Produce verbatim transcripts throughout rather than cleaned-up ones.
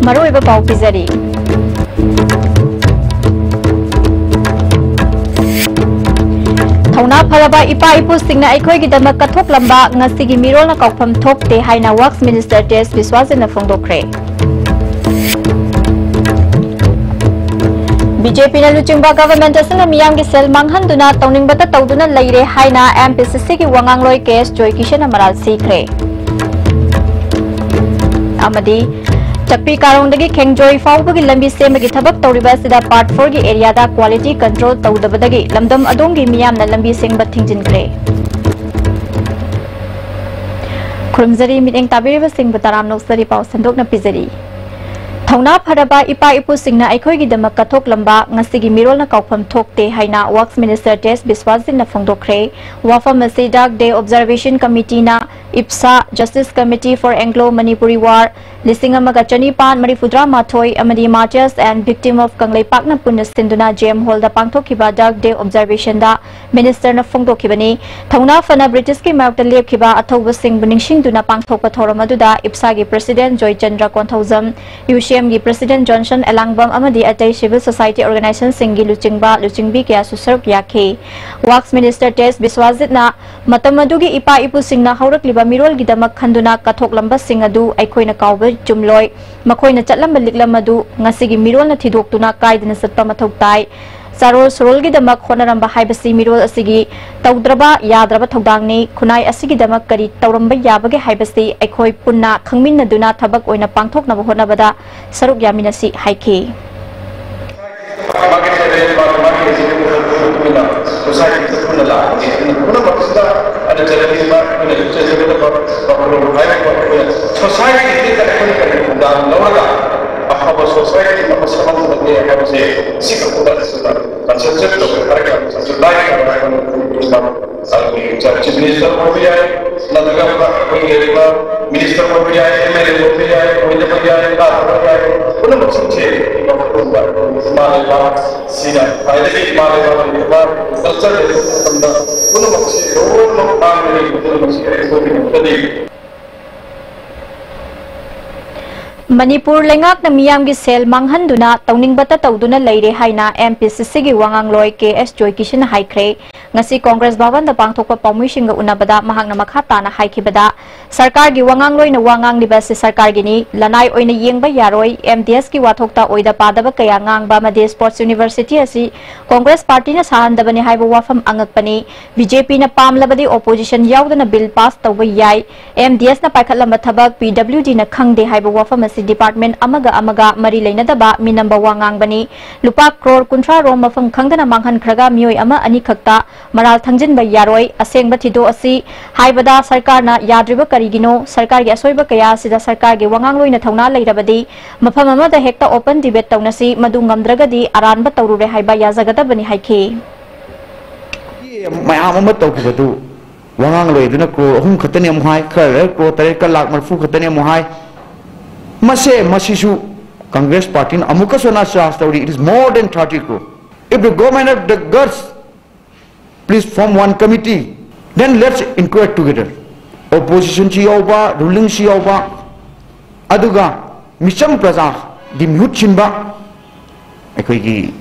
ꯃꯔꯨꯑꯣꯏꯕ ꯄꯥꯎ ꯄꯤꯖꯔꯤ꯫ ꯊꯧꯅꯥ ꯐꯔꯕ ꯏꯄꯥ ꯏꯄꯨꯁꯤꯡꯅ ꯑꯩꯈꯣꯏꯒꯤꯗꯃꯛ ꯀꯠꯊꯣꯛꯂꯝꯕ ꯉꯁꯤꯒꯤ ꯃꯤꯔꯣꯜꯅ ꯀꯥꯎꯐꯝ ꯊꯣꯛꯇꯦ ꯍꯥꯏꯅ ꯋꯥꯛꯁ ꯃꯤꯅꯤꯁꯇꯔ ꯇꯦꯖ ꯕꯤꯁ꯭ꯋꯥꯁꯖꯤꯠꯅ ꯐꯣꯡꯗꯣꯛꯈ꯭ꯔꯦ꯫ ꯕꯤ ꯖꯦ ꯄꯤꯅ ꯂꯨꯆꯤꯡꯕ ꯒꯚꯔꯟꯃꯦꯟꯠ ꯑꯁꯤꯅ ꯃꯤꯌꯥꯝꯒꯤ ꯁꯦꯜ ꯃꯥꯡꯍꯟꯗꯨꯅ ꯇꯧꯅꯤꯡꯕꯇ ꯇꯧꯗꯨꯅ ꯂꯩꯔꯦ ꯍꯥꯏꯅ ꯑꯦꯝ ꯄꯤ ꯁꯤ ꯁꯤꯒꯤ ꯋꯥꯉꯥꯡꯂꯣꯏ ꯀꯦ ꯑꯦꯁ ꯖꯣꯏꯀꯤꯁꯟꯅ ꯃꯔꯥꯜ ꯁꯤꯈ꯭ꯔꯦ꯫ ꯑꯃꯗꯤ ꯆꯛꯄꯤ ꯀꯥꯔꯣꯡꯗꯒꯤ ꯈꯦꯡꯖꯣꯏ ꯐꯥꯎꯕꯒꯤ ꯂꯝꯕꯤ ꯁꯦꯝꯕꯒꯤ ꯊꯕꯛ ꯇꯧꯔꯤꯕ ꯑꯁꯤꯗ ꯄꯥꯔꯠ ꯐꯣꯔꯒꯤ ꯑꯦꯔꯤꯌꯥꯗ ꯀ꯭ꯋꯥꯂꯤꯇꯤ ꯀꯟꯇ꯭ꯔꯣꯜ ꯇꯧꯗꯕꯗꯒꯤ ꯂꯝꯗꯝ ꯑꯗꯣꯝꯒꯤ ꯃꯤꯌꯥꯝꯅ ꯂꯝꯕꯤ ꯁꯦꯝꯕ ꯊꯤꯡꯖꯤꯟꯈ꯭ꯔꯦ꯫ ꯈꯨꯔꯨꯝꯖꯔꯤ, ꯃꯤꯠꯌꯦꯡ ꯇꯥꯕꯤꯔꯤꯕꯁꯤꯡꯕꯨ ꯇꯔꯥꯝꯅ ꯑꯣꯛꯆꯔꯤ꯫ ꯄꯥꯎ ꯁꯟꯗꯣꯛꯅ ꯄꯤꯖꯔꯤ꯫ ꯊꯧꯅꯥ ꯐꯔꯕ ꯏꯄꯥ ꯏꯄꯨꯁꯤꯡꯅ ꯑꯩꯈꯣꯏꯒꯤꯗꯃꯛ ꯀꯠꯊꯣꯛꯂꯝꯕ ꯉꯁꯤꯒꯤ ꯃꯤꯔꯣꯜꯅ ꯀꯥꯎꯐꯝ ꯊꯣꯛꯇꯦ ꯍꯥꯏꯅ ꯋꯥꯛꯁ ꯃꯤꯅꯤꯁꯇꯔ ꯇꯦꯖ ꯕꯤꯁ꯭ꯋꯥꯁꯖꯤꯠꯅ ꯐꯣꯡꯗꯣꯛꯈ꯭ꯔꯦ꯫ ꯋꯥꯐꯝ ꯑꯁꯤ ꯗꯥꯔꯛ ꯗꯦ ꯑꯣꯕꯖꯥꯔꯕꯦꯁꯟ ꯀꯃꯤꯇꯤꯅ, ꯏꯞꯁꯥ, Justice Committee for Anglo Manipuri War, ꯂꯤꯁꯤꯡ ꯑꯃꯒ ꯆꯅꯤꯄꯥꯟ ꯃꯔꯤꯐꯨꯇꯔꯥ ꯃꯥꯊꯣꯏ ꯑꯃꯗꯤ Martyrs and Victim of ꯀꯪꯂꯩꯄꯥꯛꯅ ꯄꯨꯟꯅ ꯁꯤꯟꯗꯨꯅ ꯖꯦ ꯑꯦꯝ ꯍꯣꯜꯗ ꯄꯥꯡꯊꯣꯛꯈꯤꯕ ꯗꯥꯔꯛ ꯗꯦ ꯑꯣꯕꯖꯥꯔꯕꯦꯁꯟꯗ ꯃꯤꯅꯤꯁꯇꯔꯅ ꯐꯣꯡꯗꯣꯛꯈꯤꯕꯅꯤ꯫ ꯊꯧꯅꯥ ꯐꯅ ꯕ꯭ꯔꯤꯇꯤꯁꯀꯤ ꯃꯥꯌꯣꯛꯇ ꯂꯦꯞꯈꯤꯕ ꯑꯊꯧꯕꯁꯤꯡꯕꯨ ꯅꯤꯡꯁꯤꯡꯗꯨꯅ ꯄꯥꯡꯊꯣꯛꯄ ꯊꯧꯔꯝ ꯑꯗꯨꯗ ꯏꯞꯁꯥꯒꯤ ꯄ꯭ꯔꯁꯤꯗꯦꯟꯠ ꯖꯣꯏꯆꯟꯗ꯭ꯔ ꯀꯣꯟꯊꯧꯖꯝ, ꯌꯨ ꯁꯤ ꯑꯦꯝꯒꯤ ꯄ꯭ꯔꯁꯤꯗꯦꯟꯠ ꯖꯣꯟꯁꯟ ꯑꯦꯂꯥꯡꯕꯝ ꯑꯃꯗꯤ ꯑꯇꯩ ꯁꯤꯚꯤꯜ ꯁꯣꯁꯥꯏꯇꯤ ꯑꯣꯔꯒꯅꯥꯏꯖꯦꯁꯟꯁꯤꯡꯒꯤ ꯂꯨꯆꯤꯡꯕ ꯂꯨꯆꯤꯡꯕꯤ ꯀꯌꯥꯁꯨ ꯁꯔꯨꯛ ꯌꯥꯈꯤ꯫ ꯋꯥꯛꯁ ꯃꯤꯅꯤꯁꯇꯔ ꯇꯦꯖ ꯕꯤꯁ꯭ꯋꯥꯁꯖꯤꯠꯅ ꯃꯇꯝ ꯑꯗꯨꯒꯤ ꯏꯄꯥ ꯏꯄꯨꯁꯤꯡꯅ ꯍꯧꯔꯛꯂꯤꯕ ꯃꯤꯔꯣꯜꯒꯤꯗꯃꯛ ꯈꯟꯗꯨꯅ ꯀꯠꯊꯣꯛꯂꯝꯕꯁꯤꯡ ꯑꯗꯨ ꯑꯩꯈꯣꯏꯅ ꯀꯥꯎꯕ ꯆꯨꯝꯂꯣꯏ꯫ ꯃꯈꯣꯏꯅ ꯆꯠꯂꯝꯕ ꯂꯤꯛꯂꯝ ꯑꯗꯨ ꯉꯁꯤꯒꯤ ꯃꯤꯔꯣꯜꯅ ꯊꯤꯗꯣꯛꯇꯨꯅ ꯀꯥꯏꯗꯅ ꯆꯠꯄ ꯃꯊꯧ ꯇꯥꯏ꯫ ꯆꯥꯔꯣꯜ ꯁꯨꯔꯣꯜꯒꯤꯗꯃꯛ ꯍꯣꯠꯅꯔꯝꯕ ꯍꯥꯏꯕꯁꯤ ꯃꯤꯔꯣꯜ ꯑꯁꯤꯒꯤ ꯇꯧꯗ꯭ꯔꯕ ꯌꯥꯗ꯭ꯔꯕ ꯊꯧꯗꯥꯡꯅꯤ꯫ ꯈꯨꯟꯅꯥꯏ ꯑꯁꯤꯒꯤꯗꯃꯛ ꯀꯔꯤ ꯇꯧꯔꯝꯕ ꯌꯥꯕꯒꯦ ꯍꯥꯏꯕꯁꯤ ꯑꯩꯈꯣꯏ ꯄꯨꯟꯅ ꯈꯪꯃꯤꯟꯅꯗꯨꯅ ꯊꯕꯛ ꯑꯣꯏꯅ ꯄꯥꯡꯊꯣꯛꯅꯕ ꯍꯣꯠꯅꯕꯗ ꯁꯔꯨꯛ ꯌꯥꯃꯤꯟꯅꯁꯤ ꯍꯥꯏꯈꯤ꯫ ꯃꯥꯒꯤ ꯁꯦꯔꯦꯜ, ꯃꯥꯒꯤ, ꯃꯥꯒꯤ ꯁꯦꯔꯦꯜ ꯃꯇꯨꯡ ꯏꯟꯅ ꯁꯣꯁꯥꯏꯇꯤꯗ ꯄꯨꯟꯅ ꯂꯥꯛꯄꯅꯤ꯫ ꯑꯗꯨꯅ ꯄꯨꯝꯅꯃꯛꯁꯤꯗ ꯑꯩꯅ ꯆꯠꯅꯤꯡꯕ, ꯑꯩꯈꯣꯏꯅ ꯆꯠꯆꯒꯗꯕ ꯋꯥꯈꯜꯂꯣꯟ ꯍꯥꯏꯕ ꯑꯩꯈꯣꯏꯅ ꯁꯣꯁꯥꯏꯇꯤꯁꯤꯗ ꯑꯩꯈꯣꯏꯅ ꯀꯔꯤ ꯊꯧꯗꯥꯡ ꯂꯧꯔꯒ ꯑꯐꯕ ꯁꯣꯁꯥꯏꯇꯤ ꯑꯃ ꯁꯦꯝꯍꯟꯒꯗꯒꯦ ꯍꯥꯏꯕꯁꯦ ꯁꯤ ꯈꯛꯇꯗ ꯀꯟꯁꯦꯟꯇ꯭ꯔꯦꯠ ꯇꯧꯕ ꯍꯥꯏꯔꯒ ꯁꯦꯟꯇ꯭ꯔꯦꯂꯥꯏꯖ ꯇꯧꯕ ꯍꯥꯏꯕ ꯑꯃ ꯑꯩꯈꯣꯏꯒꯤ ꯑꯗꯨꯒꯤ ꯆꯤꯐ ꯃꯤꯅꯤꯁꯇꯔ ꯑꯣꯏꯕ ꯌꯥꯏ, ꯅꯠꯇ꯭ꯔꯒ ꯑꯩꯈꯣꯏꯒꯤ ꯂꯩꯔꯤꯕ ꯃꯤꯅꯤꯁꯇꯔ ꯑꯣꯏꯕ ꯌꯥꯏ, ꯑꯦꯝ ꯑꯦꯜ ꯑꯦ ꯑꯣꯏꯕ ꯌꯥꯏ, ꯑꯣꯏꯗꯕ ꯌꯥꯏ, ꯂꯥꯛꯇꯕ ꯌꯥꯏ, ꯄꯨꯝꯅꯃꯛꯁꯤꯡꯁꯦ ꯃꯐꯝꯗ ꯏꯃꯥ ꯂꯩꯕꯥꯛꯁꯤꯅ ꯈ꯭ꯋꯥꯏꯗꯒꯤ ꯏꯃꯥ ꯂꯩꯕꯥꯛ ꯂꯩꯔꯤꯕ ꯀꯜꯆꯔ ꯂꯩꯕ ꯃꯇꯝꯗ ꯄꯨꯝꯅꯃꯛꯁꯤ ꯂꯣꯏꯅꯃꯛ ꯃꯥꯡꯒꯅꯤ, ꯄꯨꯝꯅꯃꯛꯁꯤ ꯑꯩꯈꯣꯏꯒꯤꯗꯃꯛꯇꯗꯤ꯫ ꯃꯅꯤꯄꯨꯔ ꯂꯩꯉꯥꯛꯅ ꯃꯤꯌꯥꯝꯒꯤ ꯁꯦꯜ ꯃꯥꯡꯍꯟꯗꯨꯅ ꯇꯧꯅꯤꯡꯕꯇ ꯇꯧꯗꯨꯅ ꯂꯩꯔꯦ ꯍꯥꯏꯅ M P C C ꯒꯤ ꯋꯥꯉꯥꯡꯂꯣꯏ K S ꯖꯣꯏꯀꯤꯁꯟꯅ ꯍꯥꯏꯈ꯭ꯔꯦ꯫ ꯉꯁꯤ ꯀꯣꯡꯒ꯭ꯔꯦꯁ ꯚꯕꯟꯗ ꯄꯥꯡꯊꯣꯛꯄ ꯄꯥꯎꯃꯤꯁꯤꯡꯒ ꯎꯅꯕꯗ ꯃꯍꯥꯛꯅ ꯃꯈꯥ ꯇꯥꯅ ꯍꯥꯏꯈꯤꯕꯗ, ꯁꯔꯀꯥꯔꯒꯤ ꯋꯥꯉꯥꯡꯂꯣꯏꯅ ꯋꯥ ꯉꯥꯡꯂꯤꯕ ꯑꯁꯤ ꯁꯔꯀꯥꯔꯒꯤꯅꯤ, ꯂꯅꯥꯏ ꯑꯣꯏꯅ ꯌꯦꯡꯕ ꯌꯥꯔꯣꯏ꯫ M D S ꯀꯤ ꯋꯥꯊꯣꯛꯇ ꯑꯣꯏꯗ ꯄꯥꯗꯕ ꯀꯌꯥ ꯉꯥꯡꯕ ꯑꯃꯗꯤ Sports University ꯑꯁꯤ ꯀꯣꯡꯒ꯭ꯔꯦꯁ ꯄꯥꯔꯇꯤꯅ ꯁꯥꯍꯟꯗꯕꯅꯤ ꯍꯥꯏꯕ ꯋꯥꯐꯝ ꯑꯉꯛꯄꯅꯤ꯫ B J P ꯅ ꯄꯥꯝꯂꯕꯗꯤ opposition ꯌꯥꯎꯗꯅ bill pass ꯇꯧꯕ ꯌꯥꯏ꯫ M D S ꯅ ꯄꯥꯏꯈꯠꯂꯝꯕ ꯊꯕꯛ P W D ꯅ ꯈꯪꯗꯦ ꯍꯥꯏꯕ ꯋꯥꯐꯝ ꯑꯁꯤ department ꯑꯃꯒ ꯑꯃꯒ ꯃꯔꯤ ꯂꯩꯅꯗꯕ ꯃꯤꯅꯝꯕ ꯋꯥ ꯉꯥꯡꯕꯅꯤ꯫ ꯂꯨꯄꯥ ꯀ꯭ꯔꯣꯔ ꯀꯨꯟꯊ꯭ꯔꯥ ꯔꯣꯝ ꯃꯐꯝ ꯈꯪꯗꯅ ꯃꯥꯡꯍꯟꯈ꯭ꯔꯒ ꯃꯤꯑꯣꯏ ꯑꯃ ꯑꯅꯤ ꯈꯛꯇ ꯃꯔꯥꯜ ꯊꯪꯖꯤꯟꯕ ꯌꯥꯔꯣꯏ꯫ ꯑꯁꯦꯡꯕ ꯊꯤꯗꯣꯛ ꯑꯁꯤ ꯍꯥꯏꯕꯗ ꯁꯔꯀꯥꯔꯅ ꯌꯥꯗ꯭ꯔꯤꯕ ꯀꯔꯤꯒꯤꯅꯣ? ꯁꯔꯀꯥꯔꯒꯤ ꯑꯁꯣꯏꯕ ꯀꯌꯥ ꯑꯁꯤꯗ ꯁꯔꯀꯥꯔꯒꯤ ꯋꯥꯉꯥꯡꯂꯣꯏꯅ ꯊꯧꯅꯥ ꯂꯩꯔꯕꯗꯤ ꯃꯐꯝ ꯑꯃꯗ ꯍꯦꯛꯇ open debate ꯇꯧꯅꯁꯤ, ꯃꯗꯨ ꯉꯝꯗ꯭ꯔꯒꯗꯤ ꯑꯔꯥꯟꯕ ꯇꯧꯔꯨꯔꯦ ꯍꯥꯏꯕ ꯌꯥꯖꯒꯗꯕꯅꯤ ꯍꯥꯏꯈꯤ꯫ ꯃꯌꯥꯝ ꯑꯃ ꯇꯧꯈꯤꯕꯗꯨ ꯋꯥꯉꯥꯡꯂꯣꯏ ꯑꯗꯨꯅ ꯀ꯭ꯔꯣꯔ ꯑꯍꯨꯝ ꯈꯛꯇꯅꯤ ꯑꯃꯨꯛ ꯍꯥꯏ, ꯈꯔ ꯂꯩꯔꯒ ꯀ꯭ꯔꯣꯔ ꯇꯔꯦꯠꯀ ꯂꯥꯛ ꯃꯔꯤꯐꯨ ꯈꯛꯇꯅꯤ ꯑꯃꯨꯛ ꯍꯥꯏ꯫ ꯃꯁꯦ, ꯃꯁꯤꯁꯨ ꯀꯪꯒ꯭ꯔꯦꯁ ꯄꯥꯔꯇꯤꯅ ꯑꯃꯨꯛꯀꯁꯨ ꯍꯟꯅ charge ꯇꯧꯔꯤ, it is more than thirty crore. If the government have the guts, please form one committee, then let's inquire together. Opposition ꯁꯨ ꯌꯥꯎꯕ, ruling ꯁꯨ ꯌꯥꯎꯕ, ꯑꯗꯨꯒ ꯃꯤꯆꯝ ꯄ꯭ꯔꯖꯥꯒꯤ ꯃꯤꯍꯨꯠ ꯁꯤꯟꯕ ꯑꯩꯈꯣꯏꯒꯤ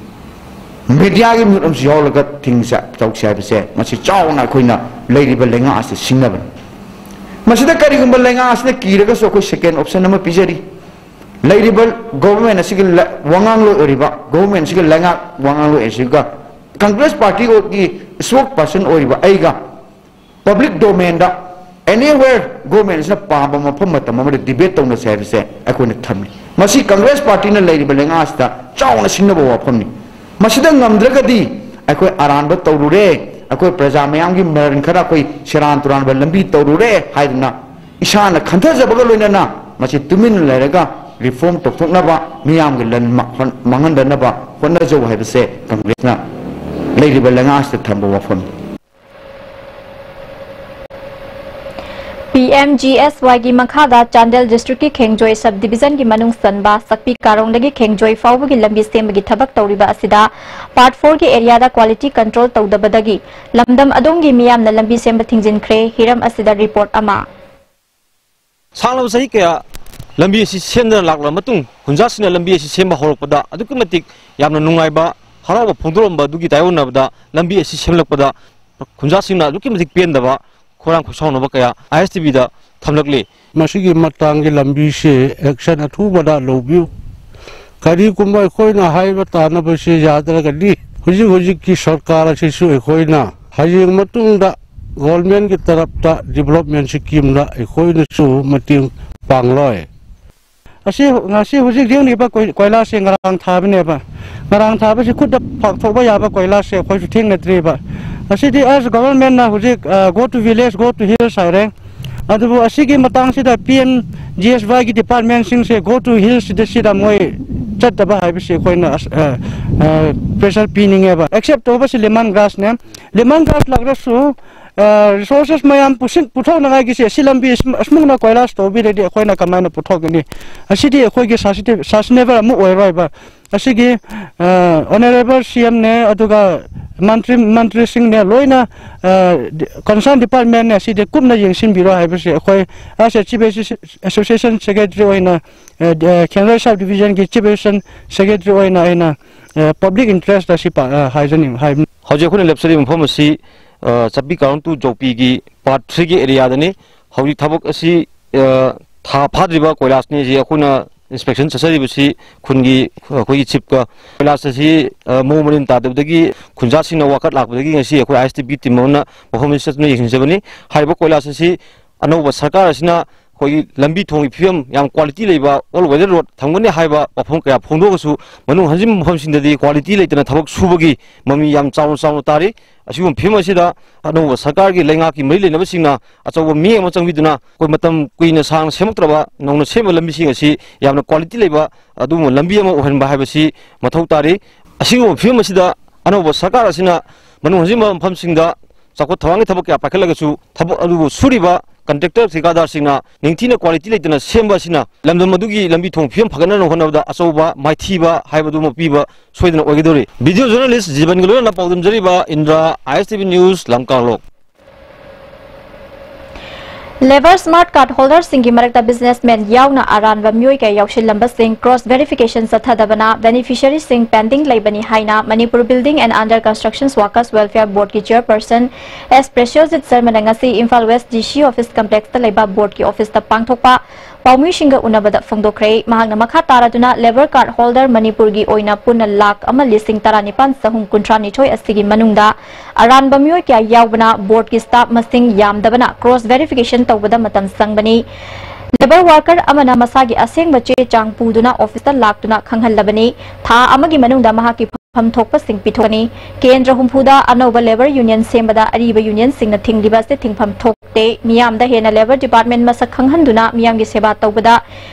media ꯒꯤ ꯃꯤꯍꯨꯠ ꯑꯃꯁꯨ ꯌꯥꯎꯔꯒ ꯊꯤꯡꯁꯦ ꯇꯧꯁꯦ ꯍꯥꯏꯕꯁꯦ ꯃꯁꯤ ꯆꯥꯎꯅ ꯑꯩꯈꯣꯏꯅ ꯂꯩꯔꯤꯕ ꯂꯩꯉꯥꯛ ꯑꯁꯤ ꯁꯤꯡꯅꯕꯅꯤ꯫ ꯃꯁꯤꯗ ꯀꯔꯤꯒꯨꯝꯕ ꯂꯩꯉꯥꯛ ꯑꯁꯤꯅ ꯀꯤꯔꯒꯁꯨ ꯑꯩꯈꯣꯏ second option ꯑꯃ ꯄꯤꯖꯔꯤ꯫ ꯂꯩꯔꯤꯕ government ꯑꯁꯤꯒꯤ ꯂ-, ꯋꯥꯉꯥꯡꯂꯣꯏ ꯑꯣꯏꯔꯤꯕ government ꯑꯁꯤꯒꯤ ꯂꯩꯉꯥꯛ ꯋꯥꯉꯥꯡꯂꯣꯏ ꯑꯁꯤꯒ Congress party ꯒꯤ spokesperson ꯑꯣꯏꯔꯤꯕ ꯑꯩꯒ public domain ꯗ anywhere government ꯁꯤꯅ ꯄꯥꯝꯕ ꯃꯐꯝ ꯃꯇꯝ ꯑꯃꯗ debate ꯇꯧꯅꯁꯦ ꯍꯥꯏꯕꯁꯦ ꯑꯩꯈꯣꯏꯅ ꯊꯝꯃꯤ꯫ ꯃꯁꯤ Congress party ꯅ ꯂꯩꯔꯤꯕ ꯂꯩꯉꯥꯛ ꯑꯁꯤꯗ ꯆꯥꯎꯅ ꯁꯤꯡꯅꯕ ꯋꯥꯐꯝꯅꯤ꯫ ꯃꯁꯤꯗ ꯉꯝꯗ꯭ꯔꯒꯗꯤ ꯑꯩꯈꯣꯏ ꯑꯔꯥꯟꯕ ꯇꯧꯔꯨꯔꯦ, ꯑꯩꯈꯣꯏ ꯄ꯭ꯔꯖꯥ ꯃꯌꯥꯝꯒꯤ ꯃꯔꯟ ꯈꯔ ꯑꯩꯈꯣꯏ ꯁꯦꯔꯥꯟ ꯇꯨꯔꯥꯟꯕ ꯂꯝꯕꯤ ꯇꯧꯔꯨꯔꯦ ꯍꯥꯏꯗꯨꯅ ꯏꯁꯥꯅ ꯈꯟꯊꯖꯕꯒ ꯂꯣꯏꯅꯅ ꯃꯁꯤ ꯇꯨꯃꯤꯟꯅ ꯂꯩꯔꯒ reform ꯇꯧꯊꯣꯛꯅꯕ, ꯃꯤꯌꯥꯝꯒꯤ ꯂꯟ ꯃꯥ-, ꯍꯣꯟ-, ꯃꯥꯡꯍꯟꯗꯅꯕ ꯍꯣꯠꯅꯖꯧ ꯍꯥꯏꯕꯁꯦ Congress ꯅ ꯂꯩꯔꯤꯕ ꯂꯩꯉꯥꯛ ꯑꯁꯤꯗ ꯊꯝꯕ ꯋꯥꯐꯝꯅꯤ꯫ P M G S Y ꯒꯤ ꯃꯈꯥꯗ ꯆꯥꯟꯗꯦꯜ district ꯀꯤ ꯈꯦꯡꯖꯣꯏ sub division ꯒꯤ ꯃꯅꯨꯡ ꯆꯟꯕ ꯁꯛꯄꯤ ꯀꯥꯔꯣꯡꯗꯒꯤ ꯈꯦꯡꯖꯣꯏ ꯐꯥꯎꯕꯒꯤ ꯂꯝꯕꯤ ꯁꯦꯝꯕꯒꯤ ꯊꯕꯛ ꯇꯧꯔꯤꯕ ꯑꯁꯤꯗ part four ꯒꯤ area ꯗ quality control ꯇꯧꯗꯕꯗꯒꯤ ꯂꯝꯗꯝ ꯑꯗꯣꯝꯒꯤ ꯃꯤꯌꯥꯝꯅ ꯂꯝꯕꯤ ꯁꯦꯝꯕ ꯊꯤꯡꯖꯤꯟꯈ꯭ꯔꯦ꯫ ꯍꯤꯔꯝ ꯑꯁꯤꯗ report ꯑꯃ꯫ ꯁꯥꯡꯂꯕ ꯆꯍꯤ ꯀꯌꯥ ꯂꯝꯕꯤ ꯑꯁꯤ ꯁꯦꯝꯗꯅ ꯂꯥꯛꯂꯕ ꯃꯇꯨꯡ, ꯈꯨꯟꯖꯥꯁꯤꯡꯅ ꯂꯝꯕꯤ ꯑꯁꯤ ꯁꯦꯝꯕ ꯍꯧꯔꯛꯄꯗ ꯑꯗꯨꯛꯀꯤ ꯃꯇꯤꯛ ꯌꯥꯝꯅ ꯅꯨꯡꯉꯥꯏꯕ, ꯍꯔꯥꯎꯕ ꯐꯣꯡꯗꯣꯔꯝꯕ ꯑꯗꯨꯒꯤ ꯇꯥꯏꯑꯣꯟꯅꯕꯗ, ꯂꯝꯕꯤ ꯑꯁꯤ ꯁꯦꯝꯂꯛꯄꯗ ꯈꯨꯟꯖꯥꯁꯤꯡꯅ ꯑꯗꯨꯛꯀꯤ ꯃꯇꯤꯛ ꯄꯦꯟꯗꯕ, ꯈꯣꯏꯔꯥꯡ ꯈꯣꯏꯁꯥꯎꯅꯕ ꯀꯌꯥ ꯑꯥꯏ ꯑꯦꯁ ꯇꯤ ꯚꯤꯗ ꯊꯝꯂꯛꯂꯤ꯫ ꯃꯁꯤꯒꯤ ꯃꯇꯥꯡꯒꯤ ꯂꯝꯕꯤꯁꯦ ꯑꯦꯛꯁꯟ ꯑꯊꯨꯕꯗ ꯂꯧꯕꯤꯌꯨ꯫ ꯀꯔꯤꯒꯨꯝꯕ ꯑꯩꯈꯣꯏꯅ ꯍꯥꯏꯕ ꯇꯥꯅꯕꯁꯦ ꯌꯥꯗ꯭ꯔꯒꯗꯤ, ꯍꯧꯖꯤꯛ ꯍꯧꯖꯤꯛꯀꯤ ꯁꯔꯀꯥꯔ ꯑꯁꯤꯁꯨ ꯑꯩꯈꯣꯏꯅ ꯍꯌꯦꯡ ꯃꯇꯨꯡꯗ ꯒꯣꯔꯃꯦꯟꯒꯤ ꯇꯔꯞꯇ ꯗꯤꯕꯂꯞꯃꯦꯟ ꯁ꯭ꯀꯤꯝꯗ ꯑꯩꯈꯣꯏꯅꯁꯨ ꯃꯇꯦꯡ ꯄꯥꯡꯂꯣꯏ꯫ ꯑꯁꯤ, ꯉꯁꯤ ꯍꯧꯖꯤꯛ ꯌꯦꯡꯂꯤꯕ ꯀꯣꯏ-, ꯀꯣꯏꯂꯥꯁꯦ ꯉꯔꯥꯡ ꯊꯥꯕꯅꯦꯕ꯫ ꯉꯔꯥꯡ ꯊꯥꯕꯁꯤ ꯈꯨꯠꯇ ꯐꯥꯛꯊꯣꯛꯄ ꯌꯥꯕ ꯀꯣꯏꯂꯥꯁꯦ ꯑꯩꯈꯣꯏꯁꯨ ꯊꯦꯡꯅꯗ꯭ꯔꯤꯕ꯫ ꯑꯁꯤꯗꯤ ꯑꯁ ꯒꯣꯚꯔꯟꯃꯦꯟꯠꯅ ꯍꯧꯖꯤꯛ, ꯑ, "Go to village, go to hills" ꯍꯥꯏꯔꯦ꯫ ꯑꯗꯨꯕꯨ ꯑꯁꯤꯒꯤ ꯃꯇꯥꯡꯁꯤꯗ ꯄꯤ ꯑꯦꯝ ꯖꯤ ꯑꯦꯁ ꯋꯥꯏꯒꯤ ꯗꯤꯄꯥꯔꯠꯃꯦꯟꯁꯤꯡꯁꯦ "Go to hills" ꯁꯤꯗ, ꯁꯤꯗ ꯃꯣꯏ ꯆꯠꯇꯕ ꯍꯥꯏꯕꯁꯤ ꯑꯩꯈꯣꯏꯅ ꯑꯁ, ꯑ, ꯑ, ꯄ꯭ꯔꯦꯁꯔ ꯄꯤꯅꯤꯡꯉꯦꯕ꯫ ꯑꯦꯛꯁꯦꯞ ꯇꯧꯕꯁꯤ ꯂꯦꯃꯟ ꯒ꯭ꯔꯥꯁꯅꯦ꯫ ꯂꯦꯃꯟ ꯒ꯭ꯔꯥꯁ ꯂꯥꯛꯂꯁꯨ, ꯑ, ꯔꯤꯁꯣꯔꯁꯦꯁ ꯃꯌꯥꯝ ꯄꯨꯁꯤꯟ-, ꯄꯨꯊꯣꯛꯅꯉꯥꯏꯒꯤꯁꯦ ꯁꯤ ꯂꯝꯕꯤ ꯑꯁꯨꯝ-, ꯑꯁꯨꯝꯅ ꯀꯣꯏꯂꯥꯁ ꯇꯧꯕꯤꯔꯗꯤ ꯑꯩꯈꯣꯏꯅ ꯀꯃꯥꯏꯅ ꯄꯨꯊꯣꯛꯀꯅꯤ? ꯑꯁꯤꯗꯤ ꯑꯩꯈꯣꯏꯒꯤ ꯁꯁꯇꯦ-, ꯁꯁꯇꯦꯅꯦꯕꯜ ꯑꯃ ꯑꯣꯏꯔꯣꯏꯕ꯫ ꯑꯁꯤꯒꯤ, ꯑ, ꯑꯣꯅꯔꯦꯕꯜ ꯁꯤ ꯑꯦꯝꯅꯦ, ꯑꯗꯨꯒ ꯃꯟꯇ꯭ꯔꯤ, ꯃꯟꯇ꯭ꯔꯤꯁꯤꯡꯅꯦ, ꯂꯣꯏꯅ, ꯑ, ꯗꯤ-, ꯀꯟꯁꯔꯟ ꯗꯤꯄꯥꯔꯠꯃꯦꯟꯅꯦ ꯑꯁꯤꯗꯤ ꯀꯨꯞꯅ ꯌꯦꯡꯁꯤꯟꯕꯤꯔꯣ ꯍꯥꯏꯕꯁꯦ ꯑꯩꯈꯣꯏ ꯑꯦꯁ ꯑꯦ ꯆꯤꯐ ꯑꯦꯁꯣꯁꯤ-, ꯑꯦꯁꯣꯁꯤꯌꯦꯁꯟ ꯁꯦꯀ꯭ꯔꯦꯇꯔꯤ ꯑꯣꯏꯅ, ꯑ, ꯗꯤ-, ꯑ, ꯈꯦꯡꯂꯣꯏ ꯁꯕ ꯗꯤꯕꯤꯖꯟꯒꯤ ꯆꯤꯐ ꯑꯦꯁꯣꯁꯤꯌꯦꯁꯟ ꯁꯦꯀ꯭ꯔꯦꯇꯔꯤ ꯑꯣꯏꯅ ꯑꯩꯅ, ꯑ, ꯄꯕ꯭ꯂꯤꯛ ꯏꯟꯇꯔꯦꯁꯇ ꯑꯁꯤ ꯄꯥ-, ꯑ, ꯍꯥꯏꯖꯅꯤꯡ-, ꯍꯥꯏꯕꯅꯤ꯫ ꯍꯧꯖꯤꯛ ꯑꯩꯈꯣꯏꯅ ꯂꯦꯞꯆꯔꯤꯕ ꯃꯐꯝ ꯑꯁꯤ, ꯑ, ꯆꯥꯄꯤ ꯀꯥꯔꯣꯡ ꯇꯨ ꯖꯧꯄꯤꯒꯤ ꯄꯥꯔꯠ ꯊ꯭ꯔꯤꯒꯤ ꯑꯦꯔꯤꯌꯥꯗꯅꯤ꯫ ꯍꯧꯖꯤꯛ ꯊꯕꯛ ꯑꯁꯤ, ꯑ, ꯊꯥ ꯐꯥꯗ꯭ꯔꯤꯕ ꯀꯣꯏꯂꯥꯁꯅꯤ꯫ ꯍꯧꯖꯤꯛ ꯑꯩꯈꯣꯏꯅ ꯏꯟꯁꯄꯦꯛꯁꯟ ꯆꯠꯆꯔꯤꯕꯁꯤ ꯈꯨꯟꯒꯤ, ꯑꯩꯈꯣꯏꯒꯤ ꯆꯤꯞꯀ꯫ ꯀꯣꯏꯂꯥꯁ ꯑꯁꯤ, ꯑ, ꯃꯑꯣꯡ ꯃꯔꯤꯟ ꯇꯥꯗꯕꯗꯒꯤ ꯈꯨꯟꯖꯥꯁꯤꯡꯅ ꯋꯥꯀꯠ ꯂꯥꯛꯄꯗꯒꯤ ꯉꯁꯤ ꯑꯩꯈꯣꯏ ꯑꯥꯏ ꯑꯦꯁ ꯇꯤ ꯚꯤ ꯇꯤꯝ ꯑꯃꯅ ꯃꯐꯝ ꯑꯁꯤ ꯆꯠꯇꯨꯅ ꯌꯦꯡꯁꯤꯟꯖꯕꯅꯤ꯫ ꯍꯥꯏꯔꯤꯕ ꯀꯣꯏꯂꯥꯁ ꯑꯁꯤ ꯑꯅꯧꯕ ꯁꯔꯀꯥꯔ ꯑꯁꯤꯅ ꯑꯩꯈꯣꯏꯒꯤ ꯂꯝꯕꯤ ꯊꯣꯡꯒꯤ ꯐꯤꯕꯝ ꯌꯥꯝ ꯀ꯭ꯋꯥꯂꯤꯇꯤ ꯂꯩꯕ ꯑꯣꯜ ꯋꯦꯗꯔ ꯔꯣꯗ ꯊꯝꯒꯅꯤ ꯍꯥꯏꯕ ꯋꯥꯐꯝ ꯀꯌꯥ ꯐꯣꯡꯗꯣꯛꯑꯒꯁꯨ, ꯃꯅꯨꯡ ꯍꯟꯖꯤꯟꯕ ꯃꯐꯝꯁꯤꯡꯗꯗꯤ ꯀ꯭ꯋꯥꯂꯤꯇꯤ ꯂꯩꯇꯅ ꯊꯕꯛ ꯁꯨꯕꯒꯤ ꯃꯃꯤ ꯌꯥꯝ ꯆꯥꯎꯅ ꯆꯥꯎꯅ ꯇꯥꯔꯤ꯫ ꯑꯁꯤꯒꯨꯝꯕ ꯐꯤꯕꯝ ꯑꯁꯤꯗ ꯑꯅꯧꯕ ꯁꯔꯀꯥꯔꯒꯤ ꯂꯩꯉꯥꯛꯀꯤ ꯃꯔꯤ ꯂꯩꯅꯕꯁꯤꯡꯅ ꯑꯆꯧꯕ ꯃꯤꯠꯌꯦꯡ ꯑꯃ ꯆꯪꯕꯤꯗꯨꯅ ꯑꯩꯈꯣꯏ ꯃꯇꯝ ꯀꯨꯏꯅ ꯁꯥꯡꯅ ꯁꯦꯝꯃꯛꯇ꯭ꯔꯕ ꯅꯧꯅ ꯁꯦꯝꯕ ꯂꯝꯕꯤꯁꯤꯡ ꯑꯁꯤ ꯌꯥꯝꯅ ꯀ꯭ꯋꯥꯂꯤꯇꯤ ꯂꯩꯕ ꯑꯗꯨꯒꯨꯝꯕ ꯂꯝꯕꯤ ꯑꯃ ꯑꯣꯏꯍꯟꯕ ꯍꯥꯏꯕꯁꯤ ꯃꯊꯧ ꯇꯥꯔꯤ꯫ ꯑꯁꯤꯒꯨꯝꯕ ꯐꯤꯕꯝ ꯑꯁꯤꯗ ꯑꯅꯧꯕ ꯁꯔꯀꯥꯔ ꯑꯁꯤꯅ ꯃꯅꯨꯡ ꯍꯟꯖꯤꯟꯕ ꯃꯐꯝꯁꯤꯡꯗ ꯆꯥꯎꯈꯠ ꯊꯧꯔꯥꯡꯒꯤ ꯊꯕꯛ ꯀꯌꯥ ꯄꯥꯏꯈꯠꯂꯒꯁꯨ ꯊꯕꯛ ꯑꯗꯨꯕꯨ ꯁꯨꯔꯤꯕ ꯀꯟꯇ꯭ꯔꯦꯛꯇꯔ ꯊꯤꯀꯥꯗꯥꯔꯁꯤꯡꯅ ꯅꯤꯡꯊꯤꯅ ꯀ꯭ꯋꯥꯂꯤꯇꯤ ꯂꯩꯇꯅ ꯁꯦꯝꯕ ꯑꯁꯤꯅ ꯂꯝꯗꯝ ꯑꯗꯨꯒꯤ ꯂꯝꯕꯤ ꯊꯣꯡ ꯐꯤꯕꯝ ꯐꯒꯠꯅꯅꯕ ꯍꯣꯠꯅꯕꯗ ꯑꯆꯧꯕ ꯃꯥꯏꯊꯤꯕ ꯍꯥꯏꯕꯗꯨꯃ ꯄꯤꯕ ꯁꯣꯏꯗꯅ ꯑꯣꯏꯒꯗꯧꯔꯤ꯫ ꯚꯤꯗꯤꯑꯣ ꯖꯔꯅꯦꯂꯤꯁ ꯖꯤꯕꯟꯒ ꯂꯣꯏꯅꯅ ꯄꯥꯎꯗꯝꯖꯔꯤꯕ Indra, I S T V news, ꯂꯝꯀꯥꯡꯂꯣꯛ꯫ Labour Smart Card Holderꯁꯤꯡꯒꯤ ꯃꯔꯛꯇ businessman ꯌꯥꯎꯅ ꯑꯔꯥꯟꯕ ꯃꯤꯑꯣꯏ ꯀꯌꯥ ꯌꯥꯎꯁꯤꯜꯂꯝꯕꯁꯤꯡ cross verification ꯆꯠꯊꯗꯕꯅ beneficiaryꯁꯤꯡ pending ꯂꯩꯕꯅꯤ ꯍꯥꯏꯅ Manipur Building and Under Constructions Workers Welfare Boardꯀꯤ chairperson S Preciojit Sharmana ꯉꯁꯤ ꯏꯝꯐꯥꯜ West DC office complexꯇ ꯂꯩꯕ boardꯀꯤ officeꯇ ꯄꯥꯡꯊꯣꯛꯄ ꯄꯥꯎꯃꯤꯁꯤꯡꯒ ꯎꯅꯕꯗ ꯐꯣꯡꯗꯣꯛꯈ꯭ꯔꯦ꯫ ꯃꯍꯥꯛꯅ ꯃꯈꯥ ꯇꯥꯔꯗꯨꯅ labour card holder ꯃꯅꯤꯄꯨꯔꯒꯤ ꯑꯣꯏꯅ ꯄꯨꯟꯅ ꯂꯥꯈ ꯑꯃ ꯂꯤꯁꯤꯡ ꯇꯔꯥꯅꯤꯄꯥꯟ ꯆꯍꯨꯝ ꯀꯨꯟꯊ꯭ꯔꯥ ꯅꯤꯊꯣꯏ ꯑꯁꯤꯒꯤ ꯃꯅꯨꯡꯗ ꯑꯔꯥꯟꯕ ꯃꯤꯑꯣꯏ ꯀꯌꯥ ꯌꯥꯎꯕꯅ boardꯀꯤ staff ꯃꯁꯤꯡ ꯌꯥꯝꯗꯕꯅ cross verification ꯇꯧꯕꯗ ꯃꯇꯝ ꯆꯪꯕꯅꯤ꯫ Labour worker ꯑꯃꯅ ꯃꯁꯥꯒꯤ ꯑꯁꯦꯡꯕ ꯆꯦ ꯆꯥꯡ ꯄꯨꯗꯨꯅ officeꯇ ꯂꯥꯛꯇꯨꯅ ꯈꯪꯍꯜꯂꯕꯅꯤ꯫ ꯊꯥ ꯑꯃꯒꯤ ꯃꯅꯨꯡꯗ ꯃꯍꯥꯛꯀꯤ ꯐꯝ ꯊꯣꯛꯄꯁꯤꯡ ꯄꯤꯊꯣꯛꯀꯅꯤ꯫ ꯀꯦꯟꯗ꯭ꯔ ꯍꯨꯝꯐꯨꯗ ꯑꯅꯧꯕ labour union ꯁꯦꯝꯕꯗ ꯑꯔꯤꯕ unionꯁꯤꯡꯅ ꯊꯤꯡꯂꯤꯕ ꯑꯁꯤ ꯊꯤꯡꯐꯝ ꯊꯣꯛꯇꯦ꯫ ꯃꯤꯌꯥꯝꯗ ꯍꯦꯟꯅ labour department ꯃꯁꯛ ꯈꯪꯍꯟꯗꯨꯅ ꯃꯤꯌꯥꯝꯒꯤ ꯁꯦꯕꯥ ꯇꯧꯕꯗ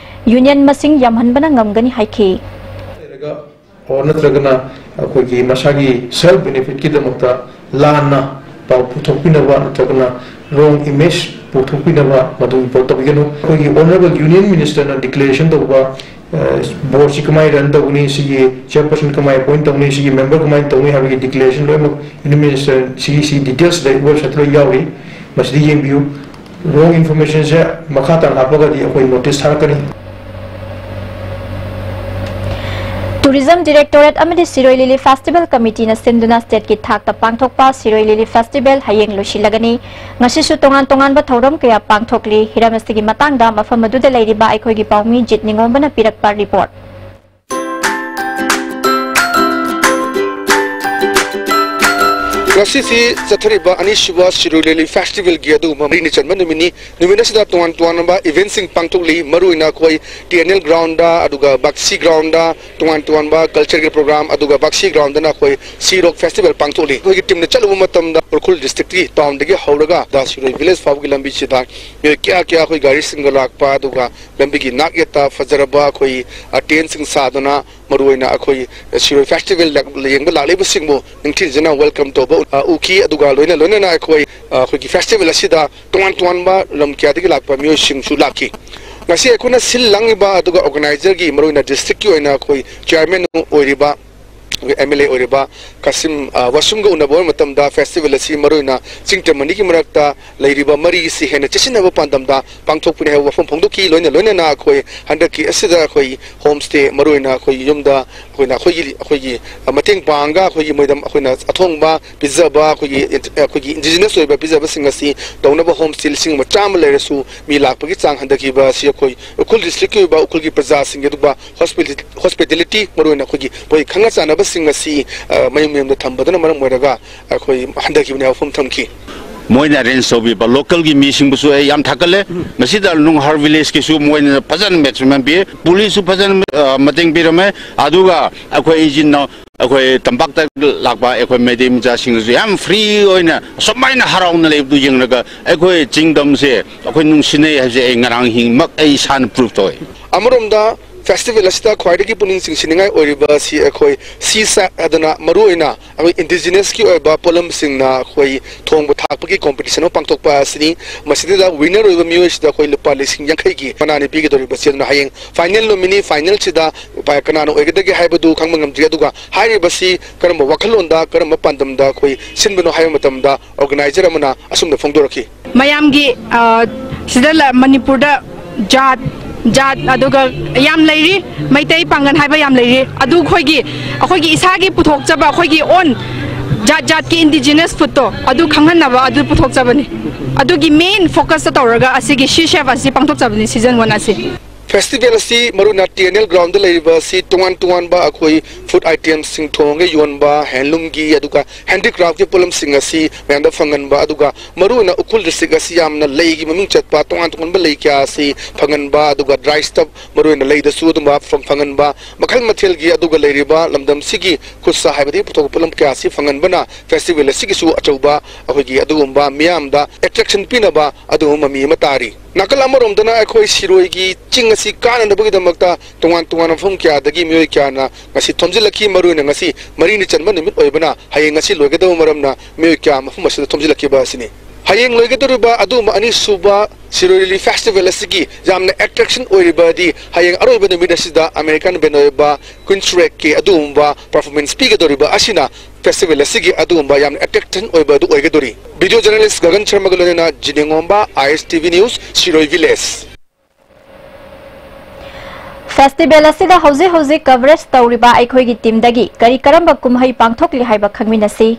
union ꯃꯁꯤꯡ ꯌꯥꯝꯍꯟꯕꯅ ꯉꯝꯒꯅꯤ ꯍꯥꯏꯈꯤ꯫ ꯑꯣꯔ ꯅꯠꯇ꯭ꯔꯒꯅ ꯑꯩꯈꯣꯏꯒꯤ ꯃꯁꯥꯒꯤ self benefitꯀꯤꯗꯃꯛꯇ ꯂꯥꯟꯅ ꯄꯥꯎ ꯄꯨꯊꯣꯛꯄꯤꯅꯕ ꯅꯠꯇ꯭ꯔꯒꯅ wrong image ꯄꯨꯊꯣꯛꯄꯤꯅꯕ ꯃꯗꯨꯒꯤ ꯄꯣꯠ ꯇꯧꯕꯤꯒꯅꯨ꯫ ꯑꯩꯈꯣꯏꯒꯤ honourable union ministerꯅ declaration ꯇꯧꯕ boardꯁꯤ ꯀꯃꯥꯏꯅ run ꯇꯧꯒꯅꯤ, ꯁꯤꯒꯤ chairperson ꯀꯃꯥꯏꯅ appoint ꯇꯧꯅꯤ, ꯁꯤꯒꯤ member ꯀꯃꯥꯏꯅ ꯇꯧꯅꯤ ꯍꯥꯏꯕꯒꯤ declaration ꯂꯣꯏꯅꯃꯛ union minister ꯁꯤꯒꯤ ꯁꯤ detailsꯗ websiteꯇ ꯂꯣꯏ ꯌꯥꯎꯔꯤ꯫ ꯃꯁꯤꯗ ꯌꯦꯡꯕꯤꯌꯨ꯫ Wrong informationꯁꯦ ꯃꯈꯥ ꯇꯥꯅ ꯍꯥꯞꯄꯒꯗꯤ ꯑꯩꯈꯣꯏ notice ꯊꯥꯔꯛꯀꯅꯤ꯫ Tourism Directorate ꯑꯃꯗꯤ ꯁꯤꯔꯣꯏ ꯂꯤꯂꯤ Festival Committeeꯅ ꯁꯤꯟꯗꯨꯅ stateꯀꯤ ꯊꯥꯛꯇ ꯄꯥꯡꯊꯣꯛꯄ ꯁꯤꯔꯣꯏ ꯂꯤꯂꯤ Festival ꯍꯌꯦꯡ ꯂꯣꯏꯁꯤꯜꯂꯒꯅꯤ꯫ ꯉꯁꯤꯁꯨ ꯇꯣꯉꯥꯟ ꯇꯣꯉꯥꯟꯕ ꯊꯧꯔꯝ ꯀꯌꯥ ꯄꯥꯡꯊꯣꯛꯂꯤ꯫ ꯍꯤꯔꯝ ꯑꯁꯤꯒꯤ ꯃꯇꯥꯡꯗ ꯃꯐꯝ ꯑꯗꯨꯗ ꯂꯩꯔꯤꯕ ꯑꯩꯈꯣꯏꯒꯤ ꯄꯥꯎꯃꯤ ꯖꯤꯠ ꯅꯤꯉꯣꯝꯕꯅ ꯄꯤꯔꯛꯄ report꯫ ꯉꯁꯤꯁꯤ ꯆꯠꯊꯔꯤꯕ ꯑꯅꯤꯁꯨꯕ ꯁꯤꯔꯣꯏ ꯂꯤꯂꯤ Festivalꯒꯤ ꯑꯗꯨꯒꯨꯝꯕ ꯃꯔꯤꯅꯤ ꯆꯟꯕ ꯅꯨꯃꯤꯠꯅꯤ꯫ ꯅꯨꯃꯤꯠ ꯑꯁꯤꯗ ꯇꯣꯉꯥꯟ ꯇꯣꯉꯥꯟꯕ eventsꯁꯤꯡ ꯄꯥꯡꯊꯣꯛꯂꯤ꯫ ꯃꯔꯨꯑꯣꯏꯅ ꯑꯩꯈꯣꯏ TNL groundꯗ, ꯑꯗꯨꯒ ꯕꯥꯛꯁꯤ groundꯗ ꯇꯣꯉꯥꯟ ꯇꯣꯉꯥꯟꯕ cultureꯒꯤ program, ꯑꯗꯨꯒ ꯕꯥꯛꯁꯤ groundꯗꯅ ꯑꯩꯈꯣꯏ Sea Rock Festival ꯄꯥꯡꯊꯣꯛꯂꯤ꯫ ꯑꯩꯈꯣꯏꯒꯤ teamꯅ ꯆꯠꯂꯨꯕ ꯃꯇꯝꯗ ꯎꯈ꯭ꯔꯨꯜ districtꯀꯤ townꯗꯒꯤ ꯍꯧꯔꯒ ꯁꯤꯔꯣꯏ village ꯐꯥꯎꯕꯒꯤ ꯂꯝꯕꯤꯁꯤꯗ ꯃꯤꯑꯣꯏ ꯀꯌꯥ ꯀꯌꯥ ꯑꯩꯈꯣꯏ ꯒꯥꯔꯤꯁꯤꯡꯒ ꯂꯥꯛꯄ, ꯑꯗꯨꯒ ꯂꯝꯕꯤꯒꯤ ꯅꯥꯛ ꯌꯦꯠꯇ ꯐꯖꯔꯕ ꯑꯩꯈꯣꯏ tentꯁꯤꯡ ꯁꯥꯗꯨꯅ ꯃꯔꯨꯑꯣꯏꯅ ꯑꯩꯈꯣꯏ ꯁꯤꯔꯣꯏ Festival ꯌꯦꯡꯕ ꯂꯥꯛꯂꯤꯕꯁꯤꯡꯕꯨ ꯅꯤꯡꯊꯤꯖꯅ welcome ꯇꯧꯕ ꯎꯈꯤ꯫ ꯑꯗꯨꯒ ꯂꯣꯏꯅ ꯂꯣꯏꯅꯅ ꯑꯩꯈꯣꯏ ꯑꯩꯈꯣꯏꯒꯤ festival ꯑꯁꯤꯗ ꯇꯣꯉꯥꯟ ꯇꯣꯉꯥꯟꯕ ꯂꯝ ꯀꯌꯥꯗꯒꯤ ꯂꯥꯛꯄ ꯃꯤꯑꯣꯏꯁꯤꯡꯁꯨ ꯂꯥꯛꯈꯤ꯫ ꯉꯁꯤ ꯑꯩꯈꯣꯏꯅ ꯁꯤꯜ ꯂꯥꯡꯂꯤꯕ ꯑꯗꯨꯒ organizerꯒꯤ, ꯃꯔꯨꯑꯣꯏꯅ districtꯀꯤ ꯑꯣꯏꯅ ꯑꯩꯈꯣꯏ chairman ꯑꯣꯏꯔꯤꯕ ꯑꯦꯝ ꯑꯦꯜ ꯑꯦ ꯑꯣꯏꯔꯤꯕ ꯀꯥꯁꯤꯝ, ꯑ, ꯋꯥꯁꯨꯝꯒ ꯎꯅꯕ ꯑꯣꯏꯕ ꯃꯇꯝꯗ ꯐꯦꯁꯇꯤꯚꯦꯜ ꯑꯁꯤ ꯃꯔꯨꯑꯣꯏꯅ ꯆꯤꯡ ꯇꯝ ꯑꯅꯤꯒꯤ ꯃꯔꯛꯇ ꯂꯩꯔꯤꯕ ꯃꯔꯤ ꯑꯁꯤ ꯍꯦꯟꯅ ꯆꯦꯠꯁꯤꯟꯅꯕ ꯄꯥꯟꯗꯝꯗ ꯄꯥꯡꯊꯣꯛꯄꯅꯤ ꯍꯥꯏꯕ ꯋꯥꯐꯝ ꯐꯣꯡꯗꯣꯛꯈꯤ꯫ ꯂꯣꯏꯅ ꯂꯣꯏꯅꯅ ꯑꯩꯈꯣꯏ ꯍꯟꯗꯛꯀꯤ ꯑꯁꯤꯗ ꯑꯩꯈꯣꯏ ꯍꯣꯝ ꯁ꯭ꯇꯦ, ꯃꯔꯨꯑꯣꯏꯅ ꯑꯩꯈꯣꯏ ꯌꯨꯝꯗ ꯑꯩꯈꯣꯏꯅ ꯑꯩꯈꯣꯏꯒꯤ, ꯑꯩꯈꯣꯏꯒꯤ ꯃꯇꯦꯡ ꯄꯥꯡꯉꯒ ꯑꯩꯈꯣꯏꯒꯤ ꯃꯣꯏꯗ ꯑꯩꯈꯣꯏꯅ ꯑꯊꯣꯡꯕ ꯄꯤꯖꯕ, ꯑꯩꯈꯣꯏꯒꯤ, ꯑꯩꯈꯣꯏꯒꯤ ꯏꯟꯗꯤꯖꯤꯅꯁ ꯑꯣꯏꯕ ꯄꯤꯖꯕꯁꯤꯡ ꯑꯁꯤ ꯇꯧꯅꯕ ꯍꯣꯝ ꯁ꯭ꯇꯦ ꯂꯤꯁꯤꯡ ꯑꯃ ꯆꯥꯝꯃ ꯂꯩꯔꯁꯨ, ꯃꯤ ꯂꯥꯛꯄꯒꯤ ꯆꯥꯡ ꯍꯟꯊꯈꯤꯕ ꯑꯁꯤ ꯑꯩꯈꯣꯏ ꯎꯈ꯭ꯔꯨꯜ ꯗꯤꯁꯇ꯭ꯔꯤꯛꯀꯤ ꯑꯣꯏꯕ ꯎꯈ꯭ꯔꯨꯜꯒꯤ ꯄ꯭ꯔꯖꯥꯁꯤꯡꯒꯤ, ꯑꯗꯨꯒ ꯍꯣꯁꯄꯤꯇꯦꯂꯤꯇꯤ, ꯃꯔꯨꯑꯣꯏꯅ ꯑꯩꯈꯣꯏꯒꯤ ꯃꯣꯏ ꯈꯪꯅ ꯆꯥꯟꯅꯕꯁꯤꯡ ꯑꯁꯤ, ꯑ, ꯃꯌꯨꯝ ꯃꯌꯨꯝꯗ ꯊꯝꯕꯗꯨꯅ ꯃꯔꯝ ꯑꯣꯏꯔꯒ ꯑꯩꯈꯣꯏ ꯍꯟꯊꯈꯤꯕꯅꯤ ꯍꯥꯏꯕ ꯋꯥꯐꯝ ꯊꯝꯈꯤ꯫ ꯃꯣꯏꯅ ꯑꯦꯔꯦꯟꯖ ꯇꯧꯕꯤꯕ ꯂꯣꯀꯦꯜꯒꯤ ꯃꯤꯁꯤꯡꯕꯨꯁꯨ ꯑꯩ ꯌꯥꯝ ꯊꯥꯒꯠꯂꯦ꯫ ꯃꯁꯤꯗ ꯅꯨꯡꯍꯥꯔ ꯚꯤꯂꯦꯖꯀꯤꯁꯨ ꯃꯣꯏꯅ ꯐꯖꯅ ꯃꯦꯠꯁꯃꯦꯟ ꯄꯤ, ꯄꯨꯂꯤꯁꯁꯨ ꯐꯖꯅ, ꯑ, ꯃꯇꯦꯡ ꯄꯤꯔꯝꯃꯦ꯫ ꯑꯗꯨꯒ ꯑꯩꯈꯣꯏ ꯏꯆꯤꯟ ꯏꯅꯥꯎ, ꯑꯩꯈꯣꯏ ꯇꯝꯄꯥꯛꯇ ꯂꯥꯛꯄ ꯑꯩꯈꯣꯏ ꯃꯩꯇꯩ ꯃꯆꯥꯁꯤꯡꯅꯁꯨ ꯌꯥꯝ ꯐ꯭ꯔꯤ ꯑꯣꯏꯅ ꯑꯁꯨꯃꯥꯏꯅ ꯍꯔꯥꯎꯅ ꯂꯩꯕꯗꯨ ꯌꯦꯡꯂꯒ ꯑꯩꯈꯣꯏ ꯆꯤꯡꯗꯝꯁꯦ ꯑꯩꯈꯣꯏ ꯅꯨꯡꯁꯤꯅꯩ ꯍꯥꯏꯕꯁꯦ ꯑꯩ ꯉꯔꯥꯡ ꯑꯍꯤꯡꯃꯛ ꯑꯩ ꯏꯁꯥꯅ ꯄ꯭ꯔꯨꯐ ꯇꯧꯋꯦ꯫ ꯑꯃꯔꯣꯝꯗ ꯐꯦꯁꯇꯤꯚꯦꯜ ꯑꯁꯤꯗ ꯈ꯭ꯋꯥꯏꯗꯒꯤ ꯄꯨꯛꯅꯤꯡ ꯆꯤꯡꯁꯤꯟꯅꯤꯡꯉꯥꯏ ꯑꯣꯏꯔꯤꯕ ꯑꯁꯤ ꯑꯩꯈꯣꯏ ꯁꯤ ꯁꯦꯠ ꯍꯥꯏꯗꯅ ꯃꯔꯨꯑꯣꯏꯅ ꯑꯩꯈꯣꯏ ꯏꯟꯗꯤꯖꯤꯅꯁꯀꯤ ꯑꯣꯏꯕ ꯄꯣꯠꯂꯝꯁꯤꯡꯅ ꯑꯩꯈꯣꯏ ꯊꯣꯡꯕ ꯊꯥꯛꯄꯒꯤ ꯀꯣꯝꯄꯤꯇꯤꯁꯟ ꯑꯃ ꯄꯥꯡꯊꯣꯛꯄ ꯑꯁꯤꯅꯤ꯫ ꯃꯁꯤꯗ ꯋꯤꯟꯅꯔ ꯑꯣꯏꯕ ꯃꯤꯑꯣꯏꯁꯤꯗ ꯑꯩꯈꯣꯏ ꯂꯨꯄꯥ ꯂꯤꯁꯤꯡ ꯌꯥꯡꯈꯩꯒꯤ ꯃꯅꯥꯅꯤ ꯄꯤꯒꯗꯧꯔꯤꯕꯁꯤ꯫ ꯑꯗꯨꯅ ꯍꯌꯦꯡ ꯐꯥꯏꯅꯦꯜ ꯅꯨꯃꯤꯠꯅꯤ, ꯐꯥꯏꯅꯦꯜꯁꯤꯗ ꯀꯅꯥꯅ ꯑꯣꯏꯒꯗꯒꯦ ꯍꯥꯏꯕꯗꯨ ꯈꯪꯕ ꯉꯝꯗ꯭ꯔꯤ꯫ ꯑꯗꯨꯒ ꯍꯥꯏꯔꯤꯕꯁꯤ ꯀꯔꯝꯕ ꯋꯥꯈꯜꯂꯣꯟꯗ, ꯀꯔꯝꯕ ꯄꯥꯟꯗꯝꯗ ꯑꯩꯈꯣꯏ ꯁꯤꯟꯕꯅꯣ ꯍꯥꯏꯕ ꯃꯇꯝꯗ ꯑꯣꯔꯒꯅꯥꯏꯖꯔ ꯑꯃꯅ ꯑꯁꯨꯝꯅ ꯐꯣꯡꯗꯣꯔꯛꯈꯤ꯫ ꯃꯌꯥꯝꯒꯤ, ꯑ, ꯁꯤꯗ ꯂ-, ꯃꯅꯤꯄꯨꯔꯗ ꯖꯥꯠ, ꯖꯥꯠ ꯑꯗꯨꯒ ꯌꯥꯝ ꯂꯩꯔꯤ, ꯃꯩꯇꯩ ꯄꯥꯡꯒꯜ ꯍꯥꯏꯕ ꯌꯥꯝ ꯂꯩꯔꯤ꯫ ꯑꯗꯨ ꯑꯩꯈꯣꯏꯒꯤ, ꯑꯩꯈꯣꯏꯒꯤ ꯏꯁꯥꯒꯤ ꯄꯨꯊꯣꯛꯆꯕ, ꯑꯩꯈꯣꯏꯒꯤ ꯑꯣꯟ ꯖꯥꯠ ꯖꯥꯠꯀꯤ ꯏꯟꯗꯤꯖꯤꯅꯁ ꯐꯨꯗꯇꯣ ꯑꯗꯨ ꯈꯪꯍꯟꯅꯕ ꯑꯗꯨ ꯄꯨꯊꯣꯛꯆꯕꯅꯤ꯫ ꯑꯗꯨꯒꯤ ꯃꯦꯟ ꯐꯣꯀꯁꯇ ꯇꯧꯔꯒ ꯑꯁꯤꯒꯤ ꯁꯤ ꯁꯦꯐ ꯑꯁꯤ ꯄꯥꯡꯊꯣꯛꯆꯕꯅꯤ, ꯁꯤꯖꯟ ꯋꯥꯟ ꯑꯁꯤ꯫ ꯐꯦꯁꯇꯤꯚꯦꯜ ꯑꯁꯤ ꯃꯔꯨꯑꯣꯏꯅ ꯇꯤ ꯑꯦꯟ ꯑꯦꯜ ꯒ꯭ꯔꯥꯎꯟꯗ ꯂꯩꯔꯤꯕ ꯑꯁꯤ ꯇꯣꯉꯥꯟ ꯇꯣꯉꯥꯟꯕ ꯑꯩꯈꯣꯏ ꯐꯨꯗ ꯑꯥꯏꯇꯦꯝꯁꯤꯡ ꯊꯣꯡꯉꯒ ꯌꯣꯟꯕ, ꯍꯦꯟꯂꯨꯝꯒꯤ ꯑꯗꯨꯒ ꯍꯦꯟꯗꯤꯀ꯭ꯔꯥꯐꯀꯤ ꯄꯣꯠꯂꯝꯁꯤꯡ ꯑꯁꯤ ꯃꯌꯥꯝꯗ ꯐꯪꯍꯟꯕ, ꯑꯗꯨꯒ ꯃꯔꯨꯑꯣꯏꯅ ꯎꯈ꯭ꯔꯨꯜ ꯗꯤꯁꯇ꯭ꯔꯤꯛ ꯑꯁꯤ ꯌꯥꯝꯅ ꯂꯩꯒꯤ ꯃꯃꯤꯡ ꯆꯠꯄ ꯇꯣꯉꯥꯟ ꯇꯣꯉꯥꯟꯕ ꯂꯩ ꯀꯌꯥ ꯑꯁꯤ ꯐꯪꯍꯟꯕ, ꯑꯗꯨꯒ ꯗ꯭ꯔꯥꯏ ꯁ꯭ꯇꯐ ꯃꯔꯨꯑꯣꯏꯅ ꯂꯩꯗꯁꯨ ꯑꯗꯨꯝꯕ ꯐꯪ-, ꯐꯪꯍꯟꯕ, ꯃꯈꯜ ꯃꯊꯦꯜꯒꯤ ꯑꯗꯨꯒ ꯂꯩꯔꯤꯕ ꯂꯝꯗꯝꯁꯤꯒꯤ ꯈꯨꯠꯁꯥ ꯍꯥꯏꯕꯗꯤ ꯄꯨꯊꯣꯛꯄ ꯄꯣꯠꯂꯝ ꯀꯌꯥ ꯑꯁꯤ ꯐꯪꯍꯟꯕꯅ ꯐꯦꯁꯇꯤꯚꯦꯜ ꯑꯁꯤꯒꯤꯁꯨ ꯑꯆꯧꯕ ꯑꯩꯈꯣꯏꯒꯤ ꯑꯗꯨꯒꯨꯝꯕ ꯃꯤꯌꯥꯝꯗ ꯑꯦꯇ꯭ꯔꯦꯛꯁꯟ ꯄꯤꯅꯕ ꯑꯗꯨꯒꯨꯝꯕ ꯃꯃꯤ ꯑꯃ ꯇꯥꯔꯤ꯫ ꯅꯥꯀꯜ ꯑꯃꯔꯣꯝꯗꯅ ꯑꯩꯈꯣꯏ ꯁꯤꯔꯣꯏꯒꯤ ꯆꯤꯡ ꯑꯁꯤ ꯀꯥꯅꯅꯕꯒꯤꯗꯃꯛꯇ ꯇꯣꯉꯥꯟ ꯇꯣꯉꯥꯟꯕ ꯃꯐꯝ ꯀꯌꯥꯗꯒꯤ ꯃꯤꯑꯣꯏ ꯀꯌꯥꯅ ꯉꯁꯤ ꯊꯣꯝꯖꯤꯜꯂꯛꯈꯤ꯫ ꯃꯔꯨꯑꯣꯏꯅ ꯉꯁꯤ ꯃꯔꯤꯅꯤ ꯆꯟꯕ ꯅꯨꯃꯤꯠ ꯑꯣꯏꯕꯅ ꯍꯌꯦꯡ ꯉꯁꯤ ꯂꯣꯏꯒꯗꯕ ꯃꯔꯝꯅ ꯃꯤꯑꯣꯏ ꯀꯌꯥ ꯃꯐꯝ ꯑꯁꯤꯗ ꯊꯣꯝꯖꯤꯜꯂꯛꯈꯤꯕ ꯑꯁꯤꯅꯤ꯫ ꯍꯌꯦꯡ ꯂꯣꯏꯒꯗꯧꯔꯤꯕ ꯑꯗꯨꯒꯨꯝꯕ ꯑꯅꯤꯁꯨꯕ ꯁꯤꯔꯣꯏ ꯂꯤꯂꯤ ꯐꯦꯁꯇꯤꯚꯦꯜ ꯑꯁꯤꯒꯤ ꯌꯥꯝꯅ ꯑꯦꯇ꯭ꯔꯦꯛꯁꯟ ꯑꯣꯏꯔꯤꯕꯗꯤ ꯍꯌꯦꯡ ꯑꯔꯣꯏꯕ ꯅꯨꯃꯤꯠ ꯑꯁꯤꯗ ꯑꯃꯦꯔꯤꯀꯟ ꯕꯦꯟ ꯑꯣꯏꯕ ꯀ꯭ꯋꯤꯟꯁ ꯔꯦꯛꯀꯤ ꯑꯗꯨꯒꯨꯝꯕ ꯄꯔꯐꯣꯔꯃꯦꯟꯁ ꯄꯤꯒꯗꯧꯔꯤꯕ ꯑꯁꯤꯅ ꯐꯦꯁꯇꯤꯚꯦꯜ ꯑꯁꯤꯒꯤ ꯑꯗꯨꯒꯨꯝꯕ ꯌꯥꯝꯅ ꯑꯦꯇ꯭ꯔꯦꯛꯁꯟ ꯑꯣꯏꯕ ꯑꯗꯨ ꯑꯣꯏꯒꯗꯧꯔꯤ꯫ ꯚꯤꯗꯤꯑꯣ ꯖꯔꯅꯦꯂꯤꯁ ꯒꯒꯟ ꯁꯔꯃꯒ ꯂꯣꯏꯅꯅ ꯖꯤꯅꯦ ꯉꯣꯝꯕ, ꯑꯥꯏ ꯑꯦꯁ ꯇꯤ ꯚꯤ ꯅ꯭ꯌꯨꯁ, ꯁꯤꯔꯣꯏ ꯚꯤꯂꯦꯖ꯫ ꯐꯦꯁꯇꯤꯚꯦꯜ ꯑꯁꯤꯗ ꯍꯧꯖꯤꯛ ꯍꯧꯖꯤꯛ ꯀꯚꯔꯦꯖ ꯇꯧꯔꯤꯕ ꯑꯩꯈꯣꯏꯒꯤ ꯇꯤꯝꯗꯒꯤ ꯀꯔꯤ ꯀꯔꯝꯕ ꯀꯨꯝꯍꯩ ꯄꯥꯡꯊꯣꯛꯂꯤ ꯍꯥꯏꯕ ꯈꯪꯃꯤꯟꯅꯁꯤ꯫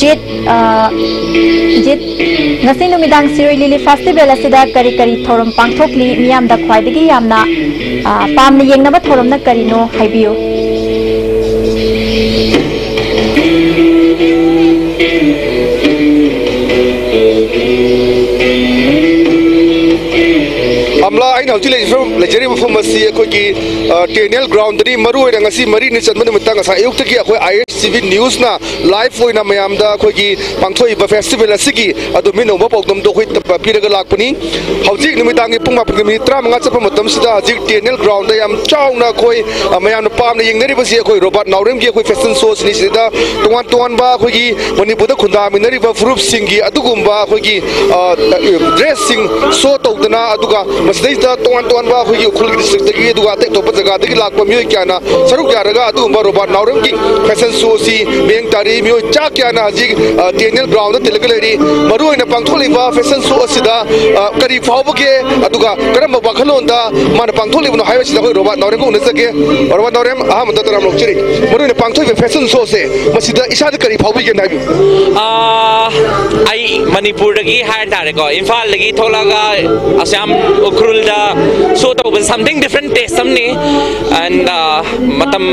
ꯖꯤꯠ, ꯑ, ꯖꯤꯠ, ꯉꯁꯤ ꯅꯨꯃꯤꯗꯥꯡ ꯁꯤꯔꯣꯏ ꯂꯤꯂꯤ ꯐꯦꯁꯇꯤꯚꯦꯜ ꯑꯁꯤꯗ ꯀꯔꯤ ꯀꯔꯤ ꯊꯧꯔꯝ ꯄꯥꯡꯊꯣꯛꯂꯤ? ꯃꯤꯌꯥꯝꯗ ꯈ꯭ꯋꯥꯏꯗꯒꯤ ꯌꯥꯝꯅ, ꯑ, ꯄꯥꯝꯅ ꯌꯦꯡꯅꯕ ꯊꯧꯔꯝꯅ ꯀꯔꯤꯅꯣ? ꯍꯥꯏꯕꯤꯌꯨ꯫ ꯑꯃꯂꯥ, ꯑꯩꯅ ꯍꯧꯖꯤꯛ ꯂꯩꯖ-, ꯂꯩꯖꯔꯤꯕ ꯃꯐꯝ ꯑꯁꯤ ꯑꯩꯈꯣꯏꯒꯤ, ꯑ, ꯇꯤ ꯑꯦꯟ ꯑꯦꯜ ꯒ꯭ꯔꯥꯎꯟꯗꯅꯤ꯫ ꯃꯔꯨ ꯑꯣꯏꯅ ꯉꯁꯤ ꯃꯔꯤꯅꯤ ꯆꯟꯕ ꯅꯨꯃꯤꯠꯇ ꯉꯁꯥꯏ ꯑꯌꯨꯛꯇꯒꯤ ꯑꯩꯈꯣꯏ ꯑꯥꯏ ꯑꯦꯁ ꯇꯤ ꯚꯤ ꯅ꯭ꯌꯨꯁꯅ ꯂꯥꯏꯚ ꯑꯣꯏꯅ ꯃꯌꯥꯝꯗ ꯑꯩꯈꯣꯏꯒꯤ ꯄꯥꯡꯊꯣꯛꯏꯕ ꯐꯦꯁꯇꯤꯚꯦꯜ ꯑꯁꯤꯒꯤ ꯑꯗꯨ ꯃꯤꯠꯅ ꯎꯕ ꯄꯥꯎꯗꯝꯗꯣ ꯑꯩꯈꯣꯏ ꯄꯤꯔꯒ ꯂꯥꯛꯄꯅꯤ꯫ ꯍꯧꯖꯤꯛ ꯅꯨꯃꯤꯗꯥꯡꯒꯤ ꯄꯨꯡ ꯃꯥꯄꯟꯒ ꯃꯤꯅꯤꯠ ꯇꯔꯥꯃꯉꯥ ꯆꯠꯄ ꯃꯇꯝꯁꯤꯗ ꯍꯧꯖꯤꯛ ꯇꯤ ꯑꯦꯟ ꯑꯦꯜ ꯒ꯭ꯔꯥꯎꯟꯗ ꯌꯥꯝ ꯆꯥꯎꯅ ꯑꯩꯈꯣꯏ, ꯑ, ꯃꯌꯥꯝꯅ ꯄꯥꯝꯅ ꯌꯦꯡꯅꯔꯤꯕꯁꯤ ꯑꯩꯈꯣꯏ ꯔꯣꯕꯥꯔꯠ ꯅꯥꯎꯔꯦꯝꯒꯤ ꯑꯩꯈꯣꯏ ꯐꯦꯁꯟ ꯁꯣꯁꯤꯅꯤ꯫ ꯁꯤꯗ ꯇꯣꯉꯥꯟ ꯇꯣꯉꯥꯟꯕ ꯑꯩꯈꯣꯏꯒꯤ ꯃꯅꯤꯄꯨꯔꯗ ꯈꯨꯟꯗꯥꯃꯤꯟꯅꯔꯤꯕ ꯐꯨꯔꯨꯞꯁꯤꯡꯒꯤ ꯑꯗꯨꯒꯨꯝꯕ ꯑꯩꯈꯣꯏꯒꯤ, ꯑ, ꯗ꯭ꯔꯦꯁꯁꯤꯡ ꯁꯣ ꯇꯧꯗꯅ, ꯑꯗꯨꯒ ꯃꯁꯤꯗꯩꯁꯤꯗ ꯇꯣꯉꯥꯟ ꯇꯣꯉꯥꯟꯕ ꯑꯩꯈꯣꯏꯒꯤ ꯎꯈ꯭ꯔꯨꯜꯒꯤ ꯗꯤꯁꯇ꯭ꯔꯤꯛꯇꯒꯤ, ꯑꯗꯨꯒ ꯑꯇꯩ ꯑꯇꯣꯞꯄ ꯖꯒꯥꯗꯒꯤ ꯂꯥꯛꯄ ꯃꯤꯑꯣꯏ ꯀꯌꯥꯅ ꯁꯔꯨꯛ ꯌꯥꯔꯒ ꯑꯗꯨꯒꯨꯝꯕ ꯔꯣꯕꯥꯔꯠ ꯅꯥꯎꯔꯦꯝꯒꯤ ꯐꯦꯁꯟ ꯁꯣ ꯑꯁꯤ ꯃꯤꯠꯌꯦꯡ ꯇꯥꯔꯤ꯫ ꯃꯤꯑꯣꯏ ꯆꯥ ꯀꯌꯥꯅ ꯍꯧꯖꯤꯛ, ꯑ, ꯇꯤ ꯑꯦꯟ ꯑꯦꯜ ꯒ꯭ꯔꯥꯎꯟꯗ ꯇꯤꯜꯂꯒ ꯂꯩꯔꯤ꯫ ꯃꯔꯨꯑꯣꯏꯅ ꯄꯥꯡꯊꯣꯛꯂꯤꯕ ꯐꯦꯁꯟ ꯁꯣ ꯑꯁꯤꯗ, ꯑ, ꯀꯔꯤ ꯐꯥꯎꯕꯒꯦ, ꯑꯗꯨꯒ ꯀꯔꯝꯕ ꯋꯥꯈꯜꯂꯣꯟꯗ ꯃꯥꯅ ꯄꯥꯡꯊꯣꯛꯂꯤꯕꯅꯣ ꯍꯥꯏꯕꯁꯤꯗ ꯑꯩꯈꯣꯏ ꯔꯣꯕꯥꯔꯠ ꯅꯥꯎꯔꯦꯝꯒ ꯎꯅꯖꯒꯦ꯫ ꯔꯣꯕꯥꯔꯠ ꯅꯥꯎꯔꯦꯝ, ꯑꯍꯥꯟꯕꯗ ꯇꯔꯥꯝꯅ ꯑꯣꯛꯆꯔꯤ꯫ ꯃꯔꯨꯑꯣꯏꯅ ꯄꯥꯡꯊꯣꯛꯂꯤꯕ ꯐꯦꯁꯟ ꯁꯣꯁꯦ ꯃꯁꯤꯗ ꯏꯁꯥꯗ ꯀꯔꯤ ꯐꯥꯎꯕꯤꯒꯦꯅ ꯍꯥꯏꯕꯤꯌꯨ꯫ ꯑꯥ, ꯑꯩ ꯃꯅꯤꯄꯨꯔꯗꯒꯤ ꯍꯥꯏ ꯇꯥꯔꯦꯀꯣ, ꯏꯝꯐꯥꯜꯗꯒꯤ ꯊꯣꯛꯂꯛꯑꯒ ꯑꯁꯥꯝ ꯎꯈ꯭ꯔꯨꯜꯗ ꯁꯣ ꯇꯧꯕ something different taste ꯑꯃꯅꯤ꯫ And, ꯑꯥ, ꯃꯇꯝ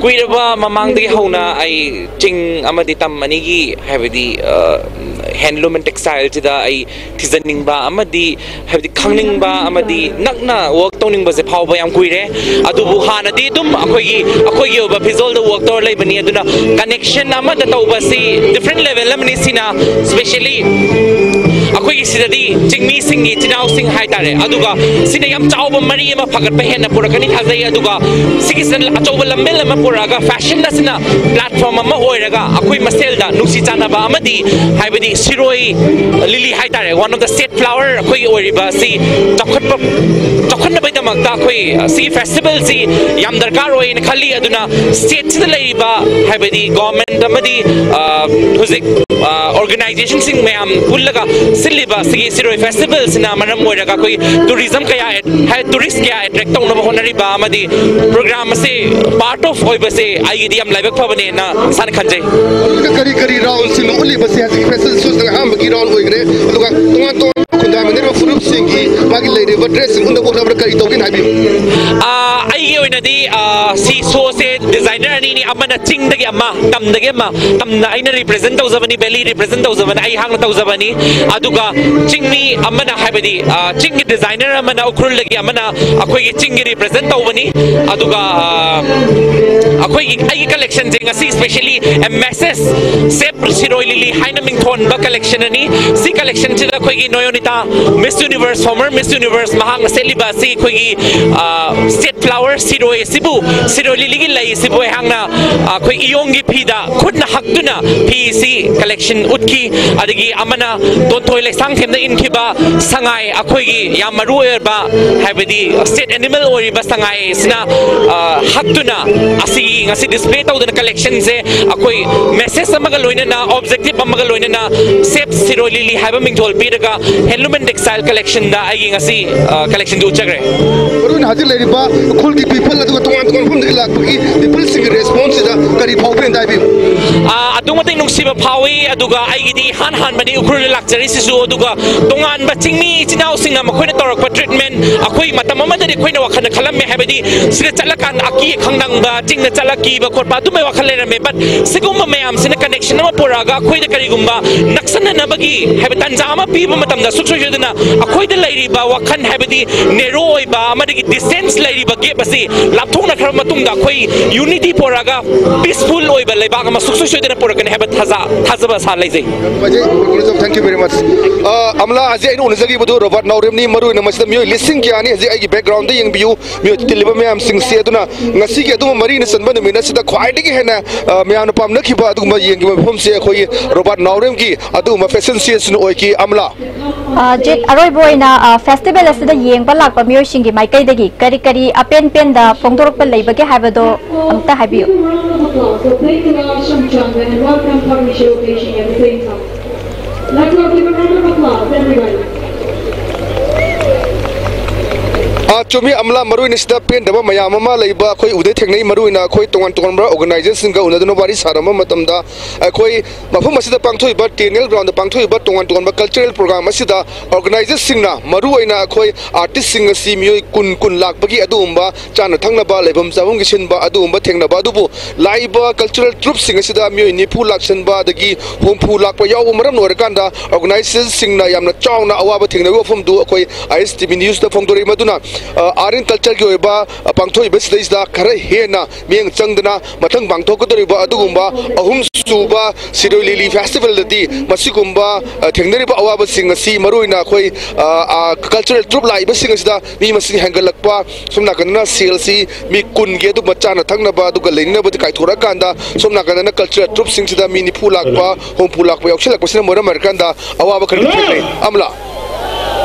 ꯀꯨꯏꯔꯕ ꯃꯃꯥꯡꯗꯒꯤ ꯍꯧꯅ ꯑꯩ ꯆꯤꯡ ꯑꯃꯗꯤ ꯇꯝ ꯑꯅꯤꯒꯤ, ꯍꯥꯏꯕꯗꯤ, ꯑꯥ, handloom and textileꯁꯤꯗ ꯑꯩ ꯊꯤꯖꯤꯟꯅꯤꯡꯕ ꯑꯃꯗꯤ, ꯍꯥꯏꯕꯗꯤ, ꯈꯪꯅꯤꯡꯕ ꯑꯃꯗꯤ ꯅꯛꯅ ꯋꯥꯔꯛ ꯇꯧꯅꯤꯡꯕꯁꯦ ꯐꯥꯎꯕ ꯌꯥꯝ ꯀꯨꯏꯔꯦ꯫ ꯑꯗꯨꯕꯨ ꯍꯥꯟꯅꯗꯤ ꯑꯗꯨꯝ ꯑꯩꯈꯣꯏꯒꯤ, ꯑꯩꯈꯣꯏꯒꯤ ꯑꯣꯏꯕ ꯐꯤꯖꯣꯜꯗ ꯋꯥꯔꯛ ꯇꯧꯔ ꯂꯩꯕꯅꯤ꯫ ꯑꯗꯨꯅ ꯀꯅꯦꯛꯁꯟ ꯑꯃꯗ ꯇꯧꯕꯁꯤ ꯗꯤꯐ꯭ꯔꯦꯟ ꯂꯦꯚꯦꯜ ꯑꯃꯅꯤ꯫ ꯁꯤꯅ specially ꯑꯩꯈꯣꯏꯒꯤ ꯁꯤꯗꯗꯤ ꯆꯤꯡꯃꯤꯁꯤꯡꯒꯤ ꯏꯆꯤꯟ ꯏꯅꯥꯎꯁꯤꯡ ꯍꯥꯏꯇꯥꯔꯦ꯫ ꯑꯗꯨꯒ ꯁꯤꯅ ꯌꯥꯝ ꯆꯥꯎꯕ ꯃꯔꯤ ꯑꯃ ꯐꯒꯠꯄ ꯍꯦꯟꯅ ꯄꯨꯔꯛꯀꯅꯤ ꯊꯥꯖꯩ꯫ ꯑꯗꯨꯒ ꯁꯤꯒꯤꯁꯤꯅ ꯑꯆꯧꯕ ꯂꯝꯕꯦꯜ ꯑꯃ ꯄꯨꯔꯛꯑꯒ ꯐꯦꯁꯟ ꯑꯁꯤꯅ ꯄ꯭ꯂꯦꯠꯐꯣꯝ ꯑꯃ ꯑꯣꯏꯔꯒ ꯑꯩꯈꯣꯏ ꯃꯁꯦꯜꯗ ꯅꯨꯡꯁꯤ ꯆꯥꯟꯅꯕ ꯑꯃꯗꯤ, ꯍꯥꯏꯕꯗꯤ ꯁꯤꯔꯣꯏ ꯂꯤꯂꯤ ꯍꯥꯏꯇꯥꯔꯦ, one of the state flower ꯑꯩꯈꯣꯏꯒꯤ ꯑꯣꯏꯔꯤꯕ ꯑꯁꯤ ꯆꯥꯎꯈꯠꯄ, ꯆꯥꯎꯈꯠꯅꯕꯒꯤꯗꯃꯛꯇ ꯑꯩꯈꯣꯏ ꯁꯤꯒꯤ ꯐꯦꯁꯇꯤꯚꯦꯜꯁꯤ ꯌꯥꯝ ꯗꯔꯀꯥꯔ ꯑꯣꯏꯅ ꯈꯜꯂꯤ꯫ ꯑꯗꯨꯅ ꯁ꯭ꯇꯦꯠꯁꯤꯗ ꯂꯩꯔꯤꯕ, ꯍꯥꯏꯕꯗꯤ ꯒꯣꯔꯃꯦꯟꯠ ꯑꯃꯗꯤ, ꯑ, ꯍꯧꯖꯤꯛ, ꯑ, ꯑꯣꯔꯒꯅꯥꯏꯖꯦꯁꯟꯁꯤꯡ ꯃꯌꯥꯝ ꯄꯨꯜꯂꯒ ꯁꯤꯜꯂꯤꯕ ꯁꯤꯒꯤ ꯁꯤꯔꯣꯏ ꯐꯦꯁꯇꯤꯚꯦꯜꯁꯤꯅ ꯃꯔꯝ ꯑꯣꯏꯔꯒ ꯑꯩꯈꯣꯏ ꯇꯨꯔꯤꯖꯝ ꯀꯌꯥ ꯑꯦꯠ-, ꯍꯥꯏ-, ꯇꯨꯔꯤꯁ ꯀꯌꯥ ꯑꯦꯇ꯭ꯔꯦꯛ ꯇꯧꯅꯕ ꯍꯣꯠꯅꯔꯤꯕ ꯑꯃꯗꯤ ꯄ꯭ꯔꯣꯒ꯭ꯔꯥꯝ ꯑꯁꯤ ꯄꯥꯔꯠ ꯑꯣꯐ ꯑꯣꯏꯕꯁꯦ ꯑꯩꯒꯤꯗꯤ ꯌꯥꯝ ꯂꯥꯏꯕꯛ ꯐꯕꯅꯦꯅ ꯏꯁꯥꯅ ꯈꯟꯖꯩ꯫ ꯑꯗꯨꯒ ꯀꯔꯤ ꯀꯔꯤ ꯔꯥꯎꯟꯁꯤꯡꯅꯣ ꯎꯠꯂꯤꯕꯁꯦ? ꯍꯧꯖꯤꯛ ꯐꯦꯁꯟ ꯁꯣꯁꯤꯅ ꯑꯍꯥꯟꯕꯒꯤ ꯔꯥꯎꯟ ꯑꯣꯏꯈ꯭ꯔꯦ, ꯑꯗꯨꯒ ꯇꯣꯉꯥꯟ ꯇꯣꯉꯥꯟꯕ ꯈꯨꯟꯗꯥꯃꯤꯟꯅꯔꯤꯕ ꯐꯨꯔꯨꯞꯁꯤꯡꯒꯤ ꯃꯥꯒꯤ ꯂꯩꯔꯤꯕ ꯗ꯭ꯔꯦꯁꯁꯤꯡ ꯎꯠꯅꯕ ꯍꯣꯠꯅꯕꯗ ꯀꯔꯤ ꯇꯧꯒꯦꯅ ꯍꯥꯏꯕꯤꯌꯨ꯫ ꯑꯥ, ꯑꯩꯒꯤ ꯑꯣꯏꯅꯗꯤ, ꯑꯥ, ꯁꯤ ꯁꯣꯁꯦ ꯗꯤꯖꯥꯏꯅꯔ ꯑꯅꯤꯅꯤ, ꯑꯃꯅ ꯆꯤꯡꯗꯒꯤ ꯑꯃ, ꯇꯝꯗꯒꯤ ꯑꯃ꯫ ꯇꯝꯅ ꯑꯩꯅ ꯔꯤꯄ꯭ꯔꯖꯦꯟ ꯇꯧꯖꯕꯅꯤ, ꯚꯦꯂꯤ ꯔꯤꯄ꯭ꯔꯖꯦꯟ ꯇꯧꯖꯕꯅꯤ, ꯑꯩꯍꯥꯛꯅ ꯇꯧꯖꯕꯅꯤ꯫ ꯑꯗꯨꯒ ꯆꯤꯡꯃꯤ ꯑꯃꯅ, ꯍꯥꯏꯕꯗꯤ, ꯑꯥ, ꯆꯤꯡꯒꯤ ꯗꯤꯖꯥꯏꯅꯔ ꯑꯃꯅ, ꯎꯈ꯭ꯔꯨꯜꯗꯒꯤ ꯑꯃꯅ ꯑꯩꯈꯣꯏꯒꯤ ꯆꯤꯡꯒꯤ ꯔꯤꯄ꯭ꯔꯖꯦꯟ ꯇꯧꯕꯅꯤ꯫ ꯑꯗꯨꯒ, ꯑꯥ, ꯑꯩꯈꯣꯏꯒꯤ, ꯑꯩꯒꯤ ꯀꯂꯦꯛꯁꯟꯁꯦ ꯉꯁꯤ specially a message, Save ꯁꯤꯔꯣꯏ ꯂꯤꯂꯤ ꯍꯥꯏꯅ ꯃꯤꯡꯊꯣꯟꯕ ꯀꯂꯦꯛꯁꯟ ꯑꯅꯤ꯫ ꯁꯤ ꯀꯂꯦꯛꯁꯟꯁꯤꯗ ꯑꯩꯈꯣꯏꯒꯤ ꯅꯣꯌꯣꯅꯤꯇꯥ, ꯃꯤꯁ ꯌꯨꯅꯤꯚꯔꯁ, ꯐꯣꯔꯃꯔ ꯃꯤꯁ ꯌꯨꯅꯤꯚꯔꯁ, ꯃꯍꯥꯛꯅ ꯁꯦꯠꯂꯤꯕ ꯑꯁꯤ ꯑꯩꯈꯣꯏꯒꯤ, ꯑꯥ, ꯁ꯭ꯇꯦꯠ ꯐ꯭ꯂꯥꯋꯔ ꯁꯤꯔꯣꯏ ꯑꯁꯤꯕꯨ, ꯁꯤꯔꯣꯏ ꯂꯤꯂꯤꯒꯤ ꯂꯩ ꯑꯁꯤꯕꯨ ꯑꯩꯍꯥꯛꯅ, ꯑꯥ, ꯑꯩꯈꯣꯏ ꯏꯌꯣꯡꯒꯤ ꯐꯤꯗ ꯈꯨꯠꯅ ꯍꯛꯇꯨꯅ ꯐꯤ ꯑꯁꯤ ꯀꯂꯦꯛꯁꯟ ꯎꯠꯈꯤ꯫ ꯑꯗꯒꯤ ꯑꯃꯅ ꯇꯣꯟꯊꯣꯏ ꯂꯩꯁꯥꯡꯊꯦꯝꯅ ꯏꯟꯈꯤꯕ ꯁꯉꯥꯏ, ꯑꯩꯈꯣꯏꯒꯤ ꯌꯥꯝ ꯃꯔꯨ ꯑꯣꯏꯔꯕ, ꯍꯥꯏꯕꯗꯤ ꯁ꯭ꯇꯦꯠ ꯑꯦꯅꯤꯃꯦꯜ ꯑꯣꯏꯔꯤꯕ ꯁꯉꯥꯏ ꯑꯁꯤꯅ, ꯑꯥ, ꯍꯛꯇꯨꯅ ꯑꯁꯤꯒꯤ ꯉꯁꯤ ꯗꯤꯁꯄ꯭ꯂꯦ ꯇꯧꯗꯅ ꯀꯂꯦꯛꯁꯟꯁꯦ ꯑꯩꯈꯣꯏ ꯃꯦꯁꯦꯖ ꯑꯃꯒ ꯂꯣꯏꯅꯅ, ꯑꯣꯕꯖꯦꯛꯇꯤꯚ ꯑꯃꯒ ꯂꯣꯏꯅꯅ, ꯁꯦꯞ ꯁꯤꯔꯣꯏ ꯂꯤꯂꯤ ꯍꯥꯏꯕ ꯃꯤꯡꯊꯣꯜ ꯄꯤꯔꯒ ꯍꯦꯟꯂꯨꯝ ꯑꯦꯟ ꯇꯦꯛꯁꯇꯥꯏꯜ ꯀꯂꯦꯛꯁꯟꯗ ꯑꯩꯒꯤ ꯉꯁꯤ, ꯑ, ꯀꯂꯦꯛꯁꯟꯗꯨ ꯎꯠꯆꯈ꯭ꯔꯦ꯫ ꯃꯔꯨ ꯑꯣꯏꯅ ꯍꯧꯖꯤꯛ ꯂꯩꯔꯤꯕ ꯎꯈ꯭ꯔꯨꯜꯒꯤ ꯄꯤꯄꯜ ꯑꯗꯨꯒ ꯇꯣꯉꯥꯟ ꯇꯣꯉꯥꯟꯕ ꯃꯐꯝꯗꯒꯤ ꯂꯥꯛꯄꯒꯤ ꯄꯤꯄꯜꯁꯤꯡꯒꯤ ꯔꯦꯁꯄꯣꯟꯁꯁꯤꯗ ꯀꯔꯤ ꯐꯥꯎꯕ꯭ꯔꯦꯅ ꯍꯥꯏꯕꯤꯌꯨ꯫ ꯑ, ꯑꯗꯨꯛꯀꯤ ꯃꯇꯤꯛ ꯅꯨꯡꯁꯤꯕ ꯐꯥꯎꯏ꯫ ꯑꯗꯨꯒ ꯑꯩꯒꯤꯗꯤ ꯏꯍꯥꯟ ꯍꯥꯟꯕꯅꯤ ꯎꯈ꯭ꯔꯨꯜꯗ ꯂꯥꯛꯆꯔꯤꯁꯤꯁꯨ꯫ ꯑꯗꯨꯒ ꯇꯣꯉꯥꯟꯕ ꯆꯤꯡꯃꯤ ꯏꯆꯤꯟ ꯏꯅꯥꯎꯁꯤꯡꯅ ꯃꯈꯣꯏꯅ ꯇꯧꯔꯛꯄ ꯇ꯭ꯔꯤꯠꯃꯦꯟ, ꯑꯩꯈꯣꯏ ꯃꯇꯝ ꯑꯃꯗꯗꯤ ꯑꯩꯈꯣꯏꯅ ꯋꯥꯈꯜꯗ ꯈꯜꯂꯝꯃꯦ, ꯍꯥꯏꯕꯗꯤ ꯁꯤꯗ ꯆꯠꯂꯀꯥꯟꯗ ꯑꯀꯤ ꯈꯪꯗꯪꯕ, ꯆꯤꯡꯗ ꯆꯠꯂ ꯀꯤꯕ ꯈꯣꯠꯄ ꯑꯗꯨꯝꯕꯒꯤ ꯋꯥꯈꯜ ꯂꯩꯔꯝꯃꯦ꯫ But ꯁꯤꯒꯨꯝꯕ ꯃꯌꯥꯝꯁꯤꯅ ꯀꯅꯦꯛꯁꯟ ꯑꯃ ꯄꯨꯔꯛꯑꯒ ꯑꯩꯈꯣꯏꯗ ꯀꯔꯤꯒꯨꯝꯕ ꯅꯛꯁꯟꯅꯅꯕꯒꯤ ꯍꯥꯏꯕ ꯇꯥꯟꯖꯥ ꯑꯃ ꯄꯤꯕ ꯃꯇꯝꯗ ꯁꯨꯡꯁꯣꯏ ꯁꯣꯏꯗꯅ ꯑꯩꯈꯣꯏꯗ ꯂꯩꯔꯤꯕ ꯋꯥꯈꯜ, ꯍꯥꯏꯕꯗꯤ ꯅꯦꯔꯣ ꯑꯣꯏꯕ ꯑꯃꯗꯒꯤ ꯗꯤꯁꯇꯦꯟꯁ ꯂꯩꯔꯤꯕ ꯒꯦꯞ ꯑꯁꯤ ꯂꯥꯞꯊꯣꯛꯅꯈ꯭ꯔꯕ ꯃꯇꯨꯡꯗ ꯑꯩꯈꯣꯏ ꯌꯨꯅꯤꯇꯤ ꯄꯣꯏꯟꯠ ꯄꯨꯔꯛꯑꯒ ꯄꯤꯁꯐꯨꯜ ꯑꯣꯏꯕ ꯂꯩꯕꯥꯛ ꯑꯃ ꯁꯨꯡꯁꯣꯏ ꯁꯣꯏꯗꯅ ꯄꯨꯔꯛꯀꯅꯤ ꯍꯥꯏꯕ ꯊꯥꯖ ꯊꯥꯖꯕ ꯑꯁꯥ ꯂꯩꯖꯩ꯫ Thank you very much. ꯑ, ꯑꯃꯂꯥ, ꯍꯧꯖꯤꯛ ꯑꯩꯅ ꯎꯅꯖꯈꯤꯕꯗꯨ ꯔꯣꯕꯥꯔꯠ ꯅꯥꯎꯔꯦꯝꯅꯤ꯫ ꯃꯔꯨꯑꯣꯏꯅ ꯃꯁꯤꯗ ꯃꯤꯑꯣꯏ ꯂꯤꯁꯤꯡ ꯀꯌꯥꯅꯤ꯫ ꯍꯧꯖꯤꯛ ꯑꯩꯒꯤ ꯕꯦꯛꯒ꯭ꯔꯥꯎꯟꯗ ꯌꯦꯡꯕꯤꯌꯨ, ꯃꯤꯑꯣꯏ ꯇꯤꯜꯂꯤꯕ ꯃꯌꯥꯝꯁꯤꯡꯁꯦ꯫ ꯑꯗꯨꯅ ꯉꯁꯤꯒꯤ ꯑꯗꯨꯒꯨꯝꯕ ꯃꯔꯤꯅ ꯆꯟꯕ ꯅꯨꯃꯤꯠ ꯑꯁꯤꯗ ꯈ꯭ꯋꯥꯏꯗꯒꯤ ꯍꯦꯟꯅ, ꯑ, ꯃꯌꯥꯝꯅ ꯄꯥꯝꯅꯈꯤꯕ ꯑꯗꯨꯒꯨꯝꯕ ꯌꯦꯡꯈꯤꯕ ꯃꯐꯝꯁꯦ ꯑꯩꯈꯣꯏꯒꯤ ꯔꯣꯕꯥꯔꯠ ꯅꯥꯎꯔꯦꯝꯒꯤ ꯑꯗꯨꯒꯨꯝꯕ ꯐꯦꯁꯟ ꯁꯣ ꯑꯁꯤꯅ ꯑꯣꯏꯈꯤ꯫ ꯑꯃꯂꯥ꯫ ꯑ, ꯖꯤꯠ, ꯑꯔꯣꯏꯕ ꯑꯣꯏꯅ, ꯑ, ꯐꯦꯁꯇꯤꯚꯦꯜ ꯑꯁꯤꯗ ꯌꯦꯡꯕ ꯂꯥꯛꯄ ꯃꯤꯑꯣꯏꯁꯤꯡꯒꯤ ꯃꯥꯏꯀꯩꯗꯒꯤ ꯀꯔꯤ ꯀꯔꯤ ꯑꯄꯦꯟ ꯄꯦꯟꯗ ꯐꯣꯡꯗꯣꯔꯛꯄ ꯂꯩꯕꯒꯦ ꯍꯥꯏꯕꯗꯣ ꯑꯃꯨꯛꯇ ꯍꯥꯏꯕꯤꯌꯨ꯫ Round of applause. So thank you, Lord Shamchandra, and welcome Parmeshwar Patient at the same time. Let's all give a round of applause, everybody. ꯑ, ꯆꯨꯝꯃꯤ ꯑꯃꯂꯥ, ꯃꯔꯨꯑꯣꯏꯅ ꯁꯤꯗ ꯄꯦꯟꯗꯕ ꯃꯌꯥꯝ ꯑꯃ ꯂꯩꯕ ꯑꯩꯈꯣꯏ ꯎꯗ ꯊꯦꯡꯅꯩ꯫ ꯃꯔꯨꯑꯣꯏꯅ ꯑꯩꯈꯣꯏ ꯇꯣꯉꯥꯟ ꯇꯣꯉꯥꯟꯕ ꯑꯣꯔꯒꯅꯥꯏꯖꯦꯁꯟꯁꯤꯡꯒ ꯎꯅꯗꯨꯅ ꯋꯥꯔꯤ ꯁꯥꯔꯝꯕ ꯃꯇꯝꯗ ꯑꯩꯈꯣꯏ ꯃꯐꯝ ꯑꯁꯤꯗ ꯄꯥꯡꯊꯣꯛꯏꯕ ꯇꯦꯅꯤꯌꯦꯜ ꯒ꯭ꯔꯥꯎꯟꯗ ꯄꯥꯡꯊꯣꯛꯏꯕ ꯇꯣꯉꯥꯟ ꯇꯣꯉꯥꯟꯕ ꯀꯜꯆꯔꯦꯜ ꯄ꯭ꯔꯣꯒ꯭ꯔꯥꯝ ꯑꯁꯤꯗ ꯑꯣꯔꯒꯅꯥꯏꯖꯔꯁꯤꯡꯅ ꯃꯔꯨꯑꯣꯏꯅ ꯑꯩꯈꯣꯏ ꯑꯥꯔꯇꯤꯁꯁꯤꯡ ꯑꯁꯤ ꯃꯤꯑꯣꯏ ꯀꯨꯟ ꯀꯨꯟ ꯂꯥꯛꯄꯒꯤ ꯑꯗꯨꯒꯨꯝꯕ ꯆꯥꯅ ꯊꯛꯅꯕ ꯂꯩꯐꯝ ꯆꯥꯐꯝꯒꯤ ꯁꯤꯟꯕ ꯑꯗꯨꯒꯨꯝꯕ ꯊꯦꯡꯅꯕ ꯑꯗꯨꯕꯨ ꯂꯥꯛꯏꯕ ꯀꯜꯆꯔꯦꯜ ꯇ꯭ꯔꯨꯞꯁꯤꯡ ꯑꯁꯤꯗ ꯃꯤꯑꯣꯏ ꯅꯤꯐꯨ ꯂꯥꯛꯁꯟꯕ ꯑꯗꯒꯤ ꯍꯨꯝꯐꯨ ꯂꯥꯛꯄ ꯌꯥꯎꯕ ꯃꯔꯝ ꯑꯣꯏꯔꯀꯥꯟꯗ ꯑꯣꯔꯒꯅꯥꯏꯖꯔꯁꯤꯡꯅ ꯌꯥꯝꯅ ꯆꯥꯎꯅ ꯑꯋꯥꯕ ꯊꯦꯡꯅꯕꯒꯤ ꯋꯥꯐꯝꯗꯨ ꯑꯩꯈꯣꯏ ꯑꯥꯏ ꯑꯦꯁ ꯇꯤ ꯚꯤ ꯅ꯭ꯌꯨꯁꯇ ꯐꯣꯡꯗꯣꯔꯛꯏ꯫ ꯃꯗꯨꯅ, ꯑ, ꯑꯥꯔꯠ ꯑꯦꯟ ꯀꯜꯆꯔꯒꯤ ꯑꯣꯏꯕ, ꯑ, ꯄꯥꯡꯊꯣꯛꯏꯕꯁꯤꯗꯩꯁꯤꯗ ꯈꯔ ꯍꯦꯟꯅ ꯃꯤꯠꯌꯦꯡ ꯆꯪꯗꯅ ꯃꯊꯪ ꯄꯥꯡꯊꯣꯛꯀꯗꯧꯔꯤꯕ ꯑꯗꯨꯒꯨꯝꯕ ꯑꯍꯨꯝ ꯁꯨꯕ ꯁꯤꯔꯣꯏ ꯂꯤꯂꯤ ꯐꯦꯁꯇꯤꯚꯦꯜꯗꯗꯤ ꯃꯁꯤꯒꯨꯝꯕ, ꯑ, ꯊꯦꯡꯅꯔꯤꯕ ꯑꯋꯥꯕꯁꯤꯡ ꯑꯁꯤ ꯃꯔꯨꯑꯣꯏꯅ ꯑꯩꯈꯣꯏ, ꯑ, ꯑ, ꯀꯜꯆꯔꯦꯜ ꯇ꯭ꯔꯨꯞ ꯂꯥꯛꯏꯕꯁꯤꯡ ꯑꯁꯤꯗ ꯃꯤ ꯃꯁꯤꯡ ꯍꯦꯟꯒꯠꯂꯛꯄ, ꯁꯣꯝ ꯅꯥꯀꯟꯗꯅ ꯁꯦꯜꯁꯤ ꯃꯤ ꯀꯨꯟꯒꯤ ꯑꯗꯨꯝꯕ ꯆꯥꯅ ꯊꯛꯅꯕ ꯑꯗꯨꯒ ꯂꯩꯅꯅꯕꯗꯤ ꯀꯥꯏꯊꯣꯔꯛꯑꯀꯥꯟꯗ ꯁꯣꯝ ꯅꯥꯀꯟꯗꯅ ꯀꯜꯆꯔꯦꯜ ꯇ꯭ꯔꯨꯞꯁꯤꯡꯁꯤꯗ ꯃꯤ ꯅꯤꯐꯨ ꯂꯥꯛꯄ, ꯍꯨꯝꯐꯨ ꯂꯥꯛꯄ ꯌꯥꯎꯁꯤꯜꯂꯛꯄꯁꯤꯅ ꯃꯔꯝ ꯑꯣꯏꯔꯀꯥꯟꯗ ꯑꯋꯥꯕ ꯈꯔꯗꯤ ꯊꯦꯡꯅꯩ꯫ ꯑꯃꯂꯥ꯫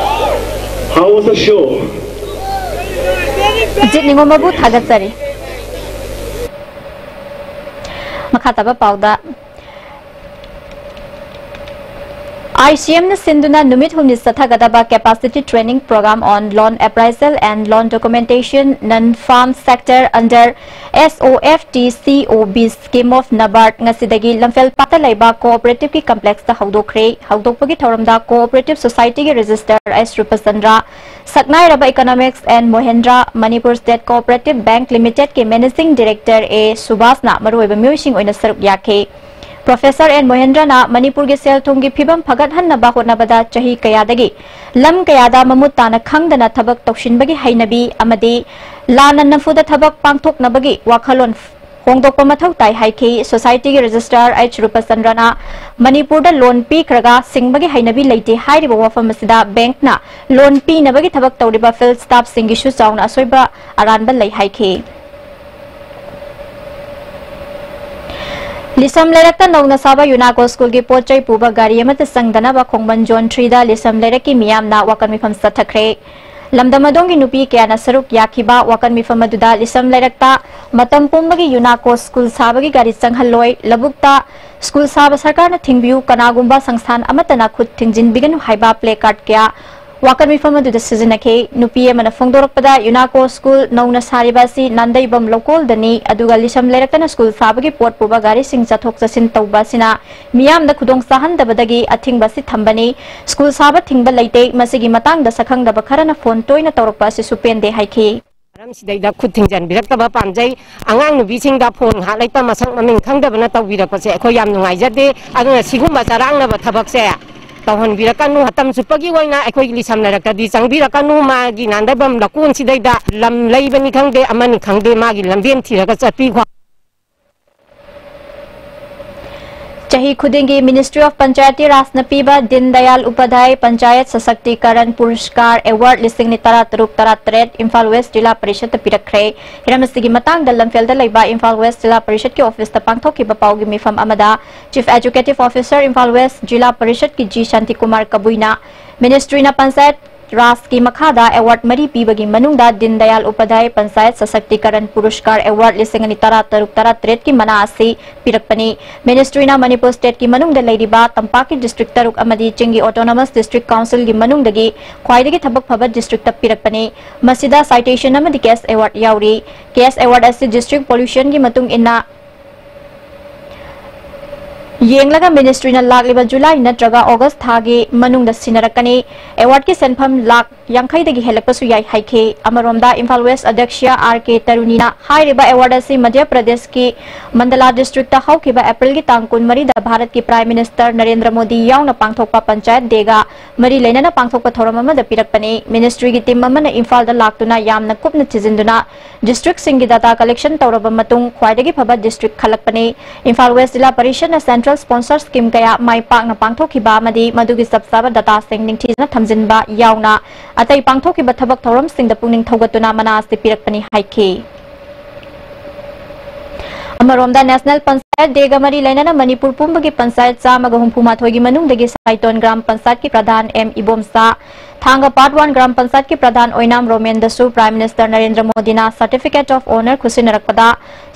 How was the show? ꯖꯤꯠ ꯅꯤꯉꯣꯝꯕꯕꯨ ꯊꯥꯒꯠꯆꯔꯤ꯫ ꯃꯈꯥ ꯇꯥꯕ ꯄꯥꯎꯗ, ꯑꯥꯏ ꯁꯤ ꯑꯦꯝꯅ ꯁꯤꯟꯗꯨꯅ ꯅꯨꯃꯤꯠ ꯍꯨꯝꯅꯤ ꯆꯠꯊꯒꯗꯕ Capacity Training Program on Loan Appraisal and Loan Documentation, Non Farm Sector under S O F T C O B Scheme of NABARD ꯉꯁꯤꯗꯒꯤ ꯂꯝꯐꯦꯜꯄꯥꯠꯇ ꯂꯩꯕ ꯀꯣꯑꯣꯄꯔꯦꯇꯤꯚꯀꯤ ꯀꯝꯄ꯭ꯂꯦꯛꯁꯇ ꯍꯧꯗꯣꯛꯈ꯭ꯔꯦ꯫ ꯍꯧꯗꯣꯛꯄꯒꯤ ꯊꯧꯔꯝꯗ ꯀꯣꯑꯣꯄꯔꯦꯇꯤꯚ ꯁꯣꯁꯥꯏꯇꯤꯒꯤ ꯔꯦꯖꯤꯁꯇꯔ ꯑꯦꯁ ꯔꯨꯄꯆꯟꯗ꯭ꯔ, ꯁꯛꯅꯥꯏꯔꯕ economics N Mohendra, Manipur state cooperative bank ꯂꯤꯃꯤꯇꯦꯗꯀꯤ managing director A ꯁꯨꯕꯥꯁꯅ ꯃꯔꯨꯑꯣꯏꯕ ꯃꯤꯑꯣꯏꯁꯤꯡ ꯑꯣꯏꯅ ꯁꯔꯨꯛ ꯌꯥꯈꯤ꯫ ꯄ꯭ꯔꯣꯐꯦꯁꯔ ꯑꯦꯟ ꯃꯣꯍꯦꯟꯗ꯭ꯔꯅ ꯃꯅꯤꯄꯨꯔꯒꯤ ꯁꯦꯜ ꯊꯨꯝꯒꯤ ꯐꯤꯕꯝ ꯐꯒꯠꯍꯟꯅꯕ ꯍꯣꯠꯅꯕꯗ ꯆꯍꯤ ꯀꯌꯥꯗꯒꯤ ꯂꯝ ꯀꯌꯥꯗ ꯃꯃꯨꯠ ꯇꯥꯅ ꯈꯪꯗꯅ ꯊꯕꯛ ꯇꯧꯁꯤꯟꯕꯒꯤ ꯍꯩꯅꯕꯤ ꯑꯃꯗꯤ ꯂꯥꯟꯅ ꯅꯝꯐꯨꯗ ꯊꯕꯛ ꯄꯥꯡꯊꯣꯛꯅꯕꯒꯤ ꯋꯥꯈꯜꯂꯣꯟ ꯍꯣꯡꯗꯣꯛꯄ ꯃꯊꯧ ꯇꯥꯏ ꯍꯥꯏꯈꯤ꯫ ꯁꯣꯁꯥꯏꯇꯤꯒꯤ ꯔꯦꯖꯤꯁꯇ꯭ꯔꯥꯔ ꯑꯩꯆ ꯔꯨꯄꯆꯟꯗ꯭ꯔꯅ ꯃꯅꯤꯄꯨꯔꯗ ꯂꯣꯟ ꯄꯤꯈ꯭ꯔꯒ ꯁꯤꯡꯕꯒꯤ ꯍꯩꯅꯕꯤ ꯂꯩꯇꯦ ꯍꯥꯏꯔꯤꯕ ꯋꯥꯐꯝ ꯑꯁꯤꯗ ꯕꯦꯡꯛꯅ ꯂꯣꯟ ꯄꯤꯅꯕꯒꯤ ꯊꯕꯛ ꯇꯧꯔꯤꯕ ꯐꯤꯜꯗ ꯁ꯭ꯇꯥꯐꯁꯤꯡꯒꯤꯁꯨ ꯆꯥꯎꯅ ꯑꯁꯣꯏꯕ ꯑꯔꯥꯟꯕ ꯂꯩ ꯍꯥꯏꯈꯤ꯫ ꯂꯤꯁꯝ ꯂꯩꯔꯛꯇ ꯅꯧꯅ ꯁꯥꯕ ꯌꯨꯅꯥꯀꯣ ꯁ꯭ꯀꯨꯜꯒꯤ ꯄꯣꯠ ꯆꯩ ꯄꯨꯕ ꯒꯥꯔꯤ ꯑꯃꯠꯇ ꯆꯪꯗꯅꯕ ꯈꯣꯡꯕꯟ ꯖꯣꯟ ꯊ꯭ꯔꯤꯗ ꯂꯤꯁꯝ ꯂꯩꯔꯛꯀꯤ ꯃꯤꯌꯥꯝꯅ ꯋꯥꯀꯟ ꯃꯤꯐꯝ ꯆꯠꯊꯈ꯭ꯔꯦ꯫ ꯂꯝꯗꯝ ꯑꯗꯣꯝꯒꯤ ꯅꯨꯄꯤ ꯀꯌꯥꯅ ꯁꯔꯨꯛ ꯌꯥꯈꯤꯕ ꯋꯥꯀꯟ ꯃꯤꯐꯝ ꯑꯗꯨꯗ ꯂꯤꯁꯝ ꯂꯩꯔꯛꯇ ꯃꯇꯝ ꯄꯨꯝꯕꯒꯤ ꯌꯨꯅꯥꯀꯣ ꯁ꯭ꯀꯨꯜ ꯁꯥꯕꯒꯤ ꯒꯥꯔꯤ ꯆꯪꯍꯜꯂꯣꯏ, ꯂꯧꯕꯨꯛꯇ ꯁ꯭ꯀꯨꯜ ꯁꯥꯕ ꯁꯔꯀꯥꯔꯅ ꯊꯤꯡꯕꯤꯌꯨ, ꯀꯅꯥꯒꯨꯝꯕ ꯁꯪꯁꯊꯥꯟ ꯑꯃꯠꯇꯅ ꯈꯨꯠ ꯊꯤꯡꯖꯤꯟꯕꯤꯒꯅꯨ ꯍꯥꯏꯕ ꯄ꯭ꯂꯦ ꯀꯥꯔꯗ ꯀꯌꯥ ꯋꯥꯀꯟ ꯃꯤꯐꯝ ꯑꯗꯨꯗ ꯁꯤꯖꯤꯟꯅꯈꯤ꯫ ꯅꯨꯄꯤ ꯑꯃꯅ ꯐꯣꯡꯗꯣꯔꯛꯄꯗ, ꯌꯨꯅꯥꯀꯣ ꯁ꯭ꯀꯨꯜ ꯅꯧꯅ ꯁꯥꯔꯤꯕ ꯑꯁꯤ ꯅꯥꯟꯗꯩꯕꯝ ꯂꯧꯀꯣꯜꯗꯅꯤ, ꯑꯗꯨꯒ ꯂꯤꯁꯝ ꯂꯩꯔꯛꯇꯅ ꯁ꯭ꯀꯨꯜ ꯁꯥꯕꯒꯤ ꯄꯣꯠ ꯄꯨꯕ ꯒꯥꯔꯤꯁꯤꯡ ꯆꯠꯊꯣꯛ ꯆꯠꯁꯤꯟ ꯇꯧꯕ ꯑꯁꯤꯅ ꯃꯤꯌꯥꯝꯗ ꯈꯨꯗꯣꯡ ꯆꯥꯍꯟꯗꯕꯗꯒꯤ ꯑꯊꯤꯡꯕ ꯑꯁꯤ ꯊꯝꯕꯅꯤ꯫ ꯁ꯭ꯀꯨꯜ ꯁꯥꯕ ꯊꯤꯡꯕ ꯂꯩꯇꯦ꯫ ꯃꯁꯤꯒꯤ ꯃꯇꯥꯡꯗ ꯁꯛꯈꯪꯗꯕ ꯈꯔꯅ ꯐꯣꯟ ꯇꯣꯏꯅ ꯇꯧꯔꯛꯄ ꯑꯁꯤꯁꯨ ꯄꯦꯟꯗꯦ ꯍꯥꯏꯈꯤ꯫ ꯃꯔꯝꯁꯤꯗꯩꯗ ꯈꯨꯠ ꯊꯤꯡꯖꯤꯟꯕꯤꯔꯛꯇꯕ ꯄꯥꯝꯖꯩ꯫ ꯑꯉꯥꯡ ꯅꯨꯄꯤꯁꯤꯡꯗ ꯐꯣꯟ ꯉꯥꯏꯍꯥꯛ ꯂꯩꯇ ꯃꯁꯛ ꯃꯃꯤꯡ ꯈꯪꯗꯕꯅ ꯇꯧꯕꯤꯔꯛꯄꯁꯦ ꯑꯩꯈꯣꯏ ꯌꯥꯝ ꯅꯨꯡꯉꯥꯏꯖꯗꯦ꯫ ꯑꯗꯨꯅ ꯁꯤꯒꯨꯝꯕ ꯆꯔꯥꯡꯅꯕ ꯊꯕꯛꯁꯦ ꯇꯧꯍꯟꯕꯤꯔꯛꯀꯅꯨ꯫ ꯃꯇꯝ ꯆꯨꯞꯄꯒꯤ ꯑꯣꯏꯅ ꯑꯩꯈꯣꯏꯒꯤ ꯂꯤꯁꯝ ꯂꯩꯔꯛꯇꯗꯤ ꯆꯪꯕꯤꯔꯛꯀꯅꯨ꯫ ꯃꯥꯒꯤ ꯅꯥꯟꯗꯕꯝ ꯂꯀꯣꯟꯁꯤꯗꯩꯗ ꯂꯝ ꯂꯩꯕꯅꯤ ꯈꯪꯗꯦ, ꯑꯃꯅꯤ ꯈꯪꯗꯦ, ꯃꯥꯒꯤ ꯂꯝꯕꯦꯟ ꯊꯤꯔꯒ ꯆꯠꯄꯤꯈꯣ꯫ ꯆꯍꯤ ꯈꯨꯗꯤꯡꯒꯤ Ministry of Panchayati ꯔꯥꯖꯅ ꯄꯤꯕ ꯗꯤꯟ ꯗꯌꯥꯜ ꯎꯄꯥꯙ꯭ꯌꯥꯌ ꯄꯟꯆꯥꯌꯠ ꯁꯁꯛꯇꯤꯀꯔꯟ ꯄꯨꯔꯁꯀꯥꯔ ꯑꯦꯋꯥꯔꯗ ꯂꯤꯁꯤꯡ ꯑꯅꯤ ꯇꯔꯥ ꯇꯔꯨꯛ ꯇꯔꯥ ꯇꯔꯦꯠ ꯏꯝꯐꯥꯜ ꯋꯦꯁ ꯖꯤꯂꯥ ꯄꯔꯤꯁꯠꯇ ꯄꯤꯔꯛꯈ꯭ꯔꯦ꯫ ꯍꯤꯔꯝ ꯑꯁꯤꯒꯤ ꯃꯇꯥꯡꯗ ꯂꯝꯐꯦꯜꯗ ꯂꯩꯕ ꯏꯝꯐꯥꯜ ꯋꯦꯁ ꯖꯤꯂꯥ ꯄꯔꯤꯁꯠꯀꯤ ꯑꯣꯐꯤꯁꯇ ꯄꯥꯡꯊꯣꯛꯈꯤꯕ ꯄꯥꯎꯒꯤ ꯃꯤꯐꯝ ꯑꯃꯗ Chief Executive Officer Imphal west zila ꯄꯔꯤꯁꯠꯀꯤ ꯖꯤ ꯁꯥꯟꯇꯤꯀꯨꯃꯥꯔ ꯀꯕꯨꯏꯅ ꯃꯤꯅꯤꯁꯇ꯭ꯔꯤꯅ ꯄꯟꯆꯥꯌꯠ ꯔꯥꯖꯀꯤ ꯃꯈꯥꯗ ꯑꯦꯋꯥꯔꯗ ꯃꯔꯤ ꯄꯤꯕꯒꯤ ꯃꯅꯨꯡꯗ ꯗꯤꯟ ꯗꯌꯥꯜ ꯎꯄꯥꯙ꯭ꯌꯥꯌ ꯄꯟꯆꯥꯌꯠ ꯁꯁꯛꯇꯤꯀꯔꯟ ꯄꯨꯔꯁꯀꯥꯔ ꯑꯦꯋꯥꯔꯗ ꯂꯤꯁꯤꯡ ꯑꯅꯤ ꯇꯔꯥ ꯇꯔꯨꯛ ꯇꯔꯥ ꯇꯔꯦꯠꯀꯤ ꯃꯅꯥ ꯑꯁꯤ ꯄꯤꯔꯛꯄꯅꯤ꯫ ꯃꯤꯅꯤꯁꯇ꯭ꯔꯤꯅ ꯃꯅꯤꯄꯨꯔ ꯁ꯭ꯇꯦꯠꯀꯤ ꯃꯅꯨꯡꯗ ꯂꯩꯔꯤꯕ ꯇꯝꯄꯥꯛꯀꯤ ꯗꯤꯁꯇ꯭ꯔꯤꯛ ꯇꯔꯨꯛ ꯑꯃꯗꯤ ꯆꯤꯡꯒꯤ ꯑꯣꯇꯣꯅꯣꯃꯁ ꯗꯤꯁꯇ꯭ꯔꯤꯛ ꯀꯥꯎꯟꯁꯤꯜꯒꯤ ꯃꯅꯨꯡꯗꯒꯤ ꯈ꯭ꯋꯥꯏꯗꯒꯤ ꯊꯕꯛ ꯐꯕ ꯗꯤꯁꯇ꯭ꯔꯤꯛꯇ ꯄꯤꯔꯛꯄꯅꯤ꯫ ꯃꯁꯤꯗ ꯁꯥꯏꯇꯦꯁꯟ ꯑꯃꯗꯤ ꯀꯦꯁ ꯑꯦꯋꯥꯔꯗ ꯌꯥꯎꯔꯤ꯫ ꯀꯦꯁ ꯑꯦꯋꯥꯔꯗ ꯑꯁꯤ ꯗꯤꯁꯇ꯭ꯔꯤꯛ ꯄꯣꯂꯨꯁꯟꯒꯤ ꯃꯇꯨꯡ ꯏꯟꯅ ꯌꯦꯡꯂꯒ ꯃꯤꯅꯤꯁꯇ꯭ꯔꯤꯅ ꯂꯥꯛꯂꯤꯕ ꯖꯨꯂꯥꯏ ꯅꯠꯇ꯭ꯔꯒ ꯑꯣꯒꯁ ꯊꯥꯒꯤ ꯃꯅꯨꯡꯗ ꯁꯤꯟꯅꯔꯛꯀꯅꯤ꯫ ꯑꯦꯋꯥꯔꯗꯀꯤ ꯁꯦꯟꯐꯝ ꯂꯥꯈ ꯌꯥꯡꯈꯩꯗꯒꯤ ꯍꯦꯜꯂꯛꯄꯁꯨ ꯌꯥꯏ ꯍꯥꯏꯈꯤ꯫ ꯑꯃꯔꯣꯝꯗ ꯏꯝꯐꯥꯜ ꯋꯦꯁ ꯑꯗ꯭ꯌꯛꯁ ꯑꯥꯔ ꯀꯦ ꯇꯔꯨꯅꯤꯅ ꯍꯥꯏꯔꯤꯕ ꯑꯦꯋꯥꯔꯗ ꯑꯁꯤ ꯃꯙ꯭ꯌ ꯄ꯭ꯔꯗꯦꯁꯀꯤ ꯃꯟꯗꯂꯥ ꯗꯤꯁꯇ꯭ꯔꯤꯛꯇ ꯍꯧꯈꯤꯕ ꯑꯦꯄ꯭ꯔꯤꯜꯒꯤ ꯇꯥꯡ ꯀꯨꯟꯃꯔꯤꯗ ꯚꯥꯔꯠꯀꯤ ꯄ꯭ꯔꯥꯏꯝ ꯃꯤꯅꯤꯁꯇꯔ ꯅꯔꯦꯟꯗ꯭ꯔ ꯃꯣꯗꯤ ꯌꯥꯎꯅ ꯄꯥꯡꯊꯣꯛꯄ ꯄꯟꯆꯥꯌꯠ ꯗꯦꯒ ꯃꯔꯤ ꯂꯩꯅꯅ ꯄꯥꯡꯊꯣꯛꯄ ꯊꯧꯔꯝ ꯑꯃꯗ ꯄꯤꯔꯛꯄꯅꯤ꯫ ꯃꯤꯅꯤꯁꯇ꯭ꯔꯤꯒꯤ ꯇꯤꯝ ꯑꯃꯅ ꯏꯝꯐꯥꯜꯗ ꯂꯥꯛꯇꯨꯅ ꯌꯥꯝꯅ ꯀꯨꯞꯅ ꯊꯤꯖꯤꯟꯗꯨꯅ ꯗꯤꯁꯇ꯭ꯔꯤꯛꯁꯤꯡꯒꯤ ꯗꯥꯇꯥ ꯀꯂꯦꯛꯁꯟ ꯇꯧꯔꯕ ꯃꯇꯨꯡ ꯈ꯭ꯋꯥꯏꯗꯒꯤ ꯐꯕ ꯗꯤꯁꯇ꯭ꯔꯤꯛ ꯈꯜꯂꯛꯄꯅꯤ꯫ ꯏꯝꯐꯥꯜ ꯋꯦꯁ ꯖꯤꯂꯥ ꯄꯔꯤꯁꯗꯅ ꯁꯦꯟꯇ꯭ꯔꯦꯜ ꯁ꯭ꯄꯣꯟꯁꯔ ꯁ꯭ꯀꯤꯝ ꯀꯌꯥ ꯃꯥꯏ ꯄꯥꯛꯅ ꯄꯥꯡꯊꯣꯛꯈꯤꯕ ꯑꯃꯗꯤ ꯃꯗꯨꯒꯤ ꯆꯞ ꯆꯥꯕ ꯗꯥꯇꯥꯁꯤꯡ ꯅꯤꯡꯊꯤꯖꯅ ꯊꯝꯖꯤꯟꯕ ꯌꯥꯎꯅ ꯑꯇꯩ ꯄꯥꯡꯊꯣꯛꯈꯤꯕ ꯊꯕꯛ ꯊꯧꯔꯝꯁꯤꯡꯗ ꯄꯨꯛꯅꯤꯡ ꯊꯧꯒꯠꯇꯨꯅ ꯃꯅꯥ ꯑꯁꯤ ꯄꯤꯔꯛꯄꯅꯤ ꯍꯥꯏꯈꯤ꯫ ꯑꯃꯔꯣꯝꯗ ꯅꯦꯁꯅꯦꯜ ꯄꯟꯆꯥꯌꯠ ꯗꯦꯒ ꯃꯔꯤ ꯂꯩꯅꯅ ꯃꯅꯤꯄꯨꯔ ꯄꯨꯝꯕꯒꯤ ꯄꯟꯆꯥꯌꯠ ꯆꯥꯝꯃꯒ ꯍꯨꯝꯐꯨ ꯃꯥꯊꯣꯏꯒꯤ ꯃꯅꯨꯡꯗꯒꯤ ꯁꯥꯏꯇꯣꯟ ꯒ꯭ꯔꯥꯝ ꯄꯟꯆꯥꯌꯠꯀꯤ ꯄ꯭ꯔꯙꯥꯟ ꯑꯦꯝ ꯏꯕꯣꯝꯆꯥ, ꯊꯥꯡꯒ ꯄꯥꯔꯠ ꯋꯥꯟ ꯒ꯭ꯔꯥꯝ ꯄꯟꯆꯥꯌꯠꯀꯤ ꯄ꯭ꯔꯙꯥꯟ ꯑꯣꯏꯅꯥꯝ ꯔꯣꯃꯦꯟꯗꯁꯨ ꯄ꯭ꯔꯥꯏꯝ ꯃꯤꯅꯤꯁꯇꯔ ꯅꯔꯦꯟꯗ꯭ꯔ ꯃꯣꯗꯤꯅ ꯁꯔꯇꯤꯐꯤꯀꯦꯠ ꯑꯣꯐ ꯑꯣꯅꯔ ꯈꯨꯠꯁꯤꯟꯅꯔꯛꯄꯗ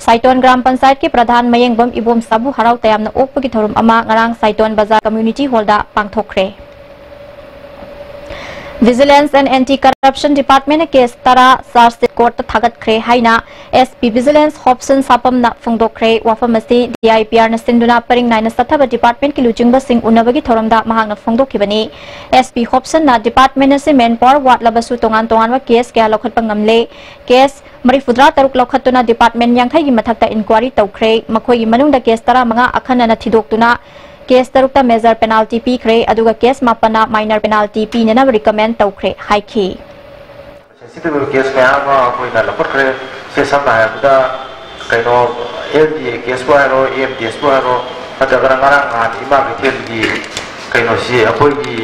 ꯁꯥꯏꯇꯣꯟ ꯒ꯭ꯔꯥꯝ ꯄꯟꯆꯥꯌꯠꯀꯤ ꯄ꯭ꯔꯙꯥꯟ ꯃꯌꯦꯡꯕꯝ ꯏꯕꯣꯝꯆꯥꯕꯨ ꯍꯔꯥꯎ ꯇꯌꯥꯝꯅ ꯑꯣꯛꯄꯒꯤ ꯊꯧꯔꯝ ꯑꯃ ꯉꯔꯥꯡ ꯁꯥꯏꯇꯣꯟ ꯕꯖꯥꯔ ꯀꯝꯃ꯭ꯌꯨꯅꯤꯇꯤ ꯍꯣꯜꯗ ꯄꯥꯡꯊꯣꯛꯈ꯭ꯔꯦ꯫ Vigilance and Anti Corruption Department ꯅ case ꯇꯔꯥ charge sheet court ꯇ ꯊꯥꯒꯠꯈ꯭ꯔꯦ ꯍꯥꯏꯅ S P Vigilance ꯍꯣꯞꯁꯟ ꯁꯥꯄꯝꯅ ꯐꯣꯡꯗꯣꯛꯈ꯭ꯔꯦ꯫ ꯋꯥꯐꯝ ꯑꯁꯤ D I P R ꯅ ꯁꯤꯟꯗꯨꯅ ꯄꯔꯤꯡ ꯅꯥꯏꯅ ꯆꯠꯊꯕ department ꯀꯤ ꯂꯨꯆꯤꯡꯕꯁꯤꯡ ꯎꯅꯕꯒꯤ ꯊꯧꯔꯝꯗ ꯃꯍꯥꯛꯅ ꯐꯣꯡꯗꯣꯛꯈꯤꯕꯅꯤ꯫ S P ꯍꯣꯞꯁꯟꯅ department ꯑꯁꯤ manpower ꯋꯥꯠꯂꯕꯁꯨ ꯇꯣꯉꯥꯟ ꯇꯣꯉꯥꯟꯕ case ꯀꯌꯥ ꯂꯧꯈꯠꯄ ꯉꯝꯂꯦ꯫ Case ꯃꯔꯤꯐꯨꯇꯔꯥ ꯇꯔꯨꯛ ꯂꯧꯈꯠꯇꯨꯅ department ꯌꯥꯡꯈꯩꯒꯤ ꯃꯊꯛꯇ inquiry ꯇꯧꯈ꯭ꯔꯦ꯫ ꯃꯈꯣꯏꯒꯤ ꯃꯅꯨꯡꯗ case ꯇꯔꯥꯃꯉꯥ ꯑꯈꯟꯅꯅ ꯊꯤꯗꯣꯛꯇꯨꯅ case ꯇꯔꯨꯛꯇ major penalty ꯄꯤꯈ꯭ꯔꯦ, ꯑꯗꯨꯒ case ꯃꯥꯄꯟꯅ minor penalty ꯄꯤꯅꯅꯕ recommend ꯇꯧꯈ꯭ꯔꯦ ꯍꯥꯏꯈꯤ꯫ Sensitive case ꯃꯌꯥꯝ ꯑꯃ ꯑꯩꯈꯣꯏꯅ ꯂꯧꯈꯠꯈ꯭ꯔꯦ꯫ ꯁꯦ ꯁꯝꯅ ꯍꯥꯏꯔꯕꯗ ꯀꯩꯅꯣ L D A case ꯄꯨ ꯍꯥꯏꯔꯣ, M D S ꯄꯨ ꯍꯥꯏꯔꯣ, ꯅꯠꯇ꯭ꯔꯒꯅ ꯉꯔꯥꯡ ꯅꯍꯥꯟ ꯏꯃꯥ ꯀꯩꯊꯦꯜꯒꯤ ꯀꯩꯅꯣꯁꯤ ꯑꯩꯈꯣꯏꯒꯤ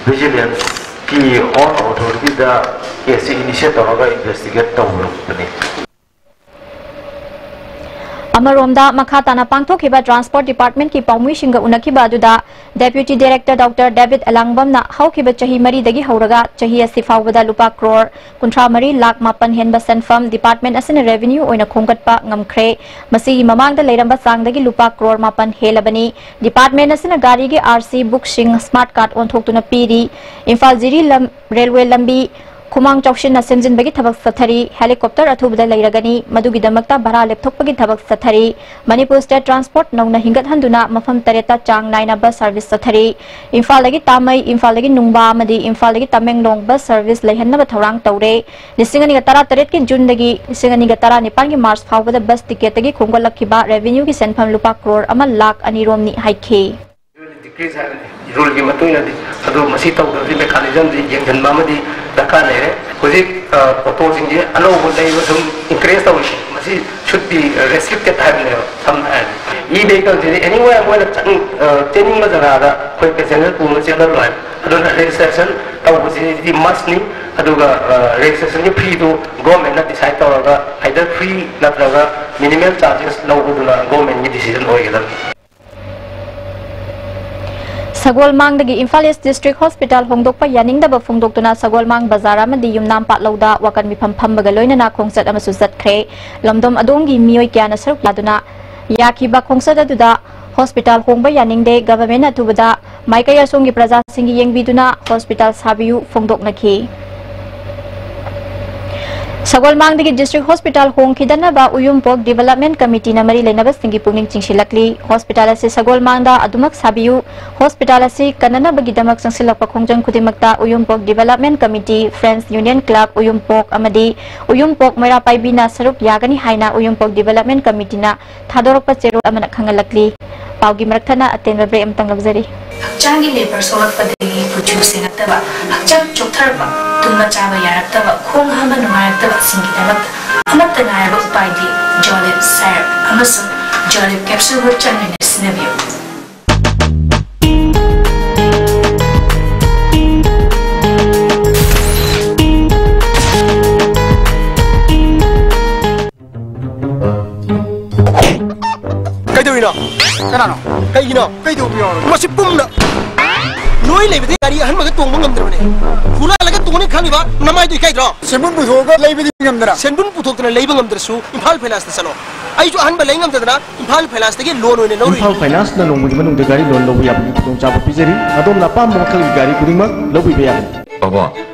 vigilance ꯀꯤ own authority ꯗ case ꯁꯤ initiate ꯇꯧꯔꯒ investigate ꯇꯧꯔꯛꯄꯅꯤ꯫ ꯑꯃꯔꯣꯝꯗ ꯃꯈꯥ ꯇꯥꯅ ꯄꯥꯡꯊꯣꯛꯈꯤꯕ transport department ꯀꯤ ꯄꯥꯎꯃꯤꯁꯤꯡꯒ ꯎꯅꯈꯤꯕ ꯑꯗꯨꯗ Deputy Director Doctor David ꯑꯦꯂꯥꯡꯕꯝꯅ ꯍꯧꯈꯤꯕ ꯆꯍꯤ ꯃꯔꯤꯗꯒꯤ ꯍꯧꯔꯒ ꯆꯍꯤ ꯑꯁꯤ ꯐꯥꯎꯕꯗ ꯂꯨꯄꯥ ꯀ꯭ꯔꯣꯔ ꯀꯨꯟꯊ꯭ꯔꯥ ꯃꯔꯤ ꯂꯥꯈ ꯃꯥꯄꯟ ꯍꯦꯟꯕ ꯁꯦꯟꯐꯝ department ꯑꯁꯤꯅ revenue ꯑꯣꯏꯅ ꯈꯣꯝꯒꯠꯄ ꯉꯝꯈ꯭ꯔꯦ꯫ ꯃꯁꯤꯒꯤ ꯃꯃꯥꯡꯗ ꯂꯩꯔꯝꯕ ꯆꯥꯡꯗꯒꯤ ꯂꯨꯄꯥ ꯀ꯭ꯔꯣꯔ ꯃꯥꯄꯟ ꯍꯦꯜꯂꯕꯅꯤ꯫ Department ꯑꯁꯤꯅ ꯒꯥꯔꯤꯒꯤ R C book ꯁꯤꯡ smart card ꯑꯣꯟꯊꯣꯛꯇꯨꯅ ꯄꯤꯔꯤ꯫ ꯏꯝꯐꯥꯜ ꯖꯤꯔꯤ ꯂꯝ, railway ꯂꯝꯕꯤ ꯈꯨꯃꯥꯡ ꯆꯥꯎꯁꯤꯟꯅ ꯁꯦꯝꯖꯤꯟꯕꯒꯤ ꯊꯕꯛ ꯆꯠꯊꯔꯤ꯫ ꯍꯦꯂꯤꯀꯣꯞꯇꯔ ꯑꯊꯨꯕꯗ ꯂꯩꯔꯒꯅꯤ꯫ ꯃꯗꯨꯒꯤꯗꯃꯛꯇ ꯚꯔꯥ ꯂꯦꯞꯊꯣꯛꯄꯒꯤ ꯊꯕꯛ ꯆꯠꯊꯔꯤ꯫ ꯃꯅꯤꯄꯨꯔ ꯁ꯭ꯇꯦꯠ ꯇ꯭ꯔꯥꯟꯁꯄꯣꯔꯠ ꯅꯧꯅ ꯍꯤꯡꯒꯠꯍꯟꯗꯨꯅ ꯃꯐꯝ ꯇꯔꯦꯠꯇ ꯆꯥꯡ ꯅꯥꯏꯅ ꯕꯁ ꯁꯔꯚꯤꯁ ꯆꯠꯊꯔꯤ꯫ ꯏꯝꯐꯥꯜꯗꯒꯤ ꯇꯥꯃꯩ, ꯏꯝꯐꯥꯜꯗꯒꯤ ꯅꯨꯡꯕꯥ ꯑꯃꯗꯤ ꯏꯝꯐꯥꯜꯗꯒꯤ ꯇꯃꯦꯡꯂꯣꯡ ꯕꯁ ꯁꯔꯚꯤꯁ ꯂꯩꯍꯟꯅꯕ ꯊꯧꯔꯥꯡ ꯇꯧꯔꯦ꯫ ꯂꯤꯁꯤꯡ ꯑꯅꯤꯒ ꯇꯔꯥꯇꯔꯦꯠꯀꯤ ꯖꯨꯟꯗꯒꯤ ꯂꯤꯁꯤꯡ ꯑꯅꯤꯒ ꯇꯔꯥꯅꯤꯄꯥꯟꯒꯤ ꯃꯥꯔꯆ ꯐꯥꯎꯕꯗ ꯕꯁ ꯇꯤꯀꯦꯠꯇꯒꯤ ꯈꯣꯝꯒꯠꯂꯛꯈꯤꯕ ꯔꯦꯚꯤꯅ꯭ꯌꯨꯒꯤ ꯁꯦꯟꯐꯝ ꯂꯨꯄꯥ ꯀ꯭ꯔꯣꯔ ꯑꯃ ꯂꯥꯈ ꯑꯅꯤ ꯔꯣꯝꯅꯤ ꯍꯥꯏꯈꯤ꯫ ꯗꯤꯀ꯭ꯔꯤꯁ ꯍꯥꯏꯕꯅꯤ꯫ ꯔꯨꯜꯒꯤ ꯃꯇꯨꯡ ꯏꯟꯅꯗꯤ꯫ ꯑꯗꯣ ꯃꯁꯤ ꯇꯧꯗꯕꯗꯤ ꯃꯦꯀꯥꯅꯤꯖꯝꯁꯤ ꯌꯦꯡꯁꯤꯟꯕ ꯑꯃꯗꯤ ꯗꯔꯀꯥꯔ ꯂꯩꯔꯦ꯫ ꯍꯧꯖꯤꯛ, ꯑ, ꯑꯣꯇꯣꯁꯤꯡꯁꯤ ꯑꯅꯧꯕ ꯂꯩꯕ ꯁꯨꯝ ꯏꯟꯀꯔꯦꯖ ꯇꯧꯔꯤꯁꯦ, ꯃꯁꯤ should be restricted ꯍꯥꯏꯕꯅꯦꯕ꯫ ꯁꯝꯅ ꯍꯥꯏꯔꯕꯗ, ꯏ ꯚꯦꯍꯤꯀꯜꯁꯤꯗꯤ anywhere ꯃꯣꯏꯅ ꯆꯠꯅꯤꯡ-, ꯑ, ꯆꯦꯟꯅꯤꯡꯕ ꯖꯒꯥꯗ ꯑꯩꯈꯣꯏ ꯄꯦꯁꯦꯟꯖꯔ ꯄꯨꯔꯒ ꯆꯦꯜꯍꯜꯂꯣꯏ ꯍꯥꯏꯕ꯫ ꯑꯗꯨꯅ ꯔꯦꯖꯤꯁꯇ꯭ꯔꯦꯁꯟ ꯇꯧꯕꯁꯤꯗꯤ ꯃꯁꯅꯤ꯫ ꯑꯗꯨꯒ, ꯑ, ꯔꯦꯖꯤꯁꯇ꯭ꯔꯦꯁꯟꯒꯤ ꯐꯤꯗꯨ ꯒꯣꯔꯃꯦꯟꯅ ꯗꯤꯁꯥꯏꯗ ꯇꯧꯔꯒ either free ꯅꯠꯇ꯭ꯔꯒ minimal charges ꯂꯧꯕꯗꯨꯅ ꯒꯣꯔꯃꯦꯟꯒꯤ ꯗꯤꯁꯤꯖꯟ ꯑꯣꯏꯒꯗꯕꯅꯤ꯫ ꯁꯒꯣꯜꯃꯥꯡꯗꯒꯤ ꯏꯝꯐꯥꯜ ꯏꯁ ꯗꯤꯁꯇ꯭ꯔꯤꯛ ꯍꯣꯁꯄꯤꯇꯥꯜ ꯍꯣꯡꯗꯣꯛꯄ ꯌꯥꯅꯤꯡꯗꯕ ꯐꯣꯡꯗꯣꯛꯇꯨꯅ ꯁꯒꯣꯜꯃꯥꯡ ꯕꯖꯥꯔ ꯑꯃꯗꯤ ꯌꯨꯝꯅꯥꯝ ꯄꯥꯠꯂꯧꯗ ꯋꯥꯀꯠ ꯃꯤꯐꯝ ꯐꯝꯕꯒ ꯂꯣꯏꯅꯅ ꯈꯣꯡꯆꯠ ꯑꯃꯁꯨ ꯆꯠꯈ꯭ꯔꯦ꯫ ꯂꯝꯗꯝ ꯑꯗꯣꯝꯒꯤ ꯃꯤꯑꯣꯏ ꯀꯌꯥꯅ ꯁꯔꯨꯛ ꯌꯥꯗꯨꯅ ꯌꯥꯈꯤꯕ ꯈꯣꯡꯆꯠ ꯑꯗꯨꯗ ꯍꯣꯁꯄꯤꯇꯥꯜ ꯍꯣꯡꯕ ꯌꯥꯅꯤꯡꯗꯦ, ꯒꯚꯔꯟꯃꯦꯟꯠ ꯑꯊꯨꯕꯗ ꯃꯥꯏꯀꯩ ꯑꯁꯣꯝꯒꯤ ꯄ꯭ꯔꯖꯥꯁꯤꯡꯒꯤ ꯌꯦꯡꯕꯤꯗꯨꯅ ꯍꯣꯁꯄꯤꯇꯥꯜ ꯁꯥꯕꯤꯌꯨ ꯐꯣꯡꯗꯣꯛꯅꯈꯤ꯫ ꯁꯒꯣꯜꯃꯥꯡꯗꯒꯤ ꯗꯤꯁꯇ꯭ꯔꯤꯛ ꯍꯣꯁꯄꯤꯇꯥꯜ ꯍꯣꯡꯈꯤꯗꯅꯕ ꯎꯌꯨꯝꯄꯣꯛ ꯗꯤꯚꯦꯂꯞꯃꯦꯟꯠ ꯀꯃꯤꯇꯤꯅ ꯃꯔꯤ ꯂꯩꯅꯕꯁꯤꯡꯒꯤ ꯄꯨꯛꯅꯤꯡ ꯆꯤꯡꯁꯤꯜꯂꯛꯂꯤ꯫ ꯍꯣꯁꯄꯤꯇꯥꯜ ꯑꯁꯤ ꯁꯒꯣꯜꯃꯥꯡꯗ ꯑꯗꯨꯃꯛ ꯁꯥꯕꯤꯌꯨ, ꯍꯣꯁꯄꯤꯇꯥꯜ ꯑꯁꯤ ꯀꯟꯅꯅꯕꯒꯤꯗꯃꯛ ꯆꯪꯁꯤꯜꯂꯛꯄ ꯈꯣꯡꯖꯪ ꯈꯨꯗꯤꯡꯃꯛꯇ ꯎꯌꯨꯝꯄꯣꯛ development committee, friends union club ꯎꯌꯨꯝꯄꯣꯛ ꯑꯃꯗꯤ ꯎꯌꯨꯝꯄꯣꯛ ꯃꯩꯔꯥ ꯄꯥꯏꯕꯤꯅ ꯁꯔꯨꯛ ꯌꯥꯒꯅꯤ ꯍꯥꯏꯅ ꯎꯌꯨꯝꯄꯣꯛ ꯗꯤꯚꯦꯂꯞꯃꯦꯟꯠ ꯀꯃꯤꯇꯤꯅ ꯊꯥꯗꯣꯔꯛꯄ ꯆꯦꯔꯣꯜ ꯑꯃꯅ ꯈꯪꯍꯜꯂꯛꯂꯤ꯫ ꯄꯥꯎꯒꯤ ꯃꯔꯛ ꯊꯠꯅ ꯑꯇꯦꯟꯕ ꯕ꯭ꯔꯦꯛ ꯑꯃꯇꯪ ꯂꯧꯖꯔꯤ꯫ ꯍꯛꯆꯥꯡꯒꯤ ꯂꯦꯕꯔ ꯁꯣꯛꯂꯛꯄꯗꯒꯤ ꯀꯨꯆꯨ ꯁꯦꯡꯉꯛꯇꯕ, ꯍꯛꯆꯥꯡ ꯆꯣꯛꯊꯔꯛꯄ, ꯇꯨꯝꯕ ꯆꯥꯕ ꯌꯥꯔꯛꯇꯕ, ꯈꯣꯡ ꯍꯥꯝꯕ ꯅꯨꯡꯉꯥꯏꯔꯛꯇꯕꯁꯤꯡꯒꯤꯗꯃꯛꯇ ꯑꯃꯠꯇ ꯉꯥꯏꯔꯕ ꯎꯄꯥꯏꯗꯤ ꯖꯣꯂꯤꯞ ꯁꯥꯏꯔꯞ ꯑꯃꯁꯨꯡ ꯖꯣꯂꯤꯞ ꯀꯦꯞꯁꯨꯜꯕꯨ ꯆꯥꯡ ꯅꯥꯏꯅ ꯁꯤꯖꯤꯟꯅꯕꯤꯌꯨ꯫ ꯀꯩꯗꯧꯔꯤꯅꯣ? ꯀꯅꯥꯅꯣ? ꯀꯩꯒꯤꯅꯣ? ꯀꯩꯗꯧꯕ ꯌꯥꯎꯔꯒꯦ? ꯃꯁꯤ ꯄꯨꯝꯅ ꯅꯣꯏ ꯂꯩꯕꯗꯤ ꯒꯥꯔꯤ ꯑꯍꯟꯕꯒ ꯇꯣꯡꯕ ꯉꯝꯗ꯭ꯔꯕꯅꯦ꯫ ꯍꯨꯔꯥꯜꯂꯒ ꯇꯣꯡꯅꯤ ꯈꯪꯉꯤꯕ ꯅꯃꯥꯏꯗꯣ ꯏꯀꯥꯏꯗ꯭ꯔꯣ? ꯁꯦꯟꯕꯨꯟ ꯄꯨꯊꯣꯛꯑꯒ ꯂꯩꯕꯗꯤ ꯉꯝꯗꯅ꯫ ꯁꯦꯟꯕꯨꯟ ꯄꯨꯊꯣꯛꯇꯅ ꯂꯩꯕ ꯉꯝꯗ꯭ꯔꯁꯨ ꯏꯝꯐꯥꯜ ꯐꯥꯏꯅꯥꯟꯁꯇ ꯆꯠꯂꯣ꯫ ꯑꯩꯁꯨ ꯑꯍꯟꯕ ꯂꯩ ꯉꯝꯗꯗꯅ ꯏꯝꯐꯥꯜ ꯐꯥꯏꯅꯥꯟꯁꯇꯒꯤ ꯂꯣꯟ ꯑꯣꯏꯅ ꯂꯧꯔꯨꯏ꯫ ꯏꯝꯐꯥꯜ ꯐꯥꯏꯅꯥꯟꯁꯅ ꯅꯣꯡꯃꯒꯤ ꯃꯅꯨꯡꯗ ꯒꯥꯔꯤ ꯂꯣꯟ ꯂꯧꯕ ꯌꯥꯕꯒꯤ ꯈꯨꯗꯣꯡꯆꯥꯕ ꯄꯤꯖꯔꯤ꯫ ꯑꯗꯣꯝꯅ ꯑꯄꯥꯝꯕ ꯃꯈꯜꯒꯤ ꯒꯥꯔꯤ ꯈꯨꯗꯤꯡꯃꯛ ꯂꯧꯕꯤꯕ ꯌꯥꯒꯅꯤ꯫ ꯕꯥꯕꯥ,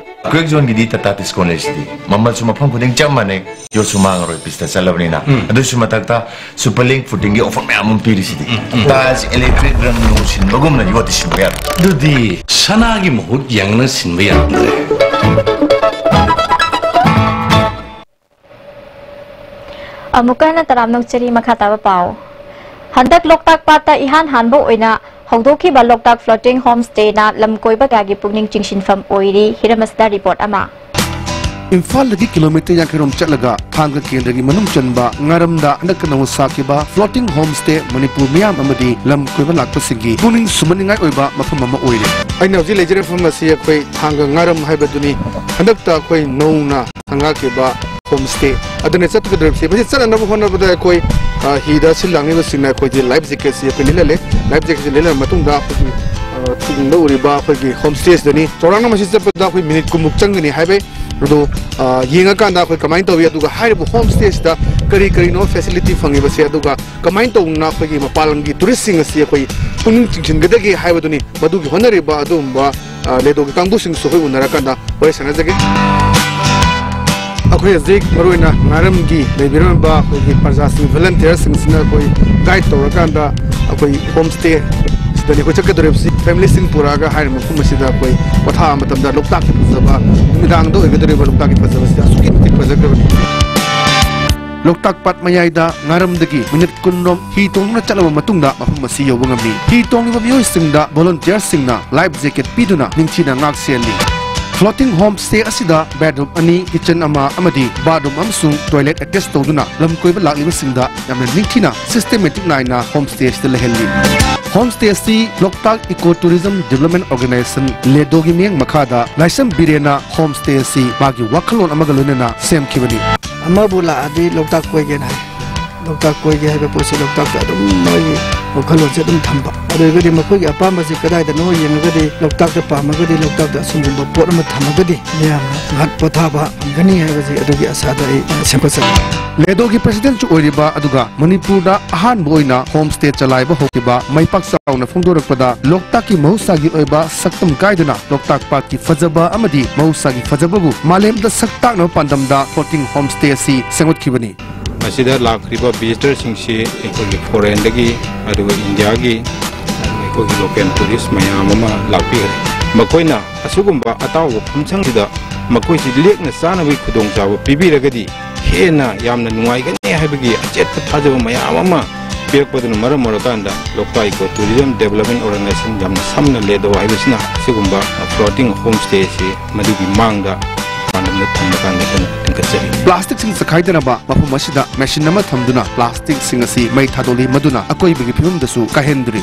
ꯀ꯭ꯔꯦꯛ ꯖꯣꯟꯒꯤꯗꯤ ꯇꯥꯇꯥ ꯗꯤꯁꯀꯥꯎꯟ ꯂꯩꯔꯤꯁꯤꯗꯤ, ꯃꯃꯜꯁꯨ ꯃꯐꯝ ꯈꯨꯗꯤꯡ ꯆꯞ ꯃꯥꯟꯅꯩ, ꯌꯣꯠꯁꯨ ꯃꯥꯡꯉꯔꯣꯏ, ꯄꯤꯁꯇ ꯆꯠꯂꯕꯅꯤꯅ꯫ ꯎꯝ꯫ ꯑꯗꯨꯁꯨ ꯃꯊꯛꯇ ꯁꯨꯄꯔ ꯂꯤꯡ ꯐꯨꯇꯤꯡꯒꯤ ꯑꯣꯐꯔ ꯃꯌꯥꯝ ꯑꯃ ꯄꯤꯔꯤꯁꯤꯗꯤ꯫ ꯎꯝ, ꯎꯝ꯫ ꯇꯥꯏꯜꯁ, ꯏꯂꯦꯛꯇ꯭ꯔꯤꯛ, ꯔꯪ ꯅꯨꯡ ꯁꯤꯟꯕꯒꯨꯝꯅ ꯌꯣꯠꯇꯤ ꯁꯤꯟꯕ ꯌꯥꯔꯣꯏ꯫ ꯑꯗꯨꯗꯤ ꯁꯅꯥꯒꯤ ꯃꯍꯨꯠ ꯌꯦꯡꯅ ꯁꯤꯟꯕ ꯌꯥꯔꯝꯗ꯭ꯔꯦ꯫ ꯑꯃꯨꯛꯀ ꯍꯟꯅ ꯇꯔꯥꯝꯅ ꯑꯣꯛꯆꯔꯤ꯫ ꯃꯈꯥ ꯇꯥꯕ ꯄꯥꯎ꯫ ꯍꯟꯗꯛ ꯂꯣꯛꯇꯥꯛ ꯄꯥꯠꯇ ꯏꯍꯥꯟ ꯍꯥꯟꯕ ꯑꯣꯏꯅ ꯍꯧꯗꯣꯛꯈꯤꯕ ꯂꯣꯛꯇꯥꯛ ꯐ꯭ꯂꯣꯇꯤꯡ ꯍꯣꯝ ꯁ꯭ꯇꯦꯅ ꯂꯝ ꯀꯣꯏꯕ ꯀꯌꯥꯒꯤ ꯄꯨꯛꯅꯤꯡ ꯆꯤꯡꯁꯤꯟꯐꯝ ꯑꯣꯏꯔꯤ꯫ ꯍꯤꯔꯝ ꯑꯁꯤꯗ ꯔꯤꯄꯣꯔꯠ ꯑꯃ꯫ ꯏꯝꯐꯥꯜꯗꯒꯤ ꯀꯤꯂꯣꯃꯤꯇꯔ ꯌꯥꯡꯈꯩ ꯔꯣꯝ ꯆꯠꯂꯒ ꯊꯥꯡꯒ ꯀꯦꯟꯗ꯭ꯔꯒꯤ ꯃꯅꯨꯡ ꯆꯟꯕ ꯉꯥꯔꯝꯗ ꯍꯟꯗꯛꯇ ꯅꯧꯅ ꯁꯥꯈꯤꯕ ꯐ꯭ꯂꯣꯇꯤꯡ ꯍꯣꯝ ꯁ꯭ꯇꯦ ꯃꯅꯤꯄꯨꯔ ꯃꯤꯌꯥꯝ ꯑꯃꯗꯤ ꯂꯝ ꯀꯣꯏꯕ ꯂꯥꯛꯄꯁꯤꯡꯒꯤ ꯄꯨꯛꯅꯤꯡ ꯁꯨꯝꯍꯠꯅꯤꯡꯉꯥꯏ ꯑꯣꯏꯕ ꯃꯐꯝ ꯑꯃ ꯑꯣꯏꯔꯦ꯫ ꯑꯩꯅ ꯍꯧꯖꯤꯛ ꯂꯩꯖꯔꯤꯕ ꯃꯐꯝ ꯑꯁꯤ ꯑꯩꯈꯣꯏ ꯊꯥꯡꯒ ꯉꯥꯔꯝ ꯍꯥꯏꯕꯗꯨꯅꯤ꯫ ꯍꯟꯗꯛꯇ ꯑꯩꯈꯣꯏ ꯅꯧꯅ ꯍꯪꯉꯛꯈꯤꯕ ꯍꯣꯝ ꯁ꯭ꯇꯦ ꯑꯗꯨꯅ ꯆꯠꯀꯗꯧꯔꯤꯕꯁꯤ꯫ ꯃꯁꯤ ꯆꯠꯅꯅꯕ ꯍꯣꯠꯅꯕꯗ ꯑꯩꯈꯣꯏ, ꯑ, ꯍꯤꯗ ꯁꯤꯜ ꯂꯥꯡꯂꯤꯕꯁꯤꯡꯅ ꯑꯩꯈꯣꯏꯗꯤ ꯂꯥꯏꯐ ꯖꯦꯀꯦꯠꯁꯤ ꯑꯩꯈꯣꯏ ꯂꯤꯠꯍꯜꯂꯦ꯫ ꯂꯥꯏꯐ ꯖꯦꯀꯦꯠꯁꯤ ꯂꯤꯠꯍꯜꯂꯕ ꯃꯇꯨꯡꯗ ꯑꯩꯈꯣꯏꯒꯤ, ꯑ, ꯊꯤꯡꯕ ꯎꯔꯤꯕ ꯑꯩꯈꯣꯏꯒꯤ ꯍꯣꯝ ꯁ꯭ꯇꯦꯁꯤꯗꯅꯤ꯫ ꯆꯥꯎꯔꯥꯛꯅ ꯃꯁꯤ ꯆꯠꯄꯗ ꯑꯩꯈꯣꯏ ꯃꯤꯅꯤꯠ ꯀꯨꯟꯃꯨꯛ ꯆꯪꯒꯅꯤ ꯍꯥꯏꯕꯩ꯫ ꯑꯗꯣ, ꯑ, ꯌꯦꯡꯉꯀꯥꯟꯗ ꯑꯩꯈꯣꯏ ꯀꯃꯥꯏꯅ ꯇꯧꯏ, ꯑꯗꯨꯒ ꯍꯥꯏꯔꯤꯕ ꯍꯣꯝ ꯁ꯭ꯇꯦꯁꯤꯗ ꯀꯔꯤ ꯀꯔꯤꯅꯣ ꯐꯦꯁꯤꯂꯤꯇꯤ ꯐꯪꯉꯤꯕꯁꯦ, ꯑꯗꯨꯒ ꯀꯃꯥꯏꯅ ꯇꯧꯗꯅ ꯑꯩꯈꯣꯏꯒꯤ ꯃꯄꯥꯟ ꯂꯝꯒꯤ ꯇꯨꯔꯤꯁꯁꯤꯡ ꯑꯁꯤ ꯑꯩꯈꯣꯏ ꯄꯨꯛꯅꯤꯡ ꯆꯤꯡꯁꯤꯟꯒꯗꯒꯦ ꯍꯥꯏꯕꯗꯨꯅꯤ꯫ ꯃꯗꯨꯒꯤ ꯍꯣꯠꯅꯔꯤꯕ ꯑꯗꯨꯒꯨꯝꯕ, ꯑ, ꯂꯦꯗꯣꯒꯤ ꯀꯥꯡꯕꯨꯁꯤꯡꯁꯨ ꯑꯩꯈꯣꯏ ꯎꯅꯔꯀꯥꯟꯗ ꯋꯥꯔꯤ ꯁꯥꯟꯅꯖꯒꯦ꯫ ꯑꯩꯈꯣꯏ ꯍꯧꯖꯤꯛ ꯃꯔꯨꯑꯣꯏꯅ ꯉꯥꯔꯝꯒꯤ ꯂꯩꯕꯤꯔꯝꯕ ꯑꯩꯈꯣꯏꯒꯤ ꯄ꯭ꯔꯖꯥꯁꯤꯡ, ꯚꯣꯂꯟꯇꯤꯌꯔꯁꯤꯡꯁꯤꯅ ꯑꯩꯈꯣꯏ ꯒꯥꯏꯗ ꯇꯧꯔꯀꯥꯟꯗ ꯑꯩꯈꯣꯏ ꯍꯣꯝ ꯁ꯭ꯇꯦ ꯁꯤꯗꯅꯤ ꯑꯩꯈꯣꯏ ꯆꯠꯀꯗꯧꯔꯤꯕꯁꯤ꯫ ꯐꯦꯃꯤꯂꯤꯁꯤꯡ ꯄꯨꯔꯛꯑꯒ ꯍꯥꯏꯔꯤꯕ ꯃꯐꯝ ꯑꯁꯤꯗ ꯑꯩꯈꯣꯏ ꯄꯣꯊꯥꯕ ꯃꯇꯝꯗ ꯂꯣꯛꯇꯥꯛꯀꯤ ꯐꯖꯕ, ꯅꯨꯃꯤꯗꯥꯡꯗ ꯑꯣꯏꯒꯗꯧꯔꯤꯕ ꯂꯣꯛꯇꯥꯛꯀꯤ ꯐꯖꯕꯁꯤꯗ ꯑꯁꯨꯛꯀꯤ ꯃꯇꯤꯛ ꯐꯖꯈ꯭ꯔꯕꯅꯤ꯫ ꯂꯣꯛꯇꯥꯛ ꯄꯥꯠ ꯃꯌꯥꯏꯗ ꯉꯥꯔꯝꯗꯒꯤ ꯃꯤꯅꯤꯠ ꯀꯨꯟ ꯔꯣꯝ ꯍꯤ ꯇꯣꯡꯗꯨꯅ ꯆꯠꯂꯕ ꯃꯇꯨꯡꯗ ꯃꯐꯝ ꯑꯁꯤ ꯌꯧꯕ ꯉꯝꯃꯤ꯫ ꯍꯤ ꯇꯣꯡꯂꯤꯕ ꯃꯤꯑꯣꯏꯁꯤꯡꯗ ꯚꯣꯂꯨꯟꯇꯤꯌꯔꯁꯤꯡꯅ ꯂꯥꯏꯐ ꯖꯦꯀꯦꯠ ꯄꯤꯗꯨꯅ ꯅꯤꯡꯊꯤꯅ ꯉꯥꯛ ꯁꯦꯜꯂꯤ꯫ ꯐ꯭ꯂꯣꯇꯤꯡ ꯍꯣꯝ ꯁ꯭ꯇꯦ ꯑꯁꯤꯗ ꯕꯦꯗꯔꯨꯝ ꯑꯅꯤ, ꯀꯤꯆꯟ ꯑꯃ ꯑꯃꯗꯤ ꯕꯥꯠꯔꯨꯝ ꯑꯃꯁꯨꯡ ꯇꯣꯏꯂꯦꯠ ꯑꯦꯇꯦꯆ ꯇꯧꯗꯨꯅ ꯂꯝ ꯀꯣꯏꯕ ꯂꯥꯛꯂꯤꯕꯁꯤꯡꯗ ꯌꯥꯝꯅ ꯅꯤꯡꯊꯤꯅ ꯁꯤꯁꯇꯦꯃꯦꯇꯤꯛ ꯅꯥꯏꯅ ꯍꯣꯝ ꯁ꯭ꯇꯦ ꯑꯁꯤꯗ ꯂꯩꯍꯜꯂꯤ꯫ ꯍꯣꯝ ꯁ꯭ꯇꯦ ꯑꯁꯤ ꯂꯣꯛꯇꯥꯛ ꯏꯀꯣ ꯇꯨꯔꯤꯖꯝ ꯗꯤꯕ꯭ꯂꯞꯃꯦꯟ ꯑꯣꯔꯒꯅꯥꯏꯖꯦꯁꯟ, ꯂꯦꯗꯣꯒꯤ ꯃꯤꯠꯌꯦꯡ ꯃꯈꯥꯗ ꯂꯥꯏꯁ꯭ꯔꯝ ꯕꯤꯔꯦꯟꯅ ꯍꯣꯝ ꯁ꯭ꯇꯦ ꯑꯁꯤ ꯃꯥꯒꯤ ꯋꯥꯈꯜꯂꯣꯟ ꯑꯃꯒ ꯂꯣꯏꯅꯅ ꯁꯦꯝꯈꯤꯕꯅꯤ꯫ ꯑꯃꯕꯨ ꯂꯥꯛꯑꯗꯤ ꯂꯣꯛꯇꯥꯛ ꯀꯣꯏꯒꯦꯅ ꯍꯥꯏ꯫ ꯂꯣꯛꯇꯥꯛ ꯀꯣꯏꯒꯦ ꯍꯥꯏꯕ ꯄꯣꯠꯁꯤ ꯂꯣꯛꯇꯥꯛꯇ ꯑꯗꯨꯝ ꯃꯣꯏꯒꯤ ꯋꯥꯈꯜꯂꯣꯟꯁꯦ ꯑꯗꯨꯝ ꯊꯝꯕ꯫ ꯑꯗꯨ ꯑꯣꯏꯔꯒꯗꯤ ꯃꯈꯣꯏꯒꯤ ꯑꯄꯥꯝꯕꯁꯤ ꯀꯗꯥꯏꯗꯅꯣ ꯌꯦꯡꯉꯒꯗꯤ, ꯂꯣꯛꯇꯥꯛꯇ ꯄꯥꯝꯃꯒꯗꯤ ꯂꯣꯛꯇꯥꯛꯇ ꯑꯁꯨꯝꯒꯨꯝꯕ ꯄꯣꯠ ꯑꯃ ꯊꯝꯃꯒꯗꯤ ꯃꯤꯌꯥꯝꯅ ꯉꯥꯏꯍꯥꯛ ꯄꯣꯊꯥꯕ ꯐꯪꯒꯅꯤ ꯍꯥꯏꯕꯁꯤ ꯑꯗꯨꯒꯤ ꯑꯁꯥꯗ ꯑꯩ ꯁꯦꯝꯒꯠꯆꯕꯅꯤ꯫ ꯂꯦꯗꯣꯒꯤ ꯄ꯭ꯔꯦꯁꯤꯗꯦꯟꯠꯁꯨ ꯑꯣꯏꯔꯤꯕ ꯑꯗꯨꯒ ꯃꯅꯤꯄꯨꯔꯗ ꯑꯍꯥꯟꯕ ꯑꯣꯏꯅ ꯍꯣꯝ ꯁ꯭ꯇꯦ ꯆꯂꯥꯏꯕ ꯍꯧꯈꯤꯕ ꯃꯥꯏ ꯄꯥꯛ ꯆꯥꯎꯅ ꯐꯣꯡꯗꯣꯔꯛꯄꯗ ꯂꯣꯛꯇꯥꯛꯀꯤ ꯃꯍꯧꯁꯥꯒꯤ ꯑꯣꯏꯕ ꯁꯛꯇꯝ ꯀꯥꯏꯗꯨꯅ ꯂꯣꯛꯇꯥꯛ ꯄꯥꯠꯀꯤ ꯐꯖꯕ ꯑꯃꯗꯤ ꯃꯍꯧꯁꯥꯒꯤ ꯐꯖꯕꯕꯨ ꯃꯥꯂꯦꯝꯗ ꯁꯛ ꯇꯥꯛꯅꯕ ꯄꯥꯟꯗꯝꯗ floating home stay ꯑꯁꯤ ꯁꯦꯝꯒꯠꯈꯤꯕꯅꯤ꯫ ꯃꯁꯤꯗ ꯂꯥꯛꯈ꯭ꯔꯤꯕ ꯚꯤꯖꯤꯇꯔꯁꯤꯡꯁꯤ ꯑꯩꯈꯣꯏꯒꯤ ꯐꯣꯔꯦꯟꯗꯒꯤ, ꯑꯗꯨꯒ ꯏꯟꯗꯤꯌꯥꯒꯤ, ꯑꯗꯨꯒ ꯑꯩꯈꯣꯏꯒꯤ ꯂꯣꯀꯦꯜ ꯇꯨꯔꯤꯁ ꯃꯌꯥꯝ ꯑꯃ ꯂꯥꯛꯄꯤꯈ꯭ꯔꯦ꯫ ꯃꯈꯣꯏꯅ ꯑꯁꯤꯒꯨꯝꯕ ꯑꯇꯥꯎꯕ ꯐꯝꯁꯪꯁꯤꯗ ꯃꯈꯣꯏꯁꯤ ꯂꯦꯛꯅ ꯆꯥꯅꯕꯒꯤ ꯈꯨꯗꯣꯡꯆꯥꯕ ꯄꯤꯕꯤꯔꯒꯗꯤ ꯍꯦꯟꯅ ꯌꯥꯝꯅ ꯅꯨꯡꯉꯥꯏꯒꯅꯤ ꯍꯥꯏꯕꯒꯤ ꯑꯆꯦꯠꯄ ꯊꯥꯖꯕ ꯃꯌꯥꯝ ꯑꯃ ꯄꯤꯔꯛꯄꯗꯨꯅ ꯃꯔꯝ ꯑꯣꯏꯔꯀꯥꯟꯗ ꯂꯣꯛꯇꯥꯛ ꯏꯀꯣ ꯇꯨꯔꯤꯖꯝ ꯗꯦꯕꯂꯞꯃꯦꯟ ꯑꯣꯔꯒꯅꯥꯏꯖꯦꯁꯟ, ꯌꯥꯝꯅ ꯁꯝꯅ ꯂꯦꯗꯣ ꯍꯥꯏꯕꯁꯤꯅ ꯑꯁꯤꯒꯨꯝꯕ floating home stay ꯑꯁꯤ ꯃꯗꯨꯒꯤ ꯃꯥꯡꯗ ꯄꯥꯟꯗꯝꯗ ꯊꯝꯕ ꯀꯥꯟꯗ ꯑꯩꯈꯣꯏꯅ ꯂꯤꯡꯈꯠꯆꯔꯤ꯫ ꯄ꯭ꯂꯥꯁꯇꯤꯛꯁꯤꯡ ꯆꯈꯥꯏꯗꯅꯕ ꯃꯐꯝ ꯑꯁꯤꯗ ꯃꯦꯁꯤꯟ ꯑꯃ ꯊꯝꯗꯨꯅ ꯄ꯭ꯂꯥꯁꯇꯤꯛꯁꯤꯡ ꯑꯁꯤ ꯃꯩ ꯊꯥꯗꯣꯛꯂꯤ, ꯃꯗꯨꯅ ꯑꯀꯣꯏꯕꯒꯤ ꯐꯤꯕꯝꯗꯁꯨ ꯀꯥꯏꯍꯟꯗ꯭ꯔꯤ꯫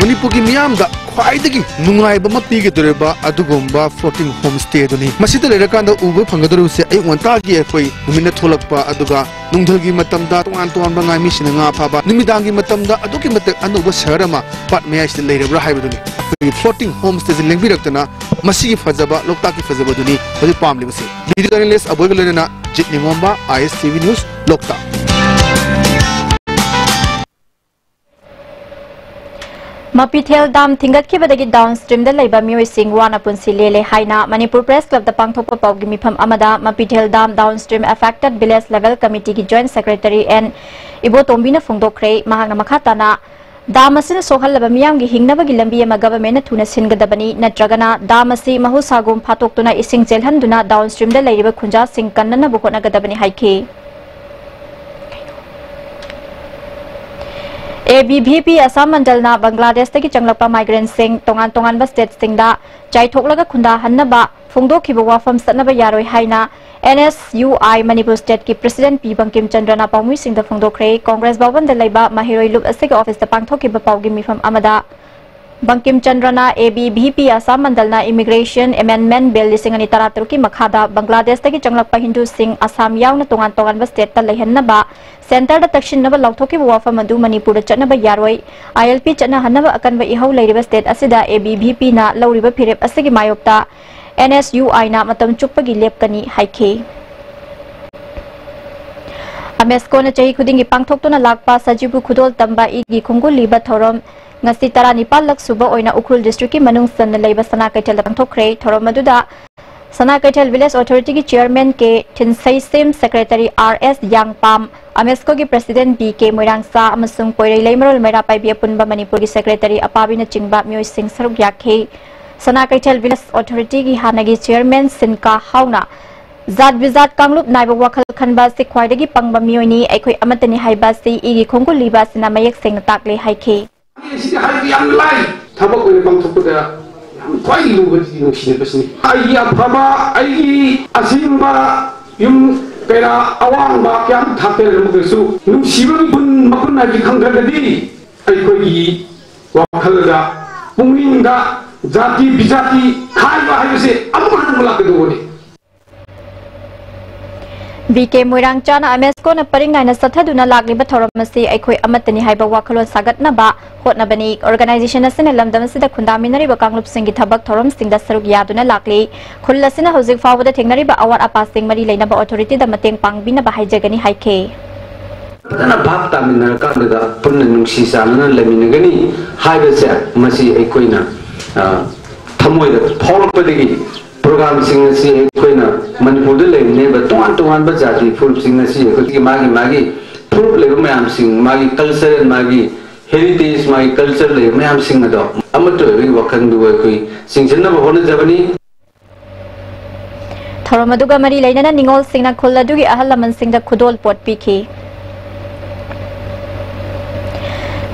ꯃꯅꯤꯄꯨꯔꯒꯤ ꯃꯤꯌꯥꯝꯗ ꯈ꯭ꯋꯥꯏꯗꯒꯤ ꯅꯨꯡꯉꯥꯏꯕ ꯑꯃ ꯄꯤꯒꯗꯧꯔꯤꯕ ꯑꯗꯨꯒꯨꯝꯕ floating home stay ꯑꯗꯨꯅꯤ꯫ ꯃꯁꯤꯗ ꯂꯩꯔꯀꯥꯟꯗ ꯎꯕ ꯐꯪꯒꯗꯧꯔꯤꯕꯁꯦ ꯑꯌꯨꯛ ꯉꯟꯇꯥꯒꯤ ꯑꯩꯈꯣꯏ ꯅꯨꯃꯤꯠꯅ ꯊꯣꯛꯂꯛꯄ, ꯑꯗꯨꯒ ꯅꯨꯡꯊꯤꯜꯒꯤ ꯃꯇꯝꯗ ꯇꯣꯉꯥꯟ ꯇꯣꯉꯥꯟꯕ ꯉꯥꯃꯤꯁꯤꯡꯅ ꯉꯥ ꯐꯥꯕ, ꯅꯨꯃꯤꯗꯥꯡꯒꯤ ꯃꯇꯝꯗ ꯑꯗꯨꯛꯀꯤ ꯃꯇꯤꯛ ꯑꯅꯧꯕ ꯁꯍꯔ ꯑꯃ ꯄꯥꯠ ꯃꯌꯥꯏꯁꯤꯗ ꯂꯩꯔꯕ꯭ꯔꯥ ꯍꯥꯏꯕꯗꯨꯅꯤ꯫ ꯑꯩꯈꯣꯏꯒꯤ floating home stayꯁꯤ ꯂꯦꯡꯕꯤꯔꯛꯇꯅ ꯃꯁꯤꯒꯤ ꯐꯖꯕ, ꯂꯣꯛꯇꯥꯛꯀꯤ ꯐꯖꯕꯗꯨꯅꯤ ꯍꯧꯖꯤꯛ ꯄꯥꯝꯂꯤꯕꯁꯤ꯫ Video journalist ꯑꯕꯣꯏꯒ ꯂꯣꯏꯅꯅ ꯖꯤꯠ ꯅꯤꯉꯣꯝꯕ, I S T V News, ꯂꯣꯛꯇꯥꯛ꯫ ꯃꯄꯤꯊꯦꯜ ꯗꯥꯝ ꯊꯤꯡꯒꯠꯈꯤꯕꯗꯒꯤ downstreamꯗ ꯂꯩꯕ ꯃꯤꯑꯣꯏꯁꯤꯡ ꯋꯥꯅ ꯄꯨꯟꯁꯤ ꯂꯦꯜꯂꯦ ꯍꯥꯏꯅ ꯃꯅꯤꯄꯨꯔ Press Clubꯇ ꯄꯥꯡꯊꯣꯛꯄ ꯄꯥꯎꯒꯤ ꯃꯤꯐꯝ ꯑꯃꯗ Mapithel dam downstream affected village level committeeꯒꯤ Joint Secretary N ꯏꯕꯣꯇꯣꯝꯕꯤꯅ ꯐꯣꯡꯗꯣꯛꯈ꯭ꯔꯦ꯫ ꯃꯍꯥꯛꯅ ꯃꯈꯥ ꯇꯥꯅ, ꯗꯥꯝ ꯑꯁꯤꯅ ꯁꯣꯛꯍꯜꯂꯕ ꯃꯤꯌꯥꯝꯒꯤ ꯍꯤꯡꯅꯕꯒꯤ ꯂꯝꯕꯤ ꯑꯃ governmentꯅ ꯊꯨꯅ ꯁꯤꯟꯒꯗꯕꯅꯤ, ꯅꯠꯇ꯭ꯔꯒꯅ ꯗꯥꯝ ꯑꯁꯤ ꯃꯍꯧꯁꯥꯒꯨꯝ ꯐꯥꯠꯇꯣꯛꯇꯨꯅ ꯏꯁꯤꯡ ꯆꯦꯜꯍꯟꯗꯨꯅ downstreamꯗ ꯂꯩꯔꯤꯕ ꯈꯨꯟꯖꯥꯁꯤꯡ ꯀꯟꯅꯅꯕ ꯍꯣꯠꯅꯒꯗꯕꯅꯤ ꯍꯥꯏꯈꯤ꯫ ABVP ꯑꯁꯥꯝ ꯃꯟꯗꯜꯅ ꯕꯪꯒ꯭ꯂꯥꯗꯦꯁꯇꯒꯤ ꯆꯪꯂꯛꯄ migrantꯁꯤꯡ ꯇꯣꯉꯥꯟ ꯇꯣꯉꯥꯟꯕ stateꯁꯤꯡꯗ ꯆꯥꯏꯊꯣꯛꯂꯒ ꯈꯨꯟꯗꯥꯍꯟꯅꯕ ꯐꯣꯡꯗꯣꯛꯈꯤꯕ ꯋꯥꯐꯝ ꯆꯠꯅꯕ ꯌꯥꯔꯣꯏ ꯍꯥꯏꯅ NSUI ꯃꯅꯤꯄꯨꯔ stateꯀꯤ president ꯄꯤ ꯕꯪꯀꯤꯝ ꯆꯟꯗ꯭ꯔꯅ ꯄꯥꯎꯃꯤꯁꯤꯡꯗ ꯐꯣꯡꯗꯣꯛꯈ꯭ꯔꯦ꯫ Congress ꯚꯕꯟꯗ ꯂꯩꯕ ꯃꯍꯩꯔꯣꯏ ꯂꯨꯞ ꯑꯁꯤꯒꯤ officeꯇ ꯄꯥꯡꯊꯣꯛꯈꯤꯕ ꯄꯥꯎꯒꯤ ꯃꯤꯐꯝ ꯑꯃꯗ ꯕꯪꯀꯤꯝ ꯆꯟꯗ꯭ꯔꯅ A B V P Asam ꯃꯟꯗꯜꯅ Immigration Amendment Bill ꯂꯤꯁꯤꯡ ꯑꯅꯤ ꯇꯔꯥꯇꯔꯨꯛꯀꯤ ꯃꯈꯥꯗ ꯕꯪꯒ꯭ꯂꯥꯗꯦꯁꯇꯒꯤ ꯆꯪꯂꯛꯄ ꯍꯤꯟꯗꯨꯁꯤꯡ ꯑꯁꯥꯝ ꯌꯥꯎꯅ ꯇꯣꯉꯥꯟ ꯇꯣꯉꯥꯟꯕ stateꯇ ꯂꯩꯍꯟꯅꯕ centreꯗ ꯇꯛꯁꯤꯟꯅꯕ ꯂꯥꯎꯊꯣꯛꯈꯤꯕ ꯋꯥꯐꯝ ꯑꯗꯨ ꯃꯅꯤꯄꯨꯔꯗ ꯆꯠꯅꯕ ꯌꯥꯔꯣꯏ, I L P ꯆꯠꯅꯍꯟꯅꯕ ꯑꯀꯟꯕ ꯏꯍꯧ ꯂꯩꯔꯤꯕ state ꯑꯁꯤꯗ A B V Pꯅ ꯂꯧꯔꯤꯕ ꯐꯤꯔꯦꯞ ꯑꯁꯤꯒꯤ ꯃꯥꯌꯣꯛꯇ N S U Iꯅ ꯃꯇꯝ ꯆꯨꯞꯄꯒꯤ ꯂꯦꯞꯀꯅꯤ ꯍꯥꯏꯈꯤ꯫ ꯑꯃꯦꯁꯀꯣꯅ ꯆꯍꯤ ꯈꯨꯗꯤꯡꯒꯤ ꯄꯥꯡꯊꯣꯛꯇꯨꯅ ꯂꯥꯛꯄ ꯁꯖꯤꯕꯨ ꯈꯨꯗꯣꯜ ꯇꯝꯕ ꯏꯒꯤ ꯈꯣꯡꯒꯨꯜ ꯂꯤꯕ ꯊꯧꯔꯝ ꯉꯁꯤ ꯇꯔꯥꯅꯤꯄꯥꯜꯂꯛ ꯁꯨꯕ ꯑꯣꯏꯅ ꯎꯈ꯭ꯔꯨꯜ districtꯀꯤ ꯃꯅꯨꯡ ꯆꯟꯅ ꯂꯩꯕ ꯁꯅꯥ ꯀꯩꯊꯦꯜꯗ ꯄꯥꯡꯊꯣꯛꯈ꯭ꯔꯦ꯫ ꯊꯧꯔꯝ ꯑꯗꯨꯗ ꯁꯅꯥ ꯀꯩꯊꯦꯜ village authorityꯒꯤ chairman ꯀꯦ ꯊꯤꯟꯁꯩꯁꯦꯝ, secretary ꯑꯥꯔ ꯑꯦꯁ ꯌꯥꯡꯄꯥꯝ, ꯑꯃꯦꯁꯀꯣꯒꯤ president ꯕꯤ ꯀꯦ ꯃꯣꯏꯔꯥꯡꯆꯥ ꯑꯃꯁꯨꯡ ꯄꯣꯏꯔꯩ ꯂꯩꯃꯔꯣꯜ ꯃꯩꯔꯥ ꯄꯥꯏꯕꯤ ꯑꯄꯨꯟꯕ ꯃꯅꯤꯄꯨꯔꯒꯤ secretary ꯑꯄꯥꯕꯤꯅꯆꯤꯡꯕ ꯃꯤꯑꯣꯏꯁꯤꯡ ꯁꯔꯨꯛ ꯌꯥꯈꯤ꯫ ꯁꯅꯥ ꯀꯩꯊꯦꯜ village authorityꯒꯤ ꯍꯥꯟꯅꯒꯤ chairman ꯁꯤꯟꯀꯥ ꯍꯥꯎꯅ ꯖꯥꯠ ꯕꯤꯖꯥꯠ ꯀꯥꯡꯂꯨꯞ ꯅꯥꯏꯕ ꯋꯥꯈꯜ ꯈꯟꯕ ꯑꯁꯤ ꯈ꯭ꯋꯥꯏꯗꯒꯤ ꯄꯪꯕ ꯃꯤꯑꯣꯏꯅꯤ, ꯑꯩꯈꯣꯏ ꯑꯃꯠꯇꯅꯤ ꯍꯥꯏꯕ ꯑꯁꯤ ꯏꯒꯤ ꯈꯣꯡꯒꯨꯜ ꯂꯤꯕ ꯑꯁꯤꯅ ꯃꯌꯦꯛ ꯁꯦꯡꯅ ꯇꯥꯛꯂꯦ ꯍꯥꯏꯈꯤ꯫ ꯑꯩ ꯁꯤꯗꯤ ꯍꯥꯏꯕ ꯌꯥꯝ ꯂꯥꯏ, ꯊꯕꯛ ꯑꯣꯏꯅ ꯄꯥꯡꯊꯣꯛꯄꯗ ꯌꯥꯝ ꯈ꯭ꯋꯥꯏ ꯂꯨꯕꯗꯤ ꯅꯨꯡꯁꯤꯅꯕꯁꯤꯅꯤ꯫ ꯑꯩꯒꯤ ꯑꯐꯕ, ꯑꯩꯒꯤ ꯑꯁꯤꯒꯨꯝꯕ ꯌꯨꯝ ꯀꯩꯔꯥ ꯑꯋꯥꯡꯕ ꯀꯌꯥꯝ ꯊꯥꯛꯇ ꯂꯩꯔꯝꯃꯒꯁꯨ ꯅꯨꯡꯁꯤꯕꯒꯤ ꯒꯨꯟ ꯃꯒꯨꯟ ꯍꯥꯏꯕꯁꯤ ꯈꯪꯗ꯭ꯔꯒꯗꯤ ꯑꯩꯈꯣꯏꯒꯤ ꯋꯥꯈꯜꯗ, ꯄꯨꯛꯅꯤꯡꯗ ꯖꯥꯇꯤ ꯕꯤꯖꯥꯇꯤ ꯈꯥꯏꯕ ꯍꯥꯏꯕꯁꯦ ꯑꯃꯨꯛ ꯍꯟꯅ ꯑꯃꯨꯛ ꯂꯥꯛꯀꯗꯧꯕꯅꯤ꯫ ꯕꯤ ꯀꯦ ꯃꯣꯏꯔꯥꯡꯆꯥꯅ ꯑꯃꯦꯁꯀꯣꯅ ꯄꯔꯤꯡ ꯅꯥꯏꯅ ꯆꯠꯊꯗꯨꯅ ꯂꯥꯛꯂꯤꯕ ꯊꯧꯔꯝ ꯑꯁꯤ ꯑꯩꯈꯣꯏ ꯑꯃꯠꯇꯅꯤ ꯍꯥꯏꯕ ꯋꯥꯈꯜꯂꯣꯟ ꯁꯥꯒꯠꯅꯕ ꯍꯣꯠꯅꯕꯅꯤ꯫ Organisation ꯑꯁꯤꯅ ꯂꯝꯗꯝ ꯑꯁꯤꯗ ꯈꯨꯟꯗꯥꯃꯤꯟꯅꯔꯤꯕ ꯀꯥꯡꯂꯨꯞꯁꯤꯡꯒꯤ ꯊꯕꯛ ꯊꯧꯔꯝꯁꯤꯡꯗ ꯁꯔꯨꯛ ꯌꯥꯗꯨꯅ ꯂꯥꯛꯂꯤ꯫ ꯈꯨꯜ ꯑꯁꯤꯅ ꯍꯧꯖꯤꯛ ꯐꯥꯎꯕꯗ ꯊꯦꯡꯅꯔꯤꯕ ꯑꯋꯥꯠ ꯑꯄꯥꯁꯤꯡ ꯃꯔꯤ ꯂꯩꯅꯕ authorityꯗ ꯃꯇꯦꯡ ꯄꯥꯡꯕꯤꯅꯕ ꯍꯥꯏꯖꯒꯅꯤ ꯍꯥꯏꯈꯤ꯫ ꯐꯖꯅ ꯚꯥꯞ ꯇꯥꯃꯤꯟꯅꯔꯀꯥꯟꯗꯨꯗ ꯄꯨꯟꯅ ꯅꯨꯡꯁꯤ ꯆꯥꯟꯅꯅ ꯂꯩꯃꯤꯟꯅꯒꯅꯤ ꯍꯥꯏꯕꯁꯦ ꯃꯁꯤ ꯑꯩꯈꯣꯏꯅ, ꯑ, ꯊꯃꯣꯏꯗ ꯐꯥꯎꯔꯛꯄꯗꯒꯤ programꯁꯤꯡ ꯑꯁꯤ ꯑꯩꯈꯣꯏꯅ ꯃꯅꯤꯄꯨꯔꯗ ꯂꯩꯃꯤꯟꯅꯔꯤꯕ ꯇꯣꯉꯥꯟ ꯇꯣꯉꯥꯟꯕ ꯖꯥꯇꯤ ꯐꯨꯔꯨꯞꯁꯤꯡ ꯑꯁꯤ ꯑꯩꯈꯣꯏꯒꯤ ꯃꯥꯒꯤ ꯃꯥꯒꯤ ꯐꯨꯔꯨꯞ ꯂꯩꯕ ꯃꯌꯥꯝꯁꯤꯡ, ꯃꯥꯒꯤ culture, ꯃꯥꯒꯤ heritage, ꯃꯥꯒꯤ culture ꯂꯩꯕ ꯃꯌꯥꯝꯁꯤꯡ ꯑꯗꯣ ꯑꯃꯠꯇ ꯑꯣꯏꯕꯒꯤ ꯋꯥꯈꯜꯗꯨ ꯑꯩꯈꯣꯏ ꯆꯤꯡꯁꯤꯟꯅꯕ ꯍꯣꯠꯅꯖꯕꯅꯤ꯫ ꯊꯧꯔꯝ ꯑꯗꯨꯒ ꯃꯔꯤ ꯂꯩꯅꯅ ꯅꯤꯉꯣꯜꯁꯤꯡꯅ ꯈꯨꯜ ꯑꯗꯨꯒꯤ ꯑꯍꯜ ꯂꯃꯟꯁꯤꯡꯗ ꯈꯨꯗꯣꯜ ꯄꯣꯠ ꯄꯤꯈꯤ꯫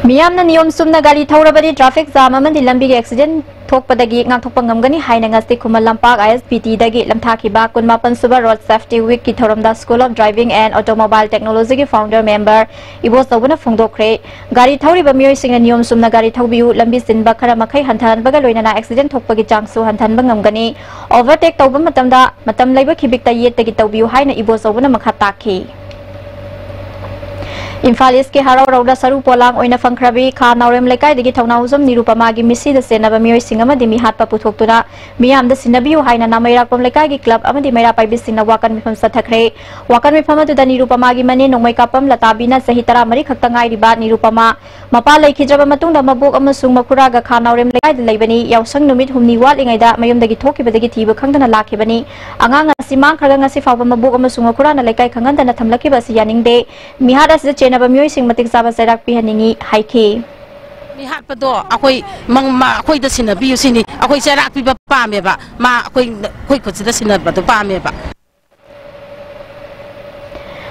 ꯃꯤꯌꯥꯝꯅ ꯅꯤꯌꯣꯝ ꯆꯨꯝꯅ ꯒꯥꯔꯤ ꯊꯧꯔꯕꯗꯤ traffic jam ꯑꯃꯗꯤ ꯂꯝꯕꯤꯒꯤ accident ꯊꯣꯛꯄꯗꯒꯤ ꯉꯥꯛꯊꯣꯛꯄ ꯉꯝꯒꯅꯤ ꯍꯥꯏꯅ ꯉꯁꯤ ꯈꯨꯃꯟ ꯂꯝꯄꯥꯛ ISBTꯗꯒꯤ ꯂꯝꯊꯥꯈꯤꯕ ꯀꯨꯟꯃꯥꯄꯟ ꯁꯨꯕ Road Safety Weekꯀꯤ ꯊꯧꯔꯝꯗ School of Driving and Automobile Technologyꯒꯤ founder member ꯏꯕꯣꯆꯧꯕꯅ ꯐꯣꯡꯗꯣꯛꯈ꯭ꯔꯦ꯫ ꯒꯥꯔꯤ ꯊꯧꯔꯤꯕ ꯃꯤꯑꯣꯏꯁꯤꯡꯅ ꯅꯤꯌꯣꯝ ꯆꯨꯝꯅ ꯒꯥꯔꯤ ꯊꯧꯕꯤꯌꯨ, ꯂꯝꯕꯤ ꯆꯤꯟꯕ ꯈꯔ ꯃꯈꯩ ꯍꯟꯊꯍꯟꯕꯒ ꯂꯣꯏꯅꯅ accident ꯊꯣꯛꯄꯒꯤ ꯆꯥꯡꯁꯨ ꯍꯟꯊꯍꯟꯕ ꯉꯝꯒꯅꯤ꯫ Overtake ꯇꯧꯕ ꯃꯇꯝꯗ ꯃꯇꯝ ꯂꯩꯕ ꯈꯤꯕꯤꯛꯇ ꯌꯦꯠꯇꯒꯤ ꯇꯧꯕꯤꯌꯨ ꯍꯥꯏꯅ ꯏꯕꯣꯆꯧꯕꯅ ꯃꯈꯥ ꯇꯥꯛꯈꯤ꯫ ꯏꯝꯐꯥꯜ ꯏꯁꯀꯤ ꯍꯔꯥꯎ ꯍꯔꯥꯎꯗ ꯁꯔꯨ ꯄꯣꯂꯥꯡ ꯑꯣꯏꯅ ꯐꯪꯈ꯭ꯔꯕꯤ ꯈꯥ ꯅꯥꯎꯔꯦꯝ ꯂꯩꯀꯥꯏꯗꯒꯤ ꯊꯧꯅꯥꯎꯖꯝ ꯅꯤꯔꯨꯄꯃꯥꯒꯤ ꯃꯤꯠꯁꯤꯗ ꯆꯦꯟꯅꯕ ꯃꯤꯑꯣꯏꯁꯤꯡ ꯑꯃꯗꯤ ꯃꯤꯍꯥꯠꯄ ꯄꯨꯊꯣꯛꯇꯨꯅ ꯃꯤꯌꯥꯝꯗ ꯁꯤꯟꯅꯕꯤꯌꯨ ꯍꯥꯏꯅ ꯅꯥꯃꯩꯔꯥꯛꯄꯝ ꯂꯩꯀꯥꯏꯒꯤ club ꯑꯃꯗꯤ ꯃꯩꯔꯥ ꯄꯥꯏꯕꯤꯁꯤꯡꯅ ꯋꯥꯀꯟ ꯃꯤꯐꯝ ꯆꯠꯊꯈ꯭ꯔꯦ꯫ ꯋꯥꯀꯟ ꯃꯤꯐꯝ ꯑꯗꯨꯗ ꯅꯤꯔꯨꯄꯃꯥꯒꯤ ꯃꯅꯦ ꯅꯣꯡꯃꯩꯀꯥꯄꯝ ꯂꯇꯥꯕꯤꯅ ꯆꯍꯤ ꯇꯔꯥꯃꯔꯤ ꯈꯛꯇ ꯉꯥꯏꯔꯤꯕ ꯅꯤꯔꯨꯄꯃꯥ ꯃꯄꯥ ꯂꯩꯈꯤꯗ꯭ꯔꯕ ꯃꯇꯨꯡꯗ ꯃꯕꯣꯛ ꯑꯃꯁꯨꯡ ꯃꯈꯨꯔꯥꯒ ꯈꯥ ꯅꯥꯎꯔꯦꯝ ꯂꯩꯀꯥꯏꯗ ꯂꯩꯕꯅꯤ꯫ ꯌꯥꯎꯁꯪ ꯅꯨꯃꯤꯠ ꯍꯨꯝꯅꯤ ꯋꯥꯠꯂꯤꯉꯩꯗ ꯃꯌꯨꯝꯗꯒꯤ ꯊꯣꯛꯈꯤꯕꯗꯒꯤ ꯊꯤꯕ ꯈꯪꯗꯅ ꯂꯥꯛꯈꯤꯕꯅꯤ꯫ ꯑꯉꯥꯡ ꯑꯁꯤ ꯃꯥꯡꯈ꯭ꯔꯒ ꯉꯁꯤ ꯐꯥꯎꯕ ꯃꯕꯣꯛ ꯑꯃꯁꯨꯡ ꯃꯈꯨꯔꯥꯅ ꯂꯩꯀꯥꯏ ꯈꯪꯍꯟꯗꯅ ꯊꯝꯂꯛꯈꯤꯕ ꯑꯁꯤ ꯌꯥꯅꯤꯡꯗꯦ꯫ ꯃꯤꯍꯥꯠ ꯑꯁꯤꯗ ꯆꯦꯟꯅꯕ ꯃꯤꯑꯣꯏꯁꯤꯡ ꯃꯇꯤꯛ ꯆꯥꯕ ꯆꯩꯔꯥꯛ ꯄꯤꯍꯟꯅꯤꯡꯏ ꯍꯥꯏꯈꯤ꯫ ꯃꯤ ꯍꯥꯠꯄꯗꯣ ꯑꯩꯈꯣꯏ ꯃꯪ-, ꯃꯥ-, ꯑꯩꯈꯣꯏꯗ ꯁꯤꯟꯅꯕꯤꯌꯨ ꯁꯤꯅꯤ꯫ ꯑꯩꯈꯣꯏ ꯆꯩꯔꯥꯛ ꯄꯤꯕ ꯄꯥꯝꯃꯦꯕ꯫ ꯃꯥ ꯑꯩꯈꯣꯏ, ꯑꯩꯈꯣꯏ ꯈꯨꯠꯁꯤꯗ ꯁꯤꯟꯅꯕꯗꯣ ꯄꯥꯝꯃꯦꯕ꯫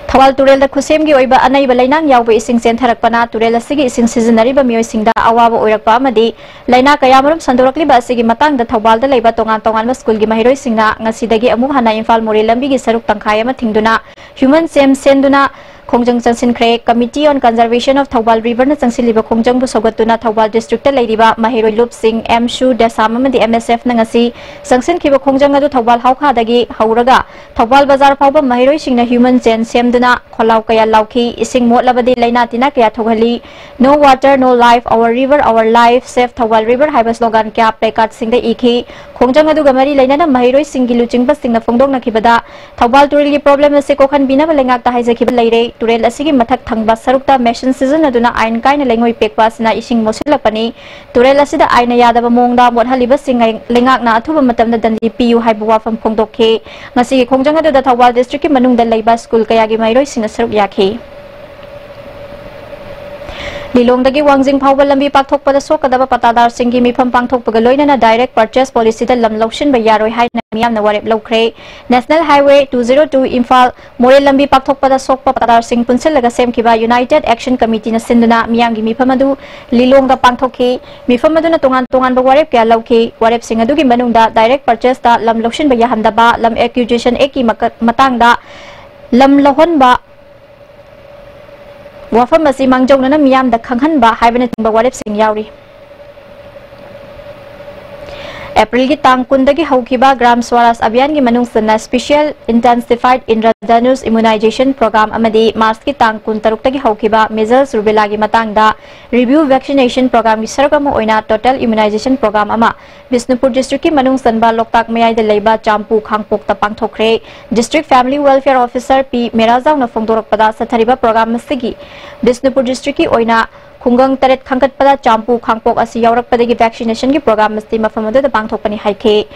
ꯊꯧꯕꯥꯜ ꯇꯨꯔꯦꯜꯗ ꯈꯨꯠꯁꯦꯝꯒꯤ ꯑꯣꯏꯕ ꯑꯅꯩꯕ ꯂꯩꯅꯥꯡ ꯌꯥꯎꯕ ꯏꯁꯤꯡ ꯆꯦꯟꯊꯔꯛꯄꯅ ꯇꯨꯔꯦꯜ ꯑꯁꯤꯒꯤ ꯏꯁꯤꯡ ꯁꯤꯖꯤꯟꯅꯔꯤꯕ ꯃꯤꯑꯣꯏꯁꯤꯡꯗ ꯑꯋꯥꯕ ꯑꯣꯏꯔꯛꯄ ꯑꯃꯗꯤ ꯂꯩꯅꯥ ꯀꯌꯥꯃꯔꯨꯝ ꯁꯟꯗꯣꯔꯛꯂꯤꯕ ꯑꯁꯤꯒꯤ ꯃꯇꯥꯡꯗ ꯊꯧꯕꯥꯜꯗ ꯂꯩꯕ ꯇꯣꯉꯥꯟ ꯇꯣꯉꯥꯟꯕ ꯁ꯭ꯀꯨꯜꯒꯤ ꯃꯍꯩꯔꯣꯏꯁꯤꯡꯅ ꯉꯁꯤꯗꯒꯤ ꯑꯃꯨꯛ ꯍꯟꯅ ꯏꯝꯐꯥꯜ ꯃꯣꯔꯦ ꯂꯝꯕꯤꯒꯤ ꯁꯔꯨꯛ ꯇꯪꯈꯥꯏ ꯑꯃ ꯊꯤꯡꯗꯨꯅ human chain ꯁꯦꯝꯗꯨꯅ ꯈꯣꯡꯖꯪ ꯆꯪꯁꯤꯟꯈ꯭ꯔꯦ꯫ Committee on Conservation of Thoubal Riverꯅ ꯆꯪꯁꯤꯜꯂꯤꯕ ꯈꯣꯡꯖꯪꯕꯨ ꯁꯧꯒꯠꯇꯨꯅ Thoubal districtꯇ ꯂꯩꯔꯤꯕ ꯃꯍꯩꯔꯣꯏ ꯂꯨꯞꯁꯤꯡ, ꯑꯦꯝꯁꯨ, ꯗꯦꯁꯥꯝ ꯑꯃꯗꯤ MSFꯅ ꯉꯁꯤ ꯆꯪꯁꯤꯟꯈꯤꯕ ꯈꯣꯡꯖꯪ ꯑꯗꯨ ꯊꯧꯕꯥꯜ ꯍꯥꯎꯈꯥꯗꯒꯤ ꯍꯧꯔꯒ ꯊꯧꯕꯥꯜ ꯕꯖꯥꯔ ꯐꯥꯎꯕ ꯃꯍꯩꯔꯣꯏꯁꯤꯡꯅ human chain ꯁꯦꯝꯗꯨꯅ ꯈꯣꯜꯂꯥꯎ ꯀꯌꯥ ꯂꯥꯎꯈꯤ꯫ ꯏꯁꯤꯡ ꯃꯣꯠꯂꯕꯗꯤ ꯂꯩꯅꯥ ꯇꯤꯟꯅꯥ ꯀꯌꯥ ꯊꯣꯛꯍꯜꯂꯤ꯫ No water, no life, our river, our life, Save Thoubal River ꯍꯥꯏꯕ slogan ꯀꯌꯥ placardꯁꯤꯡꯗ ꯏꯈꯤ꯫ ꯈꯣꯡꯖꯪ ꯑꯗꯨꯒ ꯃꯔꯤ ꯂꯩꯅꯅ ꯃꯍꯩꯔꯣꯏꯁꯤꯡꯒꯤ ꯂꯨꯆꯤꯡꯕꯁꯤꯡꯅ ꯐꯣꯡꯗꯣꯛꯅꯈꯤꯕꯗ, ꯊꯧꯕꯥꯜ ꯇꯨꯔꯦꯜꯒꯤ problem ꯑꯁꯤ ꯀꯣꯛꯍꯟꯕꯤꯅꯕ ꯂꯩꯉꯥꯛꯇ ꯍꯥꯏꯖꯈꯤꯕ ꯂꯩꯔꯦ꯫ ꯇꯨꯔꯦꯜ ꯑꯁꯤꯒꯤ ꯃꯊꯛ ꯊꯪꯕ ꯁꯔꯨꯛꯇ machine ꯁꯤꯖꯤꯟꯅꯗꯨꯅ ꯑꯥꯏꯟ ꯀꯥꯏꯅ ꯂꯩꯉꯣꯏ ꯄꯦꯛꯄ ꯑꯁꯤꯅ ꯏꯁꯤꯡ ꯃꯣꯠꯁꯤꯜꯂꯛꯄꯅꯤ꯫ ꯇꯨꯔꯦꯜ ꯑꯁꯤꯗ ꯑꯥꯏꯟꯅ ꯌꯥꯗꯕ ꯃꯑꯣꯡꯗ ꯃꯣꯠꯍꯜꯂꯤꯕꯁꯤꯡ ꯂꯩꯉꯥꯛꯅ ꯑꯊꯨꯕ ꯃꯇꯝꯗ ꯗꯟꯗꯤ ꯄꯤꯌꯨ ꯍꯥꯏꯕ ꯋꯥꯐꯝ ꯐꯣꯡꯗꯣꯛꯈꯤ꯫ ꯉꯁꯤꯒꯤ ꯈꯣꯡꯖꯪ ꯑꯗꯨꯗ ꯊꯧꯕꯥꯜ districtꯀꯤ ꯃꯅꯨꯡꯗ ꯂꯩꯕ ꯁ꯭ꯀꯨꯜ ꯀꯌꯥꯒꯤ ꯃꯍꯩꯔꯣꯏꯁꯤꯡꯅ ꯁꯔꯨꯛ ꯌꯥꯈꯤ꯫ ꯂꯤꯂꯣꯡꯗꯒꯤ ꯋꯥꯡꯖꯤꯡ ꯐꯥꯎꯕ ꯂꯝꯕꯤ ꯄꯥꯛꯊꯣꯛꯄꯗ ꯁꯣꯛꯀꯗꯕ ꯄꯇꯥꯗꯥꯔꯁꯤꯡꯒꯤ ꯃꯤꯐꯝ ꯄꯥꯡꯊꯣꯛꯄꯒ ꯂꯣꯏꯅꯅ direct purchase policyꯗ ꯂꯝ ꯂꯧꯁꯤꯟꯕ ꯌꯥꯔꯣꯏ ꯍꯥꯏꯅ ꯃꯤꯌꯥꯝꯅ ꯋꯥꯔꯦꯞ ꯂꯧꯈ꯭ꯔꯦ꯫ National Highway two zero two Imphal ꯃꯣꯔꯦ ꯂꯝꯕꯤ ꯄꯥꯛꯊꯣꯛꯄꯗ ꯁꯣꯛꯄ ꯄꯇꯥꯗꯥꯔꯁꯤꯡ ꯄꯨꯟꯁꯤꯜꯂꯒ ꯁꯦꯝꯈꯤꯕ United Action Committeeꯅ ꯁꯤꯟꯗꯨꯅ ꯃꯤꯌꯥꯝꯒꯤ ꯃꯤꯐꯝ ꯑꯗꯨ ꯂꯤꯂꯣꯡꯗ ꯄꯥꯡꯊꯣꯛꯈꯤ꯫ ꯃꯤꯐꯝ ꯑꯗꯨꯅ ꯇꯣꯉꯥꯟ ꯇꯣꯉꯥꯟꯕ ꯋꯥꯔꯦꯞ ꯀꯌꯥ ꯂꯧꯈꯤ꯫ ꯋꯥꯔꯦꯞꯁꯤꯡ ꯑꯗꯨꯒꯤ ꯃꯅꯨꯡꯗ direct purchaseꯇ ꯂꯝ ꯂꯧꯁꯤꯟꯕ ꯌꯥꯍꯟꯗꯕ, Land Acquisition Actꯀꯤ ꯃꯀ-, ꯃꯇꯥꯡꯗ ꯂꯝ ꯂꯧꯍꯟꯕ, ꯋꯥꯐꯝ ꯑꯁꯤ ꯃꯥꯡꯖꯧꯅꯅ ꯃꯤꯌꯥꯝꯗ ꯈꯪꯍꯟꯕ ꯍꯥꯏꯕꯅꯆꯤꯡꯕ ꯋꯥꯔꯦꯞꯁꯤꯡ ꯌꯥꯎꯔꯤ꯫ ꯑꯦꯄ꯭ꯔꯤꯜꯒꯤ ꯇꯥꯡ ꯀꯨꯟꯗꯒꯤ ꯍꯧꯈꯤꯕ ꯒ꯭ꯔꯥꯝ ꯁ꯭ꯋꯥꯔꯥꯖ ꯑꯚꯤꯌꯥꯟꯒꯤ ꯃꯅꯨꯡ ꯆꯟꯅ Special Intensified Indradhanush Immunization Program ꯑꯃꯗꯤ ꯃꯥꯔꯆꯀꯤ ꯇꯥꯡ ꯀꯨꯟꯇꯔꯨꯛꯇꯒꯤ ꯍꯧꯈꯤꯕ measles, rubellaꯒꯤ ꯃꯇꯥꯡꯗ review vaccination programꯒꯤ ꯁꯔꯨꯛ ꯑꯃ ꯑꯣꯏꯅ total immunization program ꯑꯃ ꯕꯤꯁꯅꯨꯄꯨꯔ districtꯀꯤ ꯃꯅꯨꯡ ꯆꯟꯕ ꯂꯣꯛꯇꯥꯛ ꯃꯌꯥꯏꯗ ꯂꯩꯕ ꯆꯥꯝꯄꯨ ꯈꯥꯡꯄꯣꯛꯇ ꯄꯥꯡꯊꯣꯛꯈ꯭ꯔꯦ꯫ District Family Welfare Officer ꯄꯤ ꯃꯦꯔꯥꯖꯥꯎꯅ ꯐꯣꯡꯗꯣꯔꯛꯄꯗ, ꯆꯠꯊꯔꯤꯕ program ꯑꯁꯤꯒꯤ ꯕꯤꯁꯅꯨꯄꯨꯔ districtꯀꯤ ꯑꯣꯏꯅ ꯈꯨꯡꯒꯪ ꯇꯔꯦꯠ ꯈꯟꯒꯠꯄꯗ ꯆꯥꯝꯄꯨ ꯈꯥꯡꯄꯣꯛ ꯑꯁꯤ ꯌꯥꯎꯔꯛꯄꯗꯒꯤ vaccinationꯒꯤ program ꯑꯁꯤ ꯃꯐꯝ ꯑꯗꯨꯗ ꯄꯥꯡꯊꯣꯛꯄꯅꯤ ꯍꯥꯏꯈꯤ꯫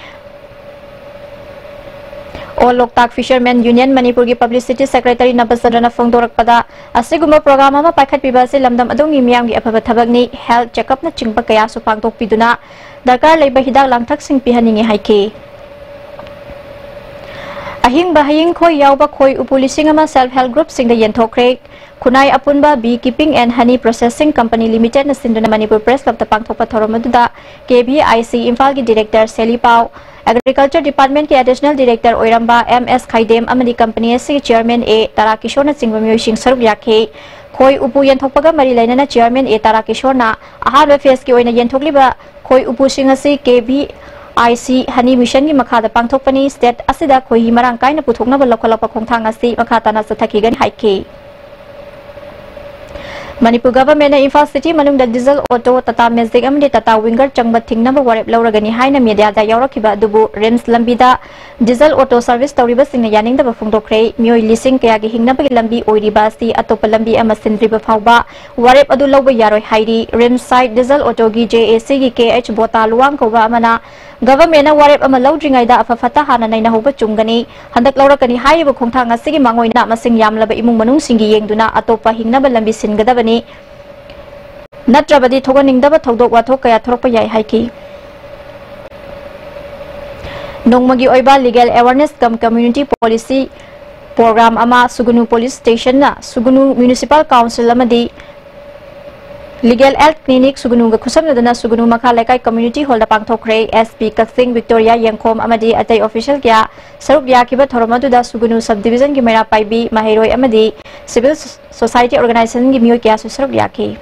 All Loktak Fishermen Union ꯃꯅꯤꯄꯨꯔꯒꯤ publicity secretary ꯅꯕꯆꯟꯗ꯭ꯔꯅ ꯐꯣꯡꯗꯣꯔꯛꯄꯗ, ꯑꯁꯤꯒꯨꯝꯕ program ꯑꯃ ꯄꯥꯏꯈꯠꯄꯤꯕ ꯑꯁꯤ ꯂꯝꯗꯝ ꯑꯗꯣꯝꯒꯤ ꯃꯤꯌꯥꯝꯒꯤ ꯑꯐꯕ ꯊꯕꯛꯅꯤ, health checkupꯅꯆꯤꯡꯕ ꯀꯌꯥꯁꯨ ꯄꯥꯡꯊꯣꯛꯄꯤꯗꯨꯅ ꯗꯔꯀꯥꯔ ꯂꯩꯕ ꯍꯤꯗꯥꯛ ꯂꯥꯡꯊꯛꯁꯤꯡ ꯄꯤꯍꯟꯅꯤꯡꯏ ꯍꯥꯏꯈꯤ꯫ ꯑꯍꯤꯡꯕ ꯍꯌꯤꯡ ꯈꯣꯏ ꯌꯥꯎꯕ ꯈꯣꯏ ꯎꯄꯨ ꯂꯤꯁꯤꯡ ꯑꯃ self help groupꯁꯤꯡꯗ ꯌꯦꯟꯊꯣꯛꯈ꯭ꯔꯦ꯫ ꯈꯨꯟꯅꯥꯏ ꯑꯄꯨꯟꯕ Bee Keeping and Honey Processing Company Limitedꯅ ꯁꯤꯟꯗꯨꯅ ꯃꯅꯤꯄꯨꯔ Press Clubꯇ ꯄꯥꯡꯊꯣꯛꯄ ꯊꯧꯔꯝ ꯑꯗꯨꯗ KVIC ꯏꯝꯐꯥꯜꯒꯤ director ꯁꯦꯂꯤ ꯄꯥꯎ, Agriculture Departmentꯀꯤ additional director ꯑꯣꯏꯔꯝꯕ M S ꯈꯥꯏꯗꯦꯝ ꯑꯃꯗꯤ company ꯑꯁꯤꯒꯤ chairman A ꯇꯥꯔꯥ ꯀꯤꯁꯣꯔꯅꯆꯤꯡꯕ ꯃꯤꯑꯣꯏꯁꯤꯡ ꯁꯔꯨꯛ ꯌꯥꯈꯤ꯫ ꯈꯣꯏ ꯎꯄꯨ ꯌꯦꯟꯊꯣꯛꯄꯒ ꯃꯔꯤ ꯂꯩꯅꯅ chairman A ꯇꯥꯔꯥ ꯀꯤꯁꯣꯔꯅ ꯑꯍꯥꯟꯕ phaseꯀꯤ ꯑꯣꯏꯅ ꯌꯦꯟꯊꯣꯛꯂꯤꯕ ꯈꯣꯏ ꯎꯄꯨꯁꯤꯡ ꯑꯁꯤ KVIC Honey Missionꯒꯤ ꯃꯈꯥꯗ ꯄꯥꯡꯊꯣꯛꯄꯅꯤ꯫ State ꯑꯁꯤꯗ ꯈꯣꯏꯍꯤ ꯃꯔꯥꯡ ꯀꯥꯏꯅ ꯄꯨꯊꯣꯛꯅꯕ ꯂꯧꯈꯠꯂꯛꯄ ꯈꯣꯡꯊꯥꯡ ꯑꯁꯤ ꯃꯈꯥ ꯇꯥꯅ ꯆꯠꯊꯈꯤꯒꯅꯤ ꯍꯥꯏꯈꯤ꯫ ꯃꯅꯤꯄꯨꯔ governmentꯅ ꯏꯝꯐꯥꯜ city ꯃꯅꯨꯡꯗ diesel auto, Tata Magic ꯑꯃꯗꯤ Tata Winger ꯆꯪꯕ ꯊꯤꯡꯅꯕ ꯋꯥꯔꯦꯞ ꯂꯧꯔꯒꯅꯤ ꯍꯥꯏꯅ mediaꯗ ꯌꯥꯎꯔꯛꯈꯤꯕ ꯑꯗꯨꯕꯨ RIMS ꯂꯝꯕꯤꯗ diesel auto service ꯇꯧꯔꯤꯕꯁꯤꯡꯅ ꯌꯥꯅꯤꯡꯗꯕ ꯐꯣꯡꯗꯣꯛꯈ꯭ꯔꯦ꯫ ꯃꯤꯑꯣꯏ ꯂꯤꯁꯤꯡ ꯀꯌꯥꯒꯤ ꯍꯤꯡꯅꯕꯒꯤ ꯂꯝꯕꯤ ꯑꯣꯏꯔꯤꯕ ꯑꯁꯤ ꯑꯇꯣꯞꯄ ꯂꯝꯕꯤ ꯑꯃ ꯁꯤꯟꯗ꯭ꯔꯤꯕ ꯐꯥꯎꯕ ꯋꯥꯔꯦꯞ ꯑꯗꯨ ꯂꯧꯕ ꯌꯥꯔꯣꯏ ꯍꯥꯏꯔꯤ꯫ RIMS side diesel autoꯒꯤ JACꯒꯤ KH ꯕꯣꯇꯥ Luwang ꯀꯧꯕ ꯑꯃꯅ governmentꯅ ꯋꯥꯔꯦꯞ ꯑꯃ ꯂꯧꯗ꯭ꯔꯤꯉꯩꯗ ꯑꯐ ꯐꯠꯇ ꯍꯥꯟꯅ ꯅꯩꯅꯍꯧꯕ ꯆꯨꯝꯒꯅꯤ꯫ ꯍꯟꯗꯛ ꯂꯧꯔꯛꯀꯅꯤ ꯍꯥꯏꯔꯤꯕ ꯈꯣꯡꯊꯥꯡ ꯑꯁꯤꯒꯤ ꯃꯥꯡꯑꯣꯏꯅ ꯃꯁꯤꯡ ꯌꯥꯝꯂꯕ ꯏꯃꯨꯡ ꯃꯅꯨꯡꯁꯤꯡꯒꯤ ꯌꯦꯡꯗꯨꯅ ꯑꯇꯣꯞꯄ ꯍꯤꯡꯅꯕ ꯂꯝꯕꯤ ꯁꯤꯟꯒꯗꯕꯅꯤ꯫ ꯅꯠꯇ꯭ꯔꯕꯗꯤ ꯊꯣꯛꯍꯟꯅꯤꯡꯗꯕ ꯊꯧꯗꯣꯛ ꯋꯥꯊꯣꯛ ꯀꯌꯥ ꯊꯣꯔꯛꯄ ꯌꯥꯏ ꯍꯥꯏꯈꯤ꯫ ꯅꯣꯡꯃꯒꯤ ꯑꯣꯏꯕ Legal Awareness cum Community Policy Program ꯑꯃ ꯁꯨꯒꯨꯅꯨ Police Station ꯅ ꯁꯨꯒꯨꯅꯨ Municipal Council ꯑꯃꯗꯤ Legal Health Clinic ꯁꯨꯒꯨꯅꯨꯒ ꯈꯨꯠꯁꯝꯅꯗꯨꯅ ꯁꯨꯒꯨꯅꯨ ꯃꯈꯥ ꯂꯩꯀꯥꯏ Community Hall ꯗ ꯄꯥꯡꯊꯣꯛꯈ꯭ꯔꯦ꯫ SP ꯀꯛꯆꯤꯡ ꯕꯤꯛꯇꯣꯔꯤꯌꯥ ꯌꯦꯡꯈꯣꯝ ꯑꯃꯗꯤ ꯑꯇꯩ official ꯀꯌꯥ ꯁꯔꯨꯛ ꯌꯥꯈꯤꯕ ꯊꯧꯔꯝ ꯑꯗꯨꯗ ꯁꯨꯒꯨꯅꯨ Sub Division ꯒꯤ ꯃꯩꯔꯥ ꯄꯥꯏꯕꯤ, ꯃꯍꯩꯔꯣꯏ ꯑꯃꯗꯤ Civil Society Organization ꯒꯤ ꯃꯤꯑꯣꯏ ꯀꯌꯥꯁꯨ ꯁꯔꯨꯛ ꯌꯥꯈꯤ꯫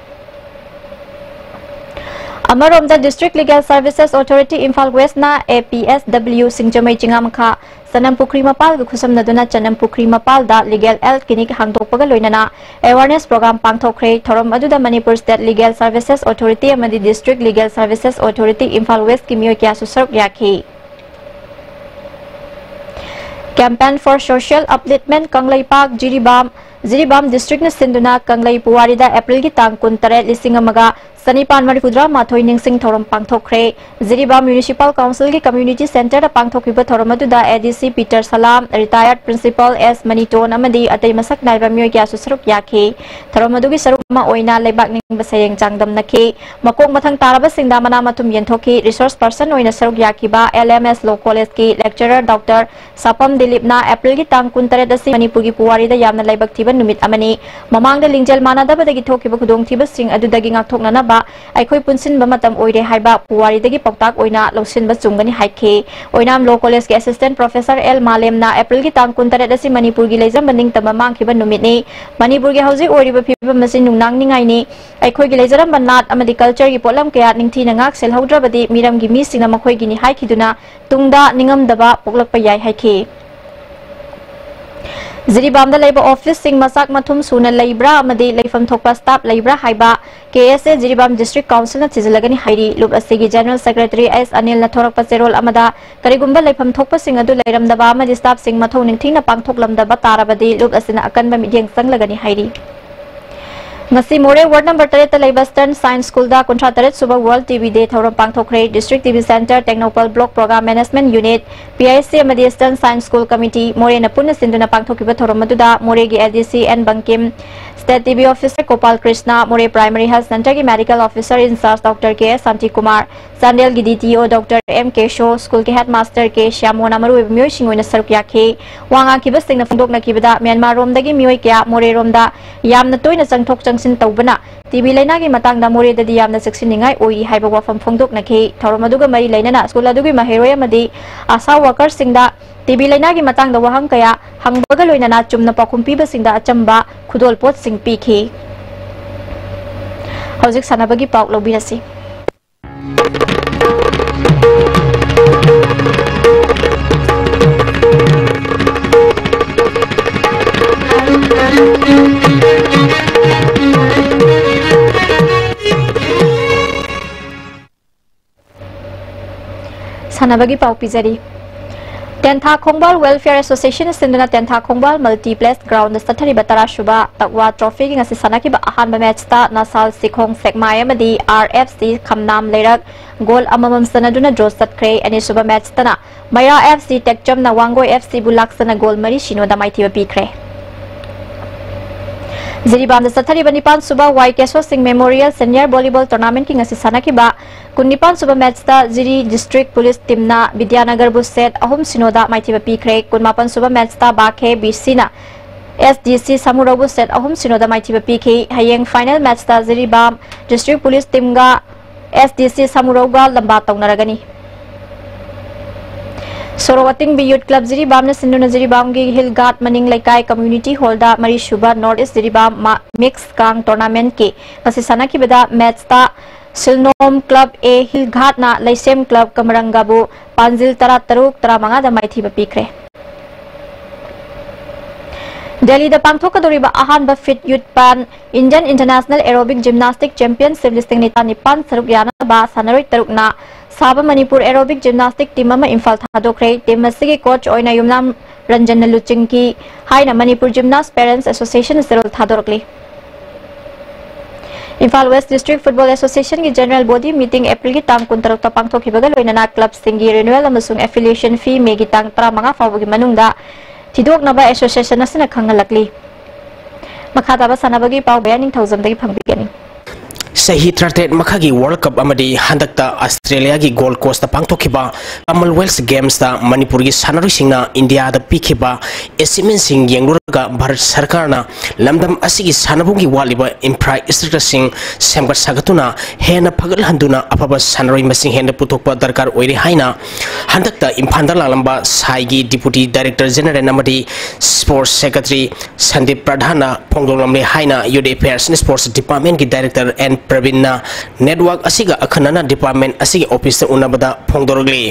ꯑꯃꯔꯣꯝꯗ, District Legal Services Authority Imphal West ꯅ APSW ꯁꯤꯡꯖꯃꯩ ꯆꯤꯉꯥꯃꯈꯥ ꯆꯅꯝ ꯄꯨꯈ꯭ꯔꯤ ꯃꯄꯥꯜꯒ ꯈꯨꯠꯁꯝꯅꯗꯨꯅ ꯆꯅꯝ ꯄꯨꯈ꯭ꯔꯤ ꯃꯄꯥꯜꯗ Legal Health Clinic ꯍꯥꯡꯗꯣꯛꯄꯒ ꯂꯣꯏꯅꯅ awareness program ꯄꯥꯡꯊꯣꯛꯈ꯭ꯔꯦ꯫ ꯊꯧꯔꯝ ꯑꯗꯨꯗ Manipur State Legal Services Authority ꯑꯃꯗꯤ District Legal Services Authority Imphal West ꯀꯤ ꯃꯤꯑꯣꯏ ꯀꯌꯥꯁꯨ ꯁꯔꯨꯛ ꯌꯥꯈꯤ꯫ Campaign for Social Upliftment Kangleipak Jiribam, Jiribam District ꯅ ꯁꯤꯟꯗꯨꯅ ꯀꯪꯂꯩ ꯄꯨꯋꯥꯔꯤꯗ April ꯒꯤ ꯇꯥꯡ ꯀꯨꯟꯇꯔꯦꯠ, ꯂꯤꯁꯤꯡ ꯑꯃꯒ ꯆꯅꯤꯄꯥꯟ ꯃꯔꯤꯐꯨꯇꯔꯥꯃꯥꯊꯣꯏ ꯅꯤꯡꯁꯤꯡ ꯊꯧꯔꯝ ꯄꯥꯡꯊꯣꯛꯈ꯭ꯔꯦ꯫ ꯖꯤꯔꯤꯕꯥꯝ Municipal Council ꯒꯤ Community Center ꯗ ꯄꯥꯡꯊꯣꯛꯈꯤꯕ ꯊꯧꯔꯝ ꯑꯗꯨꯗ ADC Peter Salam, Retired Principal S ꯃꯅꯤꯇꯣꯟ ꯑꯃꯗꯤ ꯑꯇꯩ ꯃꯁꯛ ꯅꯥꯏꯕ ꯃꯤꯑꯣꯏ ꯀꯌꯥꯁꯨ ꯁꯔꯨꯛ ꯌꯥꯈꯤ꯫ ꯊꯧꯔꯝ ꯑꯗꯨꯒꯤ ꯁꯔꯨꯛ ꯑꯃ ꯑꯣꯏꯅ ꯂꯩꯕꯥꯛ ꯅꯤꯡꯕ ꯁꯩꯔꯦꯡ ꯆꯥꯡꯗꯝꯅꯈꯤ꯫ ꯃꯀꯣꯛ ꯃꯊꯪ ꯇꯥꯔꯕꯁꯤꯡꯗ ꯃꯅꯥ ꯃꯊꯨꯝ ꯌꯦꯟꯊꯣꯛꯈꯤ꯫ Resource person ꯑꯣꯏꯅ ꯁꯔꯨꯛ ꯌꯥꯈꯤꯕ LMS Law College ꯀꯤ Lecturer Doctor ꯁꯥꯄꯝ ꯗꯤꯂꯤꯞꯅ April ꯒꯤ ꯇꯥꯡ ꯀꯨꯟꯇꯔꯦꯠ ꯑꯁꯤ ꯃꯅꯤꯄꯨꯔꯒꯤ ꯄꯨꯋꯥꯔꯤꯗ ꯌꯥꯝꯅ ꯂꯥꯏꯕꯛ ꯊꯤꯕ ꯅꯨꯃꯤꯠ ꯑꯃꯅꯤ꯫ ꯃꯃꯥꯡꯗ ꯂꯤꯡꯖꯦꯜ ꯃꯥꯟꯅꯗꯕꯗꯒꯤ ꯊꯣꯛꯈꯤꯕ ꯈꯨꯗꯣꯡꯊꯤꯕꯁꯤꯡ ꯑꯗꯨꯗꯒꯤ ꯉꯥꯛꯊꯣꯛꯅꯅꯕ ꯑꯩꯈꯣꯏ ꯄꯨꯟꯁꯤꯟꯕ ꯃꯇꯝ ꯑꯣꯏꯔꯦ ꯍꯥꯏꯕ ꯄꯨꯋꯥꯔꯤꯗꯒꯤ ꯄꯥꯎꯇꯥꯛ ꯑꯣꯏꯅ ꯂꯧꯁꯤꯟꯕ ꯆꯨꯝꯒꯅꯤ ꯍꯥꯏꯈꯤ꯫ ꯑꯣꯏꯅꯥꯝ Law College ꯀꯤ Assistant Professor L ꯃꯥꯂꯦꯝꯅ April ꯒꯤ ꯇꯥꯡ ꯀꯨꯟꯇꯔꯦꯠ ꯑꯁꯤ ꯃꯅꯤꯄꯨꯔꯒꯤ ꯂꯩꯖꯝꯕ ꯅꯤꯡꯇꯝꯕ ꯃꯥꯡꯈꯤꯕ ꯅꯨꯃꯤꯠꯅꯤ꯫ ꯃꯅꯤꯄꯨꯔꯒꯤ ꯍꯧꯖꯤꯛ ꯑꯣꯏꯔꯤꯕ ꯐꯤꯕꯝ ꯑꯁꯤ ꯅꯨꯡꯅꯥꯡꯅꯤꯡꯉꯥꯏꯅꯤ꯫ ꯑꯩꯈꯣꯏꯒꯤ ꯂꯩꯖꯔꯝꯕ ꯅꯥꯠ ꯑꯃꯗꯤ culture ꯒꯤ ꯄꯣꯠꯂꯝ ꯀꯌꯥ ꯅꯤꯡꯊꯤꯅ ꯉꯥꯛ ꯁꯦꯜꯍꯧꯗ꯭ꯔꯕꯗꯤ ꯃꯤꯔꯝꯒꯤ ꯃꯤꯁꯤꯡꯅ ꯃꯈꯣꯏꯒꯤꯅꯤ ꯍꯥꯏꯈꯤꯗꯨꯅ ꯇꯨꯡꯗ ꯅꯤꯡꯉꯝꯗꯕ ꯄꯣꯛꯂꯛꯄ ꯌꯥꯏ ꯍꯥꯏꯈꯤ꯫ ꯖꯤꯔꯤꯕꯥꯝꯗ ꯂꯩꯕ office ꯁꯤꯡ ꯃꯆꯥꯛ ꯃꯊꯨꯝ ꯁꯨꯅ ꯂꯩꯕ꯭ꯔꯥ ꯑꯃꯗꯤ ꯂꯩꯐꯝ ꯊꯣꯛꯄ staff ꯂꯩꯕ꯭ꯔꯥ ꯍꯥꯏꯕ KSA ꯖꯤꯔꯤꯕꯥꯝ District Council ꯅ ꯊꯤꯖꯤꯜꯂꯒꯅꯤ ꯍꯥꯏꯔꯤ꯫ ꯂꯨꯞ ꯑꯁꯤꯒꯤ General Secretary S ꯑꯅꯤꯜꯅ ꯊꯣꯔꯛꯄ ꯆꯦꯔꯣꯜ ꯑꯃꯗ ꯀꯔꯤꯒꯨꯝꯕ ꯂꯩꯐꯝ ꯊꯣꯛꯄꯁꯤꯡ ꯑꯗꯨ ꯂꯩꯔꯝꯗꯕ ꯑꯃꯗꯤ staff ꯁꯤꯡ ꯃꯊꯧ ꯅꯤꯡꯊꯤꯅ ꯄꯥꯡꯊꯣꯛꯂꯝꯗꯕ ꯇꯥꯔꯕꯗꯤ ꯂꯨꯞ ꯑꯁꯤꯅ ꯑꯀꯟꯕ ꯃꯤꯠꯌꯦꯡ ꯆꯪꯂꯒꯅꯤ ꯍꯥꯏꯔꯤ꯫ ꯉꯁꯤ ꯃꯣꯔꯦ ꯋꯥꯔꯗ ꯅꯝꯕꯔ ꯇꯔꯦꯠꯇ ꯂꯩꯕ Stern Science School ꯗ ꯀꯨꯟꯊ꯭ꯔꯥ ꯇꯔꯦꯠ ꯁꯨꯕ World ꯇꯤ ꯕꯤ Day ꯊꯧꯔꯝ ꯄꯥꯡꯊꯣꯛꯈ꯭ꯔꯦ꯫ District T B Center, Tengnoupal Block Program Management Unit, P I C ꯑꯃꯗꯤ Stern Science School Committee ꯃꯣꯔꯦꯅ ꯄꯨꯟꯅ ꯁꯤꯟꯗꯨꯅ ꯄꯥꯡꯊꯣꯛꯈꯤꯕ ꯊꯧꯔꯝ ꯑꯗꯨꯗ ꯃꯣꯔꯦꯒꯤ A D C N Bangkim, State T B Officer Gopal ꯀ꯭ꯔꯤꯁꯅ, ꯃꯣꯔꯦ Primary Health Center ꯒꯤ Medical Officer in Charge Doctor ꯀꯦ ꯑꯦꯁ ꯁꯥꯟꯇꯤꯀꯨꯃꯥꯔ, ꯆꯥꯟꯗꯦꯜꯒꯤ ꯗꯤ ꯇꯤ ꯑꯣ Doctor ꯑꯦꯝ ꯀꯦꯁꯣ, school ꯒꯤ Headmaster ꯀꯦ ꯁ꯭ꯌꯥꯃꯣꯅ ꯃꯔꯨꯑꯣꯏꯕ ꯃꯤꯑꯣꯏꯁꯤꯡ ꯑꯣꯏꯅ ꯁꯔꯨꯛ ꯌꯥꯈꯤ꯫ ꯋꯥ ꯉꯥꯡꯈꯤꯕꯁꯤꯡꯅ ꯐꯣꯡꯗꯣꯛꯅꯈꯤꯕꯗ, ꯃ꯭ꯌꯥꯟꯃꯥꯔ ꯔꯣꯝꯗꯒꯤ ꯃꯤꯑꯣꯏ ꯀꯌꯥ ꯃꯣꯔꯦꯔꯣꯝꯗ ꯌꯥꯝꯅ ꯇꯣꯏꯅ ꯆꯪꯊꯣꯛ ꯆꯪꯁꯤꯟ ꯇꯧꯕꯅ ꯇꯤ ꯕꯤ ꯂꯩꯅꯥꯒꯤ ꯃꯇꯥꯡꯗ ꯃꯣꯔꯦꯗꯗꯤ ꯌꯥꯝꯅ ꯆꯦꯛꯁꯤꯟꯅꯤꯡꯉꯥꯏ ꯑꯣꯏꯔꯤ ꯍꯥꯏꯕ ꯋꯥꯐꯝ ꯐꯣꯡꯗꯣꯛꯅꯈꯤ꯫ ꯊꯧꯔꯝ ꯑꯗꯨꯒ ꯃꯔꯤ ꯂꯩꯅꯅ school ꯑꯗꯨꯒꯤ ꯃꯍꯩꯔꯣꯏ ꯑꯃꯗꯤ ꯑꯥꯁꯥ worker ꯁꯤꯡꯗ ꯇꯤ ꯕꯤ ꯂꯩꯅꯥꯒꯤ ꯃꯇꯥꯡꯗ ꯋꯥꯍꯪ ꯀꯌꯥ ꯍꯪꯕꯒ ꯂꯣꯏꯅꯅ ꯆꯨꯝꯅ ꯄꯥꯎꯈꯨꯝ ꯄꯤꯕꯁꯤꯡꯗ ꯑꯆꯝꯕ ꯈꯨꯗꯣꯜꯄꯣꯠꯁꯤꯡ ꯄꯤꯈꯤ꯫ ꯍꯧꯖꯤꯛ ꯁꯥꯟꯅꯕꯒꯤ ꯄꯥꯎ ꯂꯧꯕꯤꯔꯁꯤ꯫ ꯁꯥꯟꯅꯕꯒꯤ ꯄꯥꯎ ꯄꯤꯖꯔꯤ꯫ ꯇꯦꯟꯊꯥ ꯈꯣꯡꯕꯥꯜ Welfare Association ꯁꯤꯟꯗꯨꯅ ꯇꯦꯟꯊꯥ ꯈꯣꯡꯕꯥꯜ Multiplex Ground ꯗ ꯆꯠꯊꯔꯤꯕ ꯇꯔꯥ ꯁꯨꯕ ꯇꯛꯋꯥ Trophy ꯒꯤ ꯉꯁꯤ ꯁꯥꯟꯅꯈꯤꯕ ꯑꯍꯥꯟꯕ match ꯇ ꯅꯁꯥꯜ ꯁꯤꯈꯣꯡ ꯁꯦꯛꯃꯥꯏ ꯑꯃꯗꯤ ꯑꯥꯔ ꯑꯦꯐ ꯁꯤ ꯈꯝꯅꯥꯝ ꯂꯩꯔꯛ goal ꯑꯃꯃꯝ ꯆꯟꯅꯗꯨꯅ draw ꯆꯠꯈ꯭ꯔꯦ꯫ ꯑꯅꯤꯁꯨꯕ match ꯇꯅ ꯃꯩꯔꯥ F C ꯇꯦꯛꯆꯝꯅ Wangoi F C ꯕꯨ ꯂꯥꯛꯆꯅ goal ꯃꯔꯤ ꯁꯤꯅꯣꯗ ꯃꯥꯏꯊꯤꯕ ꯄꯤꯈ꯭ꯔꯦ꯫ ꯖꯤꯔꯤꯕꯥꯝꯗ ꯆꯠꯊꯔꯤꯕ ꯅꯤꯄꯥꯟ ꯁꯨꯕ ꯋꯥꯏ ꯀꯦꯁꯣ ꯁꯤꯡ Memorial Senior Volleyball Tournament ꯀꯤ ꯉꯁꯤ ꯁꯥꯟꯅꯈꯤꯕ ꯀꯨꯟꯅꯤꯄꯥꯟ ꯁꯨꯕ match ꯇ ꯖꯤꯔꯤ District Police Team ꯅ ꯕꯤꯗ꯭ꯌꯥꯅꯒꯔꯕꯨ set ꯑꯍꯨꯝ ꯁꯤꯅꯣꯗ ꯃꯥꯏꯊꯤꯕ ꯄꯤꯈ꯭ꯔꯦ꯫ ꯀꯨꯟꯃꯥꯄꯟ ꯁꯨꯕ match ꯇ ꯕꯥꯈꯦ ꯕꯤ ꯁꯤ ꯅ ꯑꯦꯁ ꯗꯤ ꯁꯤ ꯁꯃꯨꯔꯧꯕꯨ set ꯑꯍꯨꯝ ꯁꯤꯅꯣꯗ ꯃꯥꯏꯊꯤꯕ ꯄꯤꯈꯤ꯫ ꯍꯌꯦꯡ final match ꯇ ꯖꯤꯔꯤꯕꯥꯝ District Police Team ꯒ ꯑꯦꯁ ꯗꯤ ꯁꯤ ꯁꯃꯨꯔꯧꯒ ꯂꯝꯕꯥ ꯇꯧꯅꯔꯒꯅꯤ꯫ ꯁꯣꯔꯣꯛ ꯑꯇꯤꯡꯕꯤ Youth Club ꯖꯤꯔꯤꯕꯥꯝꯅ ꯁꯤꯟꯗꯨꯅ ꯖꯤꯔꯤꯕꯥꯝꯒꯤ ꯍꯤꯜ ꯘꯥꯠ ꯃꯅꯤꯡ ꯂꯩꯀꯥꯏ Community Hall ꯗ ꯃꯔꯤꯁꯨꯕ North East ꯖꯤꯔꯤꯕꯥꯝ ꯃ-, Mix ꯀꯥꯡ Tournament ꯀꯤ ꯉꯁꯤ ꯁꯥꯟꯅꯈꯤꯕꯗ match ꯇ ꯁꯤꯜꯅꯣꯝ Club A ꯍꯤꯜ ꯘꯥꯠꯅ ꯂꯩꯁꯦꯝ Club ꯀꯃꯔꯪꯒꯕꯨ ꯄꯥꯟꯖꯤꯜ ꯇꯔꯥ ꯇꯔꯨꯛ, ꯇꯔꯥ ꯃꯉꯥꯗ ꯃꯥꯏꯊꯤꯕ ꯄꯤꯈ꯭ꯔꯦ꯫ ꯗꯦꯜꯂꯤꯗ ꯄꯥꯡꯊꯣꯛꯀꯗꯧꯔꯤꯕ ꯑꯍꯥꯟꯕ FIT Youth Pan Indian International Aerobic Gymnastic Championship ꯂꯤꯁꯤꯡ ꯅꯤꯄꯥꯟ ꯅꯤꯄꯥꯟ ꯁꯔꯨꯛ ꯌꯥꯅꯕ ꯁꯥꯟꯅꯔꯣꯏ ꯇꯔꯨꯛꯅ ꯁꯥꯕ ꯃꯅꯤꯄꯨꯔ Aerobic Gymnastic Team ꯑꯃ ꯏꯝꯐꯥꯜ ꯊꯥꯗꯣꯛꯈ꯭ꯔꯦ꯫ Team ꯑꯁꯤꯒꯤ coach ꯑꯣꯏꯅ ꯌꯨꯝꯅꯥꯝ ꯔꯟꯖꯟꯅ ꯂꯨꯆꯤꯡꯈꯤ ꯍꯥꯏꯅ ꯃꯅꯤꯄꯨꯔ Gymnast Parents Association ꯅ ꯆꯦꯔꯣꯜ ꯊꯥꯗꯣꯔꯛꯂꯤ꯫ ꯏꯝꯐꯥꯜ ꯋꯦꯁ ꯗꯤꯁꯇ꯭ꯔꯤꯛ ꯐꯨꯠꯕꯣꯜ ꯑꯦꯁꯣꯁꯤꯌꯦꯁꯟꯒꯤ ꯖꯦꯅꯔꯦꯜ ꯕꯣꯗꯤ ꯃꯤꯇꯤꯡ ꯑꯦꯄ꯭ꯔꯤꯜꯒꯤ ꯇꯥꯡ ꯀꯨꯟꯇꯔꯨꯛꯇ ꯄꯥꯡꯊꯣꯛꯈꯤꯕꯒ ꯂꯣꯏꯅꯅ ꯀ꯭ꯂꯕꯁꯤꯡꯒꯤ ꯔꯤꯅꯨꯋꯦꯜ ꯑꯃꯁꯨꯡ ꯑꯦꯐꯤꯂꯤꯌꯦꯁꯟ ꯐꯤ ꯃꯦꯒꯤ ꯇꯥꯡ ꯇꯔꯥꯃꯉꯥ ꯐꯥꯎꯕꯒꯤ ꯃꯅꯨꯡꯗ ꯊꯤꯗꯣꯛꯅꯕ ꯑꯦꯁꯣꯁꯤꯌꯦꯁꯟ ꯑꯁꯤꯅ ꯈꯪꯍꯜꯂꯛꯂꯤ꯫ ꯃꯈꯥ ꯇꯥꯕ ꯁꯥꯟꯅꯕꯒꯤ ꯄꯥꯎ ꯕꯌꯥ ꯅꯤꯡꯊꯧꯖꯝꯗꯒꯤ ꯐꯪꯕꯤꯒꯅꯤ꯫ ꯆꯍꯤ ꯇꯔꯥꯇꯔꯦꯠ ꯃꯈꯥꯒꯤ ꯋꯥꯔꯜ ꯀꯞ ꯑꯃꯗꯤ ꯍꯟꯗꯛꯇ ꯑꯁꯇ꯭ꯔꯦꯂꯤꯌꯥꯒꯤ ꯒꯣꯜ ꯀꯣꯁꯇ ꯄꯥꯡꯊꯣꯛꯈꯤꯕ ꯀꯃꯟꯋꯦꯜꯊ ꯒꯦꯝꯁꯇ ꯃꯅꯤꯄꯨꯔꯒꯤ ꯁꯥꯟꯅꯔꯣꯏꯁꯤꯡꯅ ꯏꯟꯗꯤꯌꯥꯗ ꯄꯤꯈꯤꯕ ꯑꯦꯆꯤꯞꯃꯦꯟꯁꯤꯡ ꯌꯦꯡꯂꯨꯔꯒ ꯚꯥꯔꯠ ꯁꯔꯀꯥꯔꯅ ꯂꯝꯗꯝ ꯑꯁꯤꯒꯤ ꯁꯥꯟꯅꯕꯨꯡꯒꯤ ꯋꯥꯠꯂꯤꯕ ꯏꯟꯐ꯭ꯔꯥꯁ꯭ꯇ꯭ꯔꯛꯆꯔꯁꯤꯡ ꯁꯦꯝꯒꯠ ꯁꯥꯒꯠꯇꯨꯅ ꯍꯦꯟꯅ ꯐꯒꯠꯍꯟꯗꯨꯅ ꯑꯐꯕ ꯁꯥꯟꯅꯔꯣꯏ ꯃꯁꯤꯡ ꯍꯦꯟꯅ ꯄꯨꯊꯣꯛꯄ ꯗꯔꯀꯥꯔ ꯑꯣꯏꯔꯦ ꯍꯥꯏꯅ ꯍꯟꯗꯛꯇ ꯏꯝꯐꯥꯜꯗ ꯂꯥꯛꯂꯝꯕ ꯁꯥꯏꯒꯤ ꯗꯤꯄꯨꯇꯤ ꯗꯥꯏꯔꯦꯛꯇꯔ ꯖꯦꯅꯔꯦꯜ ꯑꯃꯗꯤ ꯁ꯭ꯄꯣꯔꯠꯁ ꯁꯦꯀ꯭ꯔꯦꯇꯔꯤ ꯁꯟꯗꯤꯞ ꯄ꯭ꯔꯙꯥꯟꯅ ꯐꯣꯡꯗꯣꯛꯂꯝꯂꯦ ꯍꯥꯏꯅ ꯌꯨꯠ ꯑꯦꯐꯤꯌꯔꯁ ꯑꯦꯟ ꯁ꯭ꯄꯣꯔꯠꯁ ꯗꯤꯄꯥꯔꯠꯃꯦꯟꯒꯤ ꯗꯥꯏꯔꯦꯛꯇꯔ ꯑꯦꯟ ꯄ꯭ꯔꯕꯤꯟꯅ ꯅꯦꯠꯋꯥꯔꯛ ꯑꯁꯤꯒ ꯑꯈꯟꯅꯅ ꯗꯤꯄꯥꯔꯠꯃꯦꯟ ꯑꯁꯤꯒꯤ ꯑꯣꯐꯤꯁꯇ ꯎꯅꯕꯗ ꯐꯣꯡꯗꯣꯔꯛꯂꯤ꯫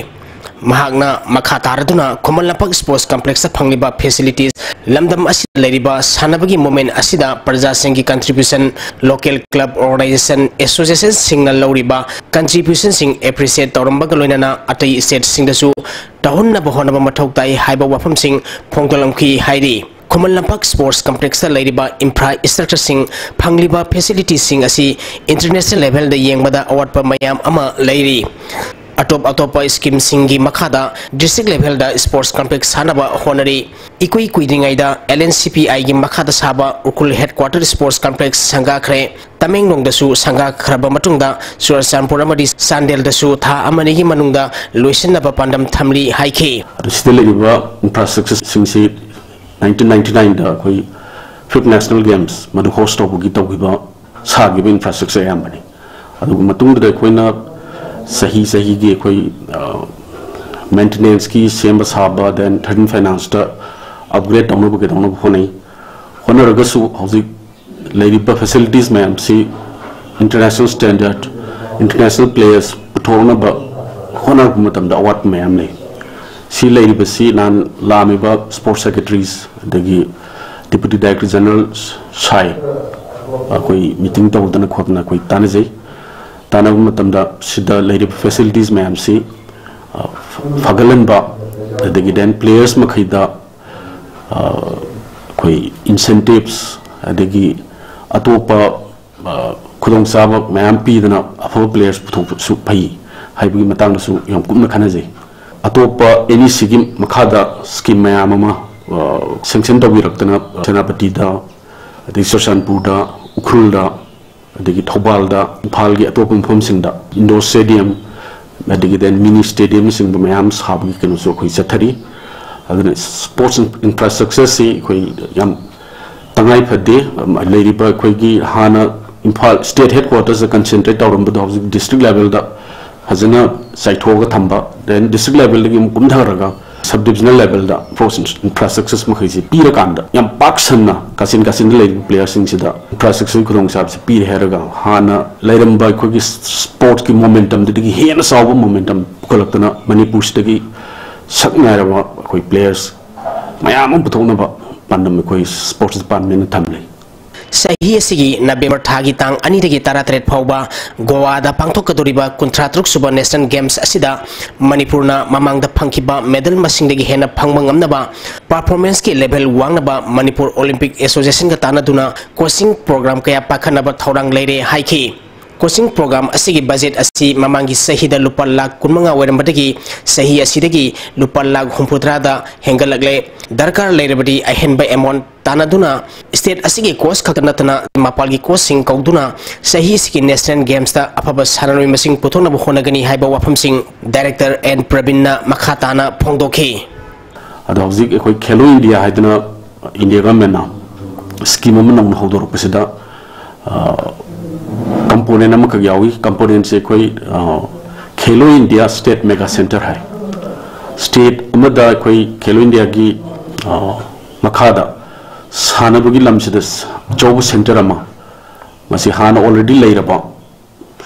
ꯃꯍꯥꯛꯅ ꯃꯈꯥ ꯇꯥꯔꯗꯨꯅ ꯈꯨꯃꯟ ꯂꯝꯄꯥꯛ ꯁ꯭ꯄꯣꯔꯠꯁ ꯀꯝꯄ꯭ꯂꯦꯛꯁꯇ ꯐꯪꯂꯤꯕ ꯐꯦꯁꯤꯂꯤꯇꯤꯁ, ꯂꯝꯗꯝ ꯑꯁꯤꯗ ꯂꯩꯔꯤꯕ ꯁꯥꯟꯅꯕꯒꯤ ꯃꯣꯃꯦꯟ ꯑꯁꯤꯗ ꯄ꯭ꯔꯖꯥꯁꯤꯡꯒꯤ ꯀꯟꯇ꯭ꯔꯤꯕ꯭ꯌꯨꯁꯟ, ꯂꯣꯀꯦꯜ ꯀ꯭ꯂꯕ, ꯑꯣꯔꯒꯅꯥꯏꯖꯦꯁꯟ, ꯑꯦꯁꯣꯁꯤꯌꯦꯁꯟꯁꯤꯡꯅ ꯂꯧꯔꯤꯕ ꯀꯟꯇ꯭ꯔꯤꯕ꯭ꯌꯨꯁꯟꯁꯤꯡ ꯑꯦꯄ꯭ꯔꯤꯁꯤꯌꯦꯠ ꯇꯧꯔꯝꯕꯒ ꯂꯣꯏꯅꯅ ꯑꯇꯩ ꯁ꯭ꯇꯦꯠꯁꯤꯡꯗꯁꯨ ꯇꯧꯍꯟꯅꯕ ꯍꯣꯠꯅꯕ ꯃꯊꯧ ꯇꯥꯏ ꯍꯥꯏꯕ ꯋꯥꯐꯝꯁꯤꯡ ꯐꯣꯡꯗꯣꯛꯂꯝꯈꯤ ꯍꯥꯏꯔꯤ꯫ ꯈꯨꯃꯟ ꯂꯝꯄꯥꯛ ꯁ꯭ꯄꯣꯔꯠꯁ ꯀꯝꯄ꯭ꯂꯦꯛꯁꯇ ꯂꯩꯔꯤꯕ ꯏꯟꯐ꯭ꯔꯥ ꯁ꯭ꯇ꯭ꯔꯛꯆꯔꯁꯤꯡ, ꯐꯪꯂꯤꯕ ꯐꯦꯁꯤꯂꯤꯇꯤꯁꯤꯡ ꯑꯁꯤ ꯏꯟꯇꯔꯅꯦꯁꯅꯦꯜ ꯂꯦꯚꯦꯜꯗ ꯌꯦꯡꯕꯗ ꯑꯋꯥꯠꯄ ꯃꯌꯥꯝ ꯑꯃ ꯂꯩꯔꯤ꯫ ꯑꯇꯣꯞ ꯑꯇꯣꯞꯄ ꯁ꯭ꯀꯤꯝꯁꯤꯡꯒꯤ ꯃꯈꯥꯗ ꯗꯤꯁꯇ꯭ꯔꯤꯛ ꯂꯦꯚꯦꯜꯗ ꯁ꯭ꯄꯣꯔꯠꯁ ꯀꯝꯄ꯭ꯂꯦꯛꯁ ꯁꯥꯅꯕ ꯍꯣꯠꯅꯔꯤ꯫ ꯏꯀꯨꯏ ꯀꯨꯏꯗ꯭ꯔꯤꯉꯩꯗ ꯑꯦꯜ ꯑꯦꯟ ꯁꯤ ꯄꯤ ꯑꯥꯏꯒꯤ ꯃꯈꯥꯗ ꯁꯥꯕ ꯎꯈ꯭ꯔꯨꯜ ꯍꯦꯗꯀ꯭ꯋꯥꯇꯔ ꯁ꯭ꯄꯣꯔꯠꯁ ꯀꯝꯄ꯭ꯂꯦꯛꯁ ꯁꯪꯒꯥꯈ꯭ꯔꯦ꯫ ꯇꯃꯦꯡꯂꯣꯡꯗꯁꯨ ꯁꯪꯒꯥꯈ꯭ꯔꯕ ꯃꯇꯨꯡꯗ ꯆꯨꯔꯆꯥꯟꯄꯨꯔ ꯑꯃꯗꯤ ꯆꯥꯟꯗꯦꯜꯗꯁꯨ ꯊꯥ ꯑꯃꯅꯤꯒꯤ ꯃꯅꯨꯡꯗ ꯂꯣꯏꯁꯤꯟꯅꯕ ꯄꯥꯟꯗꯝ ꯊꯝꯂꯤ ꯍꯥꯏꯈꯤ꯫ ꯑꯗꯨ ꯁꯤꯗ ꯂꯩꯔꯤꯕ ꯏꯟꯐ꯭ꯔꯥꯁ꯭ꯇ꯭ꯔꯛꯆꯔꯁꯤꯡꯁꯤ ꯅꯥꯏꯟꯇꯤꯟ ꯅꯥꯏꯟꯇꯤ ꯅꯥꯏꯟꯗ ꯑꯩꯈꯣꯏ ꯐꯤꯐ ꯅꯦꯁꯅꯦꯜ ꯒꯦꯝꯁ ꯃꯗꯨ ꯍꯣꯁ ꯇꯧꯕꯒꯤ ꯇꯧꯈꯤꯕ ꯁꯥꯈꯤꯕ ꯏꯟꯐ꯭ꯔꯥꯁ꯭ꯇ꯭ꯔꯛꯆꯔ ꯑꯌꯥꯝꯕꯅꯤ꯫ ꯑꯗꯨꯒ ꯃꯇꯨꯡꯗꯨꯗ ꯑꯩꯈꯣꯏꯅ ꯆꯍꯤ ꯆꯍꯤꯒꯤ ꯑꯩꯈꯣꯏ ꯃꯦꯟꯇꯦꯅꯦꯟꯁꯀꯤ ꯁꯦꯝꯕ ꯁꯥꯕ, ꯗꯦꯟ ꯊꯥꯔꯇꯤꯟ ꯐꯥꯏꯅꯥꯟꯁꯇ ꯑꯞꯒ꯭ꯔꯦꯗ ꯇꯧꯅꯕ ꯀꯩꯗꯧꯅꯕ ꯍꯣꯠꯅꯩ꯫ ꯍꯣꯠꯅꯔꯒꯁꯨ ꯍꯧꯖꯤꯛ ꯂꯩꯔꯤꯕ ꯐꯦꯁꯤꯂꯤꯇꯤꯁ ꯃꯌꯥꯝꯁꯤ ꯏꯟꯇꯔꯅꯦꯁꯅꯦꯜ ꯁ꯭ꯇꯦꯟꯗꯔꯗ, ꯏꯟꯇꯔꯅꯦꯁꯅꯦꯜ ꯄ꯭ꯂꯦꯌꯔꯁ ꯄꯨꯊꯣꯛꯅꯕ ꯍꯣꯠꯅꯔꯛꯄ ꯃꯇꯝꯗ ꯑꯋꯥꯠꯄ ꯃꯌꯥꯝ ꯂꯩ꯫ ꯁꯤ ꯂꯩꯔꯤꯕꯁꯤ ꯅꯍꯥꯟ ꯂꯥꯛꯂꯤꯕ ꯁ꯭ꯄꯣꯔꯠꯁ ꯁꯦꯀ꯭ꯔꯦꯇꯔꯤꯁ ꯑꯗꯒꯤ ꯗꯤꯄꯨꯇꯤ ꯗꯥꯏꯔꯦꯛꯇꯔ ꯖꯦꯅꯔꯦꯜ ꯁꯥꯏ ꯑꯩꯈꯣꯏ ꯃꯤꯇꯤꯡ ꯇꯧꯗꯅ ꯈꯣꯠꯇꯅ ꯑꯩꯈꯣꯏ ꯇꯥꯟꯅꯖꯩ꯫ ꯇꯥꯟꯅꯕ ꯃꯇꯝꯗ ꯁꯤꯗ ꯂꯩꯔꯤꯕ ꯐꯦꯁꯤꯂꯤꯇꯤꯁ ꯃꯌꯥꯝꯁꯤ ꯑ, ꯐꯒꯠꯍꯟꯕ, ꯑꯗꯒꯤ ꯗꯦꯟ ꯄ꯭ꯂꯦꯌꯔꯁ ꯃꯈꯩꯗ ꯑ, ꯑꯩꯈꯣꯏ ꯏꯟꯁꯦꯟꯇꯤꯞꯁ ꯑꯗꯒꯤ ꯑꯇꯣꯞꯄ ꯑ, ꯈꯨꯗꯣꯡꯆꯥꯕ ꯃꯌꯥꯝ ꯄꯤꯗꯅ ꯑꯐꯕ players ꯄꯨꯊꯣꯛꯄꯁꯨ ꯐꯩ ꯍꯥꯏꯕꯒꯤ ꯃꯇꯥꯡꯗꯁꯨ ꯌꯥꯝ ꯀꯨꯞꯅ ꯈꯟꯅꯖꯩ꯫ ꯑꯇꯣꯞꯄ ꯑꯦꯟ ꯏ ꯁꯤꯒꯤ ꯃꯈꯥꯗ scheme ꯃꯌꯥꯝ ꯑꯃ ꯁꯦꯡꯁꯟ ꯇꯧꯕꯤꯔꯛꯇꯅ, ꯁꯦꯅꯥꯄꯇꯤꯗ, ꯑꯗꯩ ꯆꯨꯔꯆꯥꯟꯄꯨꯔꯗ, ꯎꯈ꯭ꯔꯨꯜꯗ, ꯑꯗꯒꯤ ꯊꯧꯕꯥꯜꯗ, ꯏꯝꯐꯥꯜꯒꯤ ꯑꯇꯣꯞꯄ ꯃꯐꯝꯁꯤꯡꯗ indoor stadium, ꯑꯗꯒꯤ then mini stadiumꯅꯆꯤꯡꯕ ꯃꯌꯥꯝ ꯁꯥꯕꯒꯤ ꯀꯩꯅꯣꯁꯨ ꯑꯩꯈꯣꯏ ꯆꯠꯊꯔꯤ꯫ ꯑꯗꯨꯅ sports infrastructureꯁꯤ ꯑꯩꯈꯣꯏ ꯌꯥꯝ ꯇꯉꯥꯏ ꯐꯗꯦ꯫ ꯂꯩꯔꯤꯕ ꯑꯩꯈꯣꯏꯒꯤ ꯍꯥꯟꯅ ꯏꯝꯐꯥꯜ state headquartersꯇ concentrate ꯇꯧꯔꯝꯕꯗꯣ ꯍꯧꯖꯤꯛ district levelꯗ ꯐꯖꯅ ꯆꯥꯏꯊꯣꯛꯑꯒ ꯊꯝꯕ, then district levelꯗꯒꯤ ꯑꯃꯨꯛ ꯀꯨꯝꯊꯔꯒ sub divisional levelꯗ sports infrastructures ꯃꯈꯩꯁꯦ ꯄꯤꯔꯀꯥꯟꯗ ꯌꯥꯝ ꯄꯥꯛ ꯁꯟꯅ ꯀꯥꯆꯤꯟ ꯀꯥꯆꯤꯟꯗ ꯂꯩꯔꯤꯕ playerꯁꯤꯡꯁꯤꯗ infrastructure ꯈꯨꯗꯣꯡꯆꯥꯕꯁꯤ ꯄꯤꯔꯦ ꯍꯥꯏꯔꯒ ꯍꯥꯟꯅ ꯂꯩꯔꯝꯕ ꯑꯩꯈꯣꯏꯒꯤ sportꯀꯤ momentumꯗꯨꯗꯒꯤ ꯍꯦꯟꯅ ꯆꯥꯎꯕ momentum ꯄꯨꯈꯠꯂꯛꯇꯅ ꯃꯅꯤꯄꯨꯔꯁꯤꯗꯒꯤ ꯁꯛ ꯅꯥꯏꯔꯕ ꯑꯩꯈꯣꯏ players ꯃꯌꯥꯝ ꯑꯃ ꯄꯨꯊꯣꯛꯅꯕ ꯄꯥꯟꯗꯝ ꯑꯩꯈꯣꯏ sports departmentꯅ ꯊꯝꯂꯤ꯫ ꯆꯍꯤ ꯑꯁꯤꯒꯤ ꯅꯕꯦꯝꯕꯔ ꯊꯥꯒꯤ ꯇꯥꯡ ꯑꯅꯤꯗꯒꯤ ꯇꯔꯥꯇꯔꯦꯠ ꯐꯥꯎꯕ ꯒꯣꯋꯥꯗ ꯄꯥꯡꯊꯣꯛꯀꯗꯧꯔꯤꯕ ꯀꯨꯟꯊ꯭ꯔꯥ ꯇꯔꯨꯛ ꯁꯨꯕ National Games ꯑꯁꯤꯗ ꯃꯅꯤꯄꯨꯔꯅ ꯃꯃꯥꯡꯗ ꯐꯪꯈꯤꯕ medal ꯃꯁꯤꯡꯗꯒꯤ ꯍꯦꯟꯅ ꯐꯪꯕ ꯉꯝꯅꯕ, performanceꯀꯤ level ꯋꯥꯡꯅꯕ Manipur Olympic Associationꯒ ꯇꯥꯟꯅꯗꯨꯅ coaching program ꯀꯌꯥ ꯄꯥꯏꯈꯠꯅꯕ ꯊꯧꯔꯥꯡ ꯂꯩꯔꯦ ꯍꯥꯏꯈꯤ꯫ Coaching program ꯑꯁꯤꯒꯤ budget ꯑꯁꯤ ꯃꯃꯥꯡꯒꯤ ꯆꯍꯤꯗ ꯂꯨꯄꯥ ꯂꯥꯈ ꯀꯨꯟꯃꯉꯥ ꯑꯣꯏꯔꯝꯕꯗꯒꯤ ꯆꯍꯤ ꯑꯁꯤꯗꯒꯤ ꯂꯨꯄꯥ ꯂꯥꯈ ꯍꯨꯝꯐꯨꯇꯔꯥꯗ ꯍꯦꯟꯒꯠꯂꯛꯂꯦ꯫ ꯗꯔꯀꯥꯔ ꯂꯩꯔꯕꯗꯤ ꯑꯍꯦꯟꯕ amount ꯇꯥꯟꯅꯗꯨꯅ state ꯑꯁꯤꯒꯤ coach ꯈꯛꯇ ꯅꯠꯇꯅ ꯃꯄꯥꯜꯒꯤ coachꯁꯤꯡ ꯀꯧꯗꯨꯅ ꯆꯍꯤ ꯑꯁꯤꯒꯤ National Gamesꯇ ꯑꯐꯕ ꯁꯥꯟꯅꯔꯣꯏ ꯃꯁꯤꯡ ꯄꯨꯊꯣꯛꯅꯕ ꯍꯣꯠꯅꯒꯅꯤ ꯍꯥꯏꯕ ꯋꯥꯐꯝꯁꯤꯡ Director N ꯄ꯭ꯔꯕꯤꯟꯅ ꯃꯈꯥ ꯇꯥꯅ ꯐꯣꯡꯗꯣꯛꯈꯤ꯫ ꯑꯗꯣ ꯍꯧꯖꯤꯛ ꯑꯩꯈꯣꯏ Khelo India ꯍꯥꯏꯗꯅ India governmentꯅ scheme ꯑꯃ ꯅꯧꯅ ꯍꯧꯗꯣꯔꯛꯄꯁꯤꯗ component ꯑꯃꯈꯛ ꯌꯥꯎꯏ꯫ Componentꯁꯦ ꯑꯩꯈꯣꯏ Khelo India State Mega Centre ꯍꯥꯏ꯫ State ꯑꯃꯗ ꯑꯩꯈꯣꯏ Khelo Indiaꯒꯤ ꯃꯈꯥꯗ ꯁꯥꯟꯅꯕꯒꯤ ꯂꯝꯁꯤꯗ ꯑꯆꯧꯕ centre ꯑꯃ, ꯃꯁꯤ ꯍꯥꯟꯅ already ꯂꯩꯔꯕ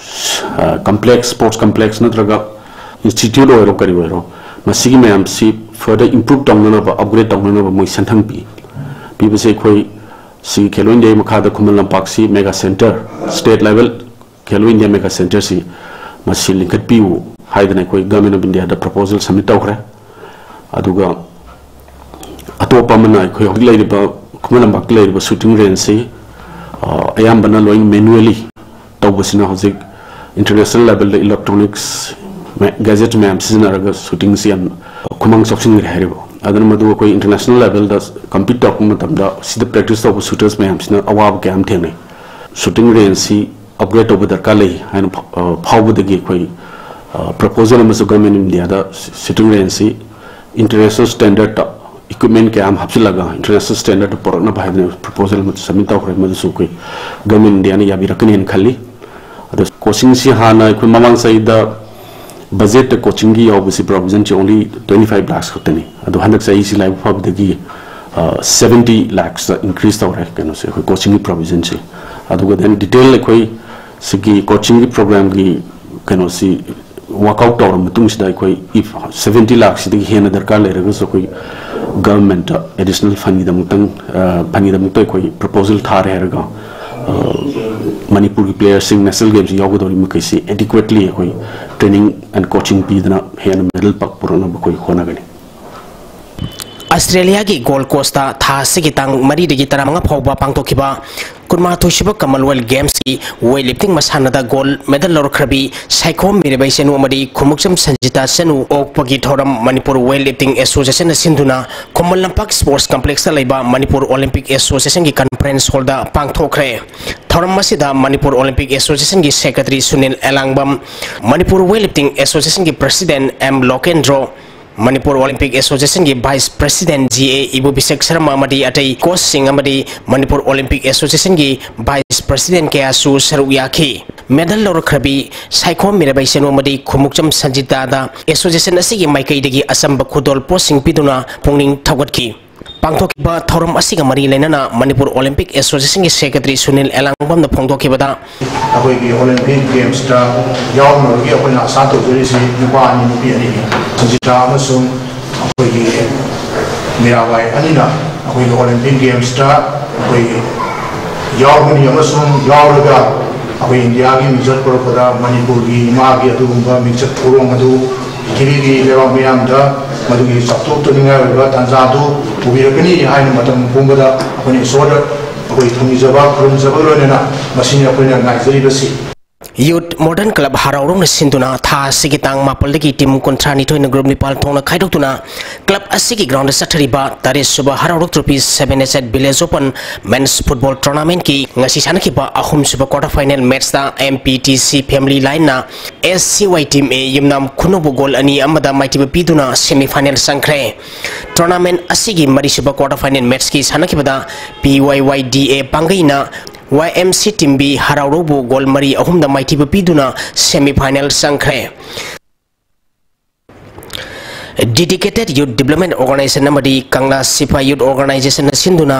complex, sports complex ꯅꯠꯇ꯭ꯔꯒ institute ꯑꯣꯏꯔꯣ ꯀꯔꯤ ꯑꯣꯏꯔꯣ, ꯃꯁꯤꯒꯤ ꯃꯌꯥꯝꯁꯤ further improve ꯇꯧꯅꯅꯕ, upgrade ꯇꯧꯅꯅꯕ ꯃꯣꯏ ꯁꯦꯟꯊꯪ ꯄꯤ꯫ ꯄꯤꯕꯁꯦ ꯑꯩꯈꯣꯏ ꯁꯤ Khelo Indiaꯒꯤ ꯃꯈꯥꯗ ꯈꯨꯃꯟ ꯂꯝꯄꯥꯛꯁꯤ mega centre, state level Khelo India mega centreꯁꯤ ꯃꯁꯤ ꯂꯤꯡꯈꯠꯄꯤꯌꯨ ꯍꯥꯏꯗꯅ ꯑꯩꯈꯣꯏ Government of Indiaꯗ proposal submit ꯇꯧꯈ꯭ꯔꯦ꯫ ꯑꯗꯨꯒ ꯑꯇꯣꯞꯄ ꯑꯃꯅ ꯑꯩꯈꯣꯏ ꯍꯧꯖꯤꯛ ꯂꯩꯔꯤꯕ ꯈꯨꯃꯟ ꯂꯝꯄꯥꯛꯇ ꯂꯩꯔꯤꯕ shooting rangeꯁꯤ ꯑꯌꯥꯝꯕꯅ ꯂꯣꯏꯅ manually ꯁꯤꯅ ꯍꯧꯖꯤꯛ international levelꯗ electronics gadget ꯃꯌꯥꯝ ꯁꯤꯖꯤꯟꯅꯔꯒ shootingꯁꯤ ꯌꯥꯝ ꯈꯨꯃꯥꯡ ꯆꯥꯎꯁꯤꯟꯈ꯭ꯔꯦ ꯍꯥꯏꯔꯤꯕ꯫ ꯑꯗꯨꯅ ꯃꯗꯨ ꯑꯩꯈꯣꯏ international levelꯗ compete ꯇꯧꯔꯛꯄ ꯃꯇꯝꯗ ꯁꯤꯗ practice ꯇꯧꯕ shooters ꯃꯌꯥꯝꯁꯤꯅ ꯑꯋꯥꯕ ꯀꯌꯥ ꯑꯃ ꯊꯦꯡꯅꯩ꯫ Shooting rangeꯁꯤ upgrade ꯇꯧꯕ ꯗꯔꯀꯥꯔ ꯂꯩ ꯍꯥꯏꯅ ꯐꯥꯎꯕꯗꯒꯤ ꯑꯩꯈꯣꯏ proposal ꯑꯃꯁꯨ Government of Indiaꯗ shooting rangeꯁꯤ international standardꯇ equipment ꯀꯌꯥ ꯑꯃ ꯍꯥꯞꯆꯤꯜꯂꯒ international standardꯇ ꯄꯨꯔꯛꯅꯕ ꯍꯥꯏꯗꯅ proposal ꯑꯃ submit ꯇꯧꯈ꯭ꯔꯦ꯫ ꯃꯗꯨꯁꯨ ꯑꯩꯈꯣꯏ Government of Indiaꯅ ꯌꯥꯕꯤꯔꯛꯀꯅꯤ ꯍꯥꯏꯅ ꯈꯜꯂꯤ꯫ ꯑꯗꯣ coachingꯁꯤ ꯍꯥꯟꯅ ꯑꯩꯈꯣꯏ ꯃꯃꯥꯡ ꯆꯍꯤꯗ budgetꯇ coachingꯒꯤ ꯌꯥꯎꯕꯁꯤ provisionꯁꯤ only twenty five lakhs ꯈꯛꯇꯅꯤ꯫ ꯑꯗꯣ ꯍꯟꯗꯛ ꯆꯍꯤꯁꯤ ꯂꯥꯏꯕꯛ ꯐꯕꯗꯒꯤ seventy lakhsꯇ increase ꯇꯧꯔꯦ ꯀꯩꯅꯣꯁꯦ, ꯑꯩꯈꯣꯏ coachingꯒꯤ provisionꯁꯦ꯫ ꯑꯗꯨꯒ then detail ꯑꯩꯈꯣꯏ ꯁꯤꯒꯤ coachingꯒꯤ programꯒꯤ ꯀꯩꯅꯣꯁꯤ work out ꯇꯧꯔ ꯃꯇꯨꯡꯁꯤꯗ ꯑꯩꯈꯣꯏ if seventy lakhꯁꯤꯗꯒꯤ ꯍꯦꯟꯅ ꯗꯔꯀꯥꯔ ꯂꯩꯔꯒꯁꯨ ꯑꯩꯈꯣꯏ governmentꯇ additional fundꯒꯤꯗꯃꯛꯇꯪ fundꯒꯤꯗꯃꯛꯇ ꯑꯩꯈꯣꯏ proposal ꯊꯥꯔꯦ ꯍꯥꯏꯔꯒ ꯃꯅꯤꯄꯨꯔꯒꯤ playerꯁꯤꯡ national gamesꯇ ꯌꯥꯎꯒꯗꯧꯔꯤ ꯃꯈꯩꯁꯤ adequately ꯑꯩꯈꯣꯏ training and coaching ꯄꯤꯗꯅ ꯍꯦꯟꯅ medal ꯄꯛ ꯄꯨꯔꯛꯅꯕ ꯑꯩꯈꯣꯏ ꯍꯣꯠꯅꯒꯅꯤ꯫ ꯑꯁꯇ꯭ꯔꯦꯂꯤꯌꯥꯒꯤ ꯒꯣꯜ ꯀꯣꯁꯇ ꯊꯥ ꯑꯁꯤꯒꯤ ꯇꯥꯡ ꯃꯔꯤꯗꯒꯤ ꯇꯔꯥꯃꯉꯥ ꯐꯥꯎꯕ ꯄꯥꯡꯊꯣꯛꯈꯤꯕ ꯀꯨꯟꯃꯥꯊꯣꯏꯁꯨꯕ Commonwealth Gamesꯀꯤ weightlifting ꯃꯁꯥꯟꯅꯗ ꯒꯣꯜ medal ꯂꯧꯔꯛꯈ꯭ꯔꯕꯤ ꯁꯥꯏꯈꯣꯝ ꯃꯤꯔꯥꯕꯥꯏ ꯆꯅꯨ ꯑꯃꯗꯤ ꯈꯨꯃꯨꯛꯆꯝ ꯁꯟꯖꯤꯇꯥ ꯆꯅꯨ ꯑꯣꯛꯄꯒꯤ ꯊꯧꯔꯝ Manipur Weightlifting Associationꯅ ꯁꯤꯟꯗꯨꯅ ꯈꯨꯃꯟ ꯂꯝꯄꯥꯛ Sports Complexꯇ ꯂꯩꯕ Manipur Olympic Associationꯒꯤ conference hallꯗ ꯄꯥꯡꯊꯣꯛꯈ꯭ꯔꯦ꯫ ꯊꯧꯔꯝ ꯑꯁꯤꯗ Manipur Olympic Associationꯒꯤ secretary Sunil Elangbam, Manipur Weightlifting Associationꯒꯤ president M Lokendro, Manipur Olympic Associationꯒꯤ vice president G A Ibobisak Sharma ꯑꯃꯗꯤ ꯑꯇꯩ coachꯁꯤꯡ ꯑꯃꯗꯤ Manipur Olympic Associationꯒꯤ vice president ꯀꯌꯥꯁꯨ ꯁꯔꯨꯛ ꯌꯥꯈꯤ꯫ Medal ꯂꯧꯔꯛꯈ꯭ꯔꯕꯤ ꯁꯥꯏꯈꯣꯝ ꯃꯤꯔꯥꯕꯥꯏ ꯆꯅꯨ ꯑꯃꯗꯤ ꯈꯨꯃꯨꯛꯆꯝ ꯁꯟꯖꯤꯇꯥꯗ association ꯑꯁꯤꯒꯤ ꯃꯥꯏꯀꯩꯗꯒꯤ ꯑꯆꯝꯕ ꯈꯨꯗꯣꯜ ꯄꯣꯠꯁꯤꯡ ꯄꯤꯗꯨꯅ ꯄꯨꯛꯅꯤꯡ ꯊꯧꯒꯠꯈꯤ꯫ ꯄꯥꯡꯊꯣꯛꯈꯤꯕ ꯊꯧꯔꯝ ꯑꯁꯤꯒ ꯃꯔꯤ ꯂꯩꯅꯅ Manipur Olympic Associationꯒꯤ secretary ꯁꯨꯅꯤꯜ ꯑꯦꯂꯥꯡꯕꯝꯅ ꯐꯣꯡꯗꯣꯛꯈꯤꯕꯗ, ꯑꯩꯈꯣꯏꯒꯤ Olympic Gamesꯇ ꯌꯥꯎꯅꯕꯒꯤ ꯑꯩꯈꯣꯏꯅ ꯑꯁꯥ ꯇꯧꯖꯔꯤꯁꯤ ꯅꯨꯄꯥ ꯑꯅꯤ ꯅꯨꯄꯤ ꯑꯅꯤꯅꯤ꯫ ꯁꯟꯖꯤꯇꯥ ꯑꯃꯁꯨꯡ ꯑꯩꯈꯣꯏꯒꯤ ꯃꯤꯔꯥꯕꯥꯏ ꯑꯅꯤꯅ ꯑꯩꯈꯣꯏꯒꯤ Olympic Gamesꯇ ꯑꯩꯈꯣꯏꯒꯤ ꯌꯥꯎꯒꯅꯤ ꯑꯃꯁꯨꯡ ꯌꯥꯎꯔꯒ ꯑꯩꯈꯣꯏ ꯏꯟꯗꯤꯌꯥꯒꯤ ꯃꯤꯡꯆꯠ ꯄꯨꯔꯛꯄꯗ ꯃꯅꯤꯄꯨꯔꯒꯤ ꯏꯃꯥꯒꯤ ꯑꯗꯨꯒꯨꯝꯕ ꯃꯤꯡꯆꯠ ꯄꯨꯔꯣꯡ ꯑꯗꯨ ꯄ꯭ꯔꯤꯊꯤꯕꯤꯒꯤ ꯂꯩꯕꯥꯛ ꯃꯤꯌꯥꯝꯗ ꯃꯗꯨꯒꯤ ꯆꯥꯎꯊꯣꯛꯆꯅꯤꯡꯉꯥꯏ ꯑꯣꯏꯕ ꯇꯥꯟꯖꯥ ꯑꯗꯨ ꯄꯨꯕꯤꯔꯛꯀꯅꯤ ꯍꯥꯏꯅ ꯃꯇꯝ ꯄꯨꯝꯕꯗ ꯑꯩꯈꯣꯏꯅ ꯏꯁꯣꯔꯗ ꯑꯩꯈꯣꯏ ꯊꯧꯅꯤꯖꯕ ꯈꯨꯔꯨꯝꯖꯕꯒ ꯂꯣꯏꯅꯅ ꯃꯁꯤꯅꯤ ꯑꯩꯈꯣꯏꯅ ꯉꯥꯏꯖꯔꯤꯕꯁꯤ꯫ Youth Modern Club ꯍꯔꯥꯎꯔꯣꯛꯅ ꯁꯤꯟꯗꯨꯅ ꯊꯥ ꯑꯁꯤꯒꯤ ꯇꯥꯡ ꯃꯥꯄꯜꯗꯒꯤ team ꯀꯨꯟꯊ꯭ꯔꯥ ꯅꯤꯊꯣꯏꯅ group ꯅꯤꯄꯥꯜ ꯊꯣꯛꯅ ꯈꯥꯏꯗꯣꯛꯇꯨꯅ club ꯑꯁꯤꯒꯤ ground ꯆꯠꯊꯔꯤꯕ ꯇꯔꯦꯠ ꯁꯨꯕ ꯍꯔꯥꯎꯔꯣꯛ trophy seven A side village open men's football tournament ꯀꯤ ꯉꯁꯤ ꯁꯥꯟꯅꯈꯤꯕ ꯑꯍꯨꯝ ꯁꯨꯕ quarter final match ꯇ M P T C Family Line ꯅ S C Y Team A Yumnam ꯈꯨꯅꯧꯕꯨ goal ꯑꯅꯤ ꯑꯃꯗ ꯃꯥꯏꯊꯤꯕ ꯄꯤꯗꯨꯅ semi final ꯆꯪꯈ꯭ꯔꯦ꯫ Tournament ꯑꯁꯤꯒꯤ ꯃꯔꯤ ꯁꯨꯕ quarter final match ꯀꯤ ꯁꯥꯟꯅꯈꯤꯕꯗ P Y Y D A ꯄꯥꯡꯒꯩꯅ Y M C Team B ꯍꯔꯥꯎꯔꯧꯕꯨ goal ꯃꯔꯤ ꯑꯍꯨꯝꯗ ꯃꯥꯏꯊꯤꯕ ꯄꯤꯗꯨꯅ semi final ꯆꯪꯈ꯭ꯔꯦ꯫ Dedicated Youth Development Organization ꯑꯃꯗꯤ ꯀꯪꯂꯥ ꯁꯤꯐꯥꯏ Youth Organization ꯅ ꯁꯤꯟꯗꯨꯅ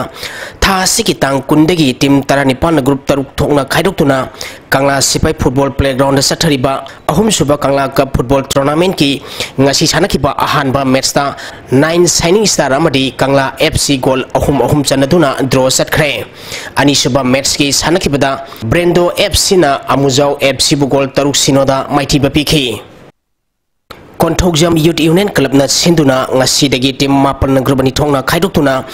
ꯊꯥ ꯑꯁꯤꯒꯤ ꯇꯥꯡ ꯀꯨꯟꯗꯒꯤ team ꯇꯔꯥꯅꯤꯄꯥꯜꯅ group ꯇꯔꯨꯛ ꯊꯣꯛꯅ ꯈꯥꯏꯗꯣꯛꯇꯨꯅ ꯀꯪꯂꯥ ꯁꯤꯐꯥꯏ football playground ꯗ ꯆꯠꯊꯔꯤꯕ ꯑꯍꯨꯝꯁꯨꯕ ꯀꯪꯂꯥ cup football tournament ꯀꯤ ꯉꯁꯤ ꯁꯥꯟꯅꯈꯤꯕ ꯑꯍꯥꯟꯕ match ꯇ Nine Shining Star ꯑꯃꯗꯤ ꯀꯪꯂꯥ F C goal ꯑꯍꯨꯝ ꯑꯍꯨꯝ ꯆꯟꯅꯗꯨꯅ draw ꯆꯠꯈ꯭ꯔꯦ꯫ ꯑꯅꯤꯁꯨꯕ match ꯀꯤ ꯁꯥꯟꯅꯈꯤꯕꯗ Brendo F C ꯅ ꯑꯃꯨꯖꯥꯎ F C ꯕꯨ goal ꯇꯔꯨꯛ ꯁꯤꯅꯣꯗ ꯃꯥꯏꯊꯤꯕ ꯄꯤꯈꯤ꯫ ꯀꯣꯟꯊꯧꯖꯝ Youth Union Club ꯅ ꯁꯤꯟꯗꯨꯅ ꯉꯁꯤꯗꯒꯤ team ꯃꯥꯄꯟꯅ group ꯑꯅꯤ ꯊꯣꯛꯅ ꯈꯥꯏꯗꯣꯛꯇꯨꯅ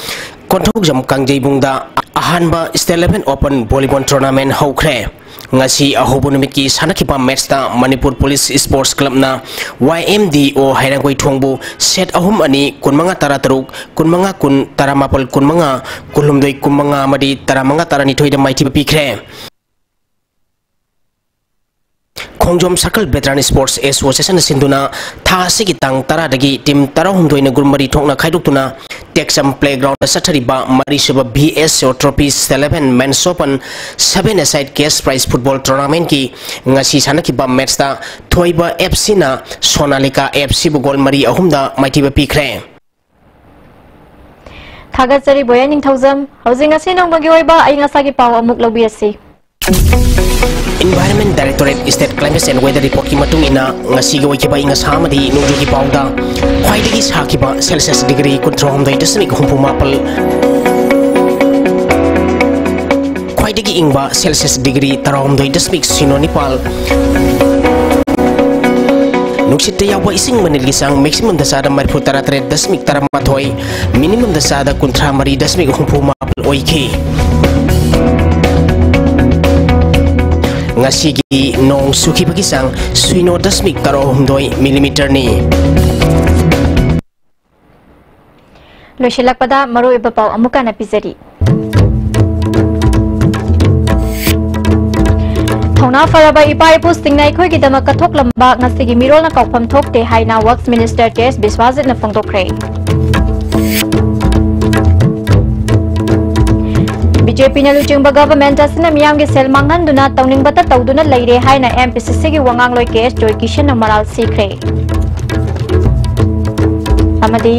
ꯀꯣꯟꯊꯧꯖꯝ ꯀꯥꯡꯖꯩꯕꯨꯡꯗ ꯑꯍꯥꯟꯕ State Level Open Volleyball Tournament ꯍꯧꯈ꯭ꯔꯦ꯫ ꯉꯁꯤ ꯑꯍꯧꯕ ꯅꯨꯃꯤꯠꯀꯤ ꯁꯥꯟꯅꯈꯤꯕ match ꯇ ꯃꯅꯤꯄꯨꯔ Police Sports Club ꯅ Y M D O ꯍꯩꯔꯥꯡꯒꯣꯏ ꯊꯣꯡꯕꯨ set ꯑꯍꯨꯝ ꯑꯅꯤ, ꯀꯨꯟꯃꯉꯥ ꯇꯔꯥꯇꯔꯨꯛ, ꯀꯨꯟꯃꯉꯥ ꯀꯨꯟ, ꯇꯔꯥꯃꯥꯄꯜ ꯀꯨꯟꯃꯉꯥ, ꯀꯨꯟꯍꯨꯝꯗꯣꯏ ꯀꯨꯟꯃꯉꯥ ꯑꯃꯗꯤ ꯇꯔꯥꯃꯉꯥ ꯇꯔꯥꯅꯤꯊꯣꯏꯗ ꯃꯥꯏꯊꯤꯕ ꯄꯤꯈ꯭ꯔꯦ꯫ ꯈꯣꯡꯖꯣꯝ Circle Veteran Sports Association ꯅ ꯁꯤꯟꯗꯨꯅ ꯊꯥ ꯑꯁꯤꯒꯤ ꯇꯥꯡ ꯇꯔꯥꯗꯒꯤ team ꯇꯔꯥꯍꯨꯝꯗꯣꯏꯅ group ꯃꯔꯤ ꯊꯣꯛꯅ ꯈꯥꯏꯗꯣꯛꯇꯨꯅ ꯇꯦꯛꯆꯝ playground ꯗ ꯆꯠꯊꯔꯤꯕ ꯃꯔꯤꯁꯨꯕ B S O Trophy State Level Men's Open seven A side cash prize football tournament ꯀꯤ ꯉꯁꯤ ꯁꯥꯟꯅꯈꯤꯕ match ꯇ ꯊꯣꯏꯕ F C ꯅ ꯁꯣꯅꯥꯂꯤꯀꯥ F C ꯕꯨ goal ꯃꯔꯤ ꯑꯍꯨꯝꯗ ꯃꯥꯏꯊꯤꯕ ꯄꯤꯈ꯭ꯔꯦ꯫ ꯊꯥꯒꯠꯆꯔꯤ ꯕꯣꯌꯥ ꯅꯤꯡꯊꯧꯖꯝ꯫ ꯍꯧꯖꯤꯛ ꯉꯁꯤ ꯅꯣꯡꯃꯒꯤ ꯑꯣꯏꯕ ꯑꯏꯪ ꯑꯁꯥꯒꯤ ꯄꯥꯎ ꯑꯃꯨꯛ ꯂꯧꯕꯤꯔꯁꯤ꯫ Environment Directorate State Climate and Weather Report ꯀꯤ ꯃꯇꯨꯡ ꯏꯟꯅ, ꯉꯁꯤꯒꯤ ꯑꯣꯏꯈꯤꯕ ꯑꯏꯪ ꯑꯁꯥ ꯑꯃꯗꯤ ꯅꯣꯡꯖꯨꯒꯤ ꯄꯥꯎꯗ ꯈ꯭ꯋꯥꯏꯗꯒꯤ ꯁꯥꯈꯤꯕ Celsius degree ꯀꯨꯟꯊ꯭ꯔꯥꯍꯨꯝꯗꯣꯏ ꯗꯁꯃꯤꯛ ꯍꯨꯝꯐꯨ ꯃꯥꯄꯜ, ꯈ꯭ꯋꯥꯏꯗꯒꯤ ꯏꯪꯕ Celsius degree ꯇꯔꯥꯍꯨꯝꯗꯣꯏ ꯗꯁꯃꯤꯛ ꯁꯤꯅꯣ ꯅꯤꯄꯥꯜ, ꯅꯨꯡꯁꯤꯠꯇ ꯌꯥꯎꯕ ꯏꯁꯤꯡ ꯃꯅꯤꯜꯒꯤ ꯆꯥꯡ maximum ꯗ ꯆꯥꯗ ꯃꯔꯤꯐꯨ ꯇꯔꯥꯇꯔꯦꯠ ꯗꯁꯃꯤꯛ ꯇꯔꯥꯃꯥꯊꯣꯏ, minimum ꯗ ꯆꯥꯗ ꯀꯨꯟꯊ꯭ꯔꯥ ꯃꯔꯤ ꯗꯁꯃꯤꯛ ꯍꯨꯝꯐꯨ ꯃꯥꯄꯜ ꯑꯣꯏꯈꯤ꯫ ꯉꯁꯤꯒꯤ ꯅꯣꯡ ꯆꯨꯈꯤꯕꯒꯤ ꯆꯥꯡ ꯁꯤꯅꯣ ꯗꯁꯃꯤꯛ ꯇꯔꯥꯍꯨꯝꯗꯣꯏ ꯃꯤꯂꯤꯃꯤꯇꯔꯅꯤ꯫ ꯂꯣꯏꯁꯤꯜꯂꯛꯄꯗ ꯃꯔꯨꯑꯣꯏꯕ ꯄꯥꯎ ꯑꯃꯨꯛ ꯍꯟꯅ ꯄꯤꯖꯔꯤ꯫ ꯊꯧꯅꯥ ꯐꯔꯕ ꯏꯄꯥ ꯏꯄꯨꯁꯤꯡꯅ ꯑꯩꯈꯣꯏꯒꯤꯗꯃꯛ ꯀꯠꯊꯣꯛꯂꯝꯕ ꯉꯁꯤꯒꯤ ꯃꯤꯔꯣꯜꯅ ꯀꯥꯎꯐꯝ ꯊꯣꯛꯇꯦ ꯍꯥꯏꯅ ꯋꯛꯐ ꯃꯤꯅꯤꯁꯇꯔ ꯀꯦ ꯑꯦꯁ ꯕꯤꯁ꯭ꯋꯥꯖꯤꯠꯅ ꯐꯣꯡꯗꯣꯛꯈ꯭ꯔꯦ꯫ ꯕꯤ ꯖꯦ ꯄꯤꯅ ꯂꯨꯆꯤꯡꯕ ꯒꯚꯔꯟꯃꯦꯟꯠ ꯑꯁꯤꯅ ꯃꯤꯌꯥꯝꯒꯤ ꯁꯦꯜ ꯃꯥꯡꯍꯟꯗꯨꯅ ꯇꯧꯅꯤꯡꯕꯇ ꯇꯧꯗꯨꯅ ꯂꯩꯔꯦ ꯍꯥꯏꯅ ꯑꯦꯝ ꯄꯤ ꯁꯤ ꯁꯤꯒꯤ ꯋꯥꯉꯥꯡꯂꯣꯏ ꯀꯦ ꯑꯦꯁ ꯖꯣꯏꯀꯤꯁꯟꯅ ꯃꯔꯥꯜ ꯁꯤꯈ꯭ꯔꯦ꯫ ꯑꯃꯗꯤ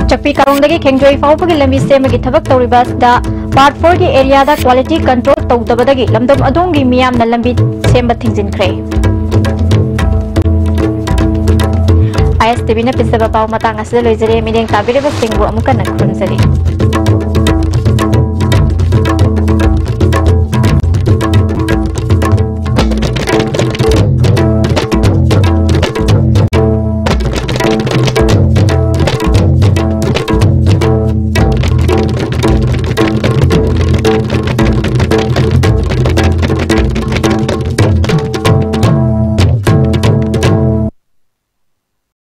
ꯆꯛꯄꯤ ꯀꯥꯔꯣꯡꯗꯒꯤ ꯈꯦꯡꯖꯣꯏ ꯐꯥꯎꯕꯒꯤ ꯂꯝꯕꯤ ꯁꯦꯝꯕꯒꯤ ꯊꯕꯛ ꯇꯧꯔꯤꯕ ꯑꯁꯤꯗ ꯄꯥꯔꯠ ꯐꯣꯔꯒꯤ ꯑꯦꯔꯤꯌꯥꯗ ꯀ꯭ꯋꯥꯂꯤꯇꯤ ꯀꯟꯇ꯭ꯔꯣꯜ ꯇꯧꯗꯕꯗꯒꯤ ꯂꯝꯗꯝ ꯑꯗꯣꯝꯒꯤ ꯃꯤꯌꯥꯝꯅ ꯂꯝꯕꯤ ꯁꯦꯝꯕ ꯊꯤꯡꯖꯤꯟꯈ꯭ꯔꯦ꯫ ꯑꯥꯏ ꯑꯦꯁ ꯇꯤ ꯚꯤꯅ ꯄꯤꯖꯕ ꯄꯥꯎ ꯃꯇꯥꯡ ꯑꯁꯤꯗ ꯂꯣꯏꯖꯔꯦ꯫ ꯃꯤꯠꯌꯦꯡ ꯇꯥꯕꯤꯔꯤꯕꯁꯤꯡꯕꯨ ꯑꯃꯨꯛ ꯍꯟꯅ ꯈꯨꯔꯨꯝꯖꯔꯤ꯫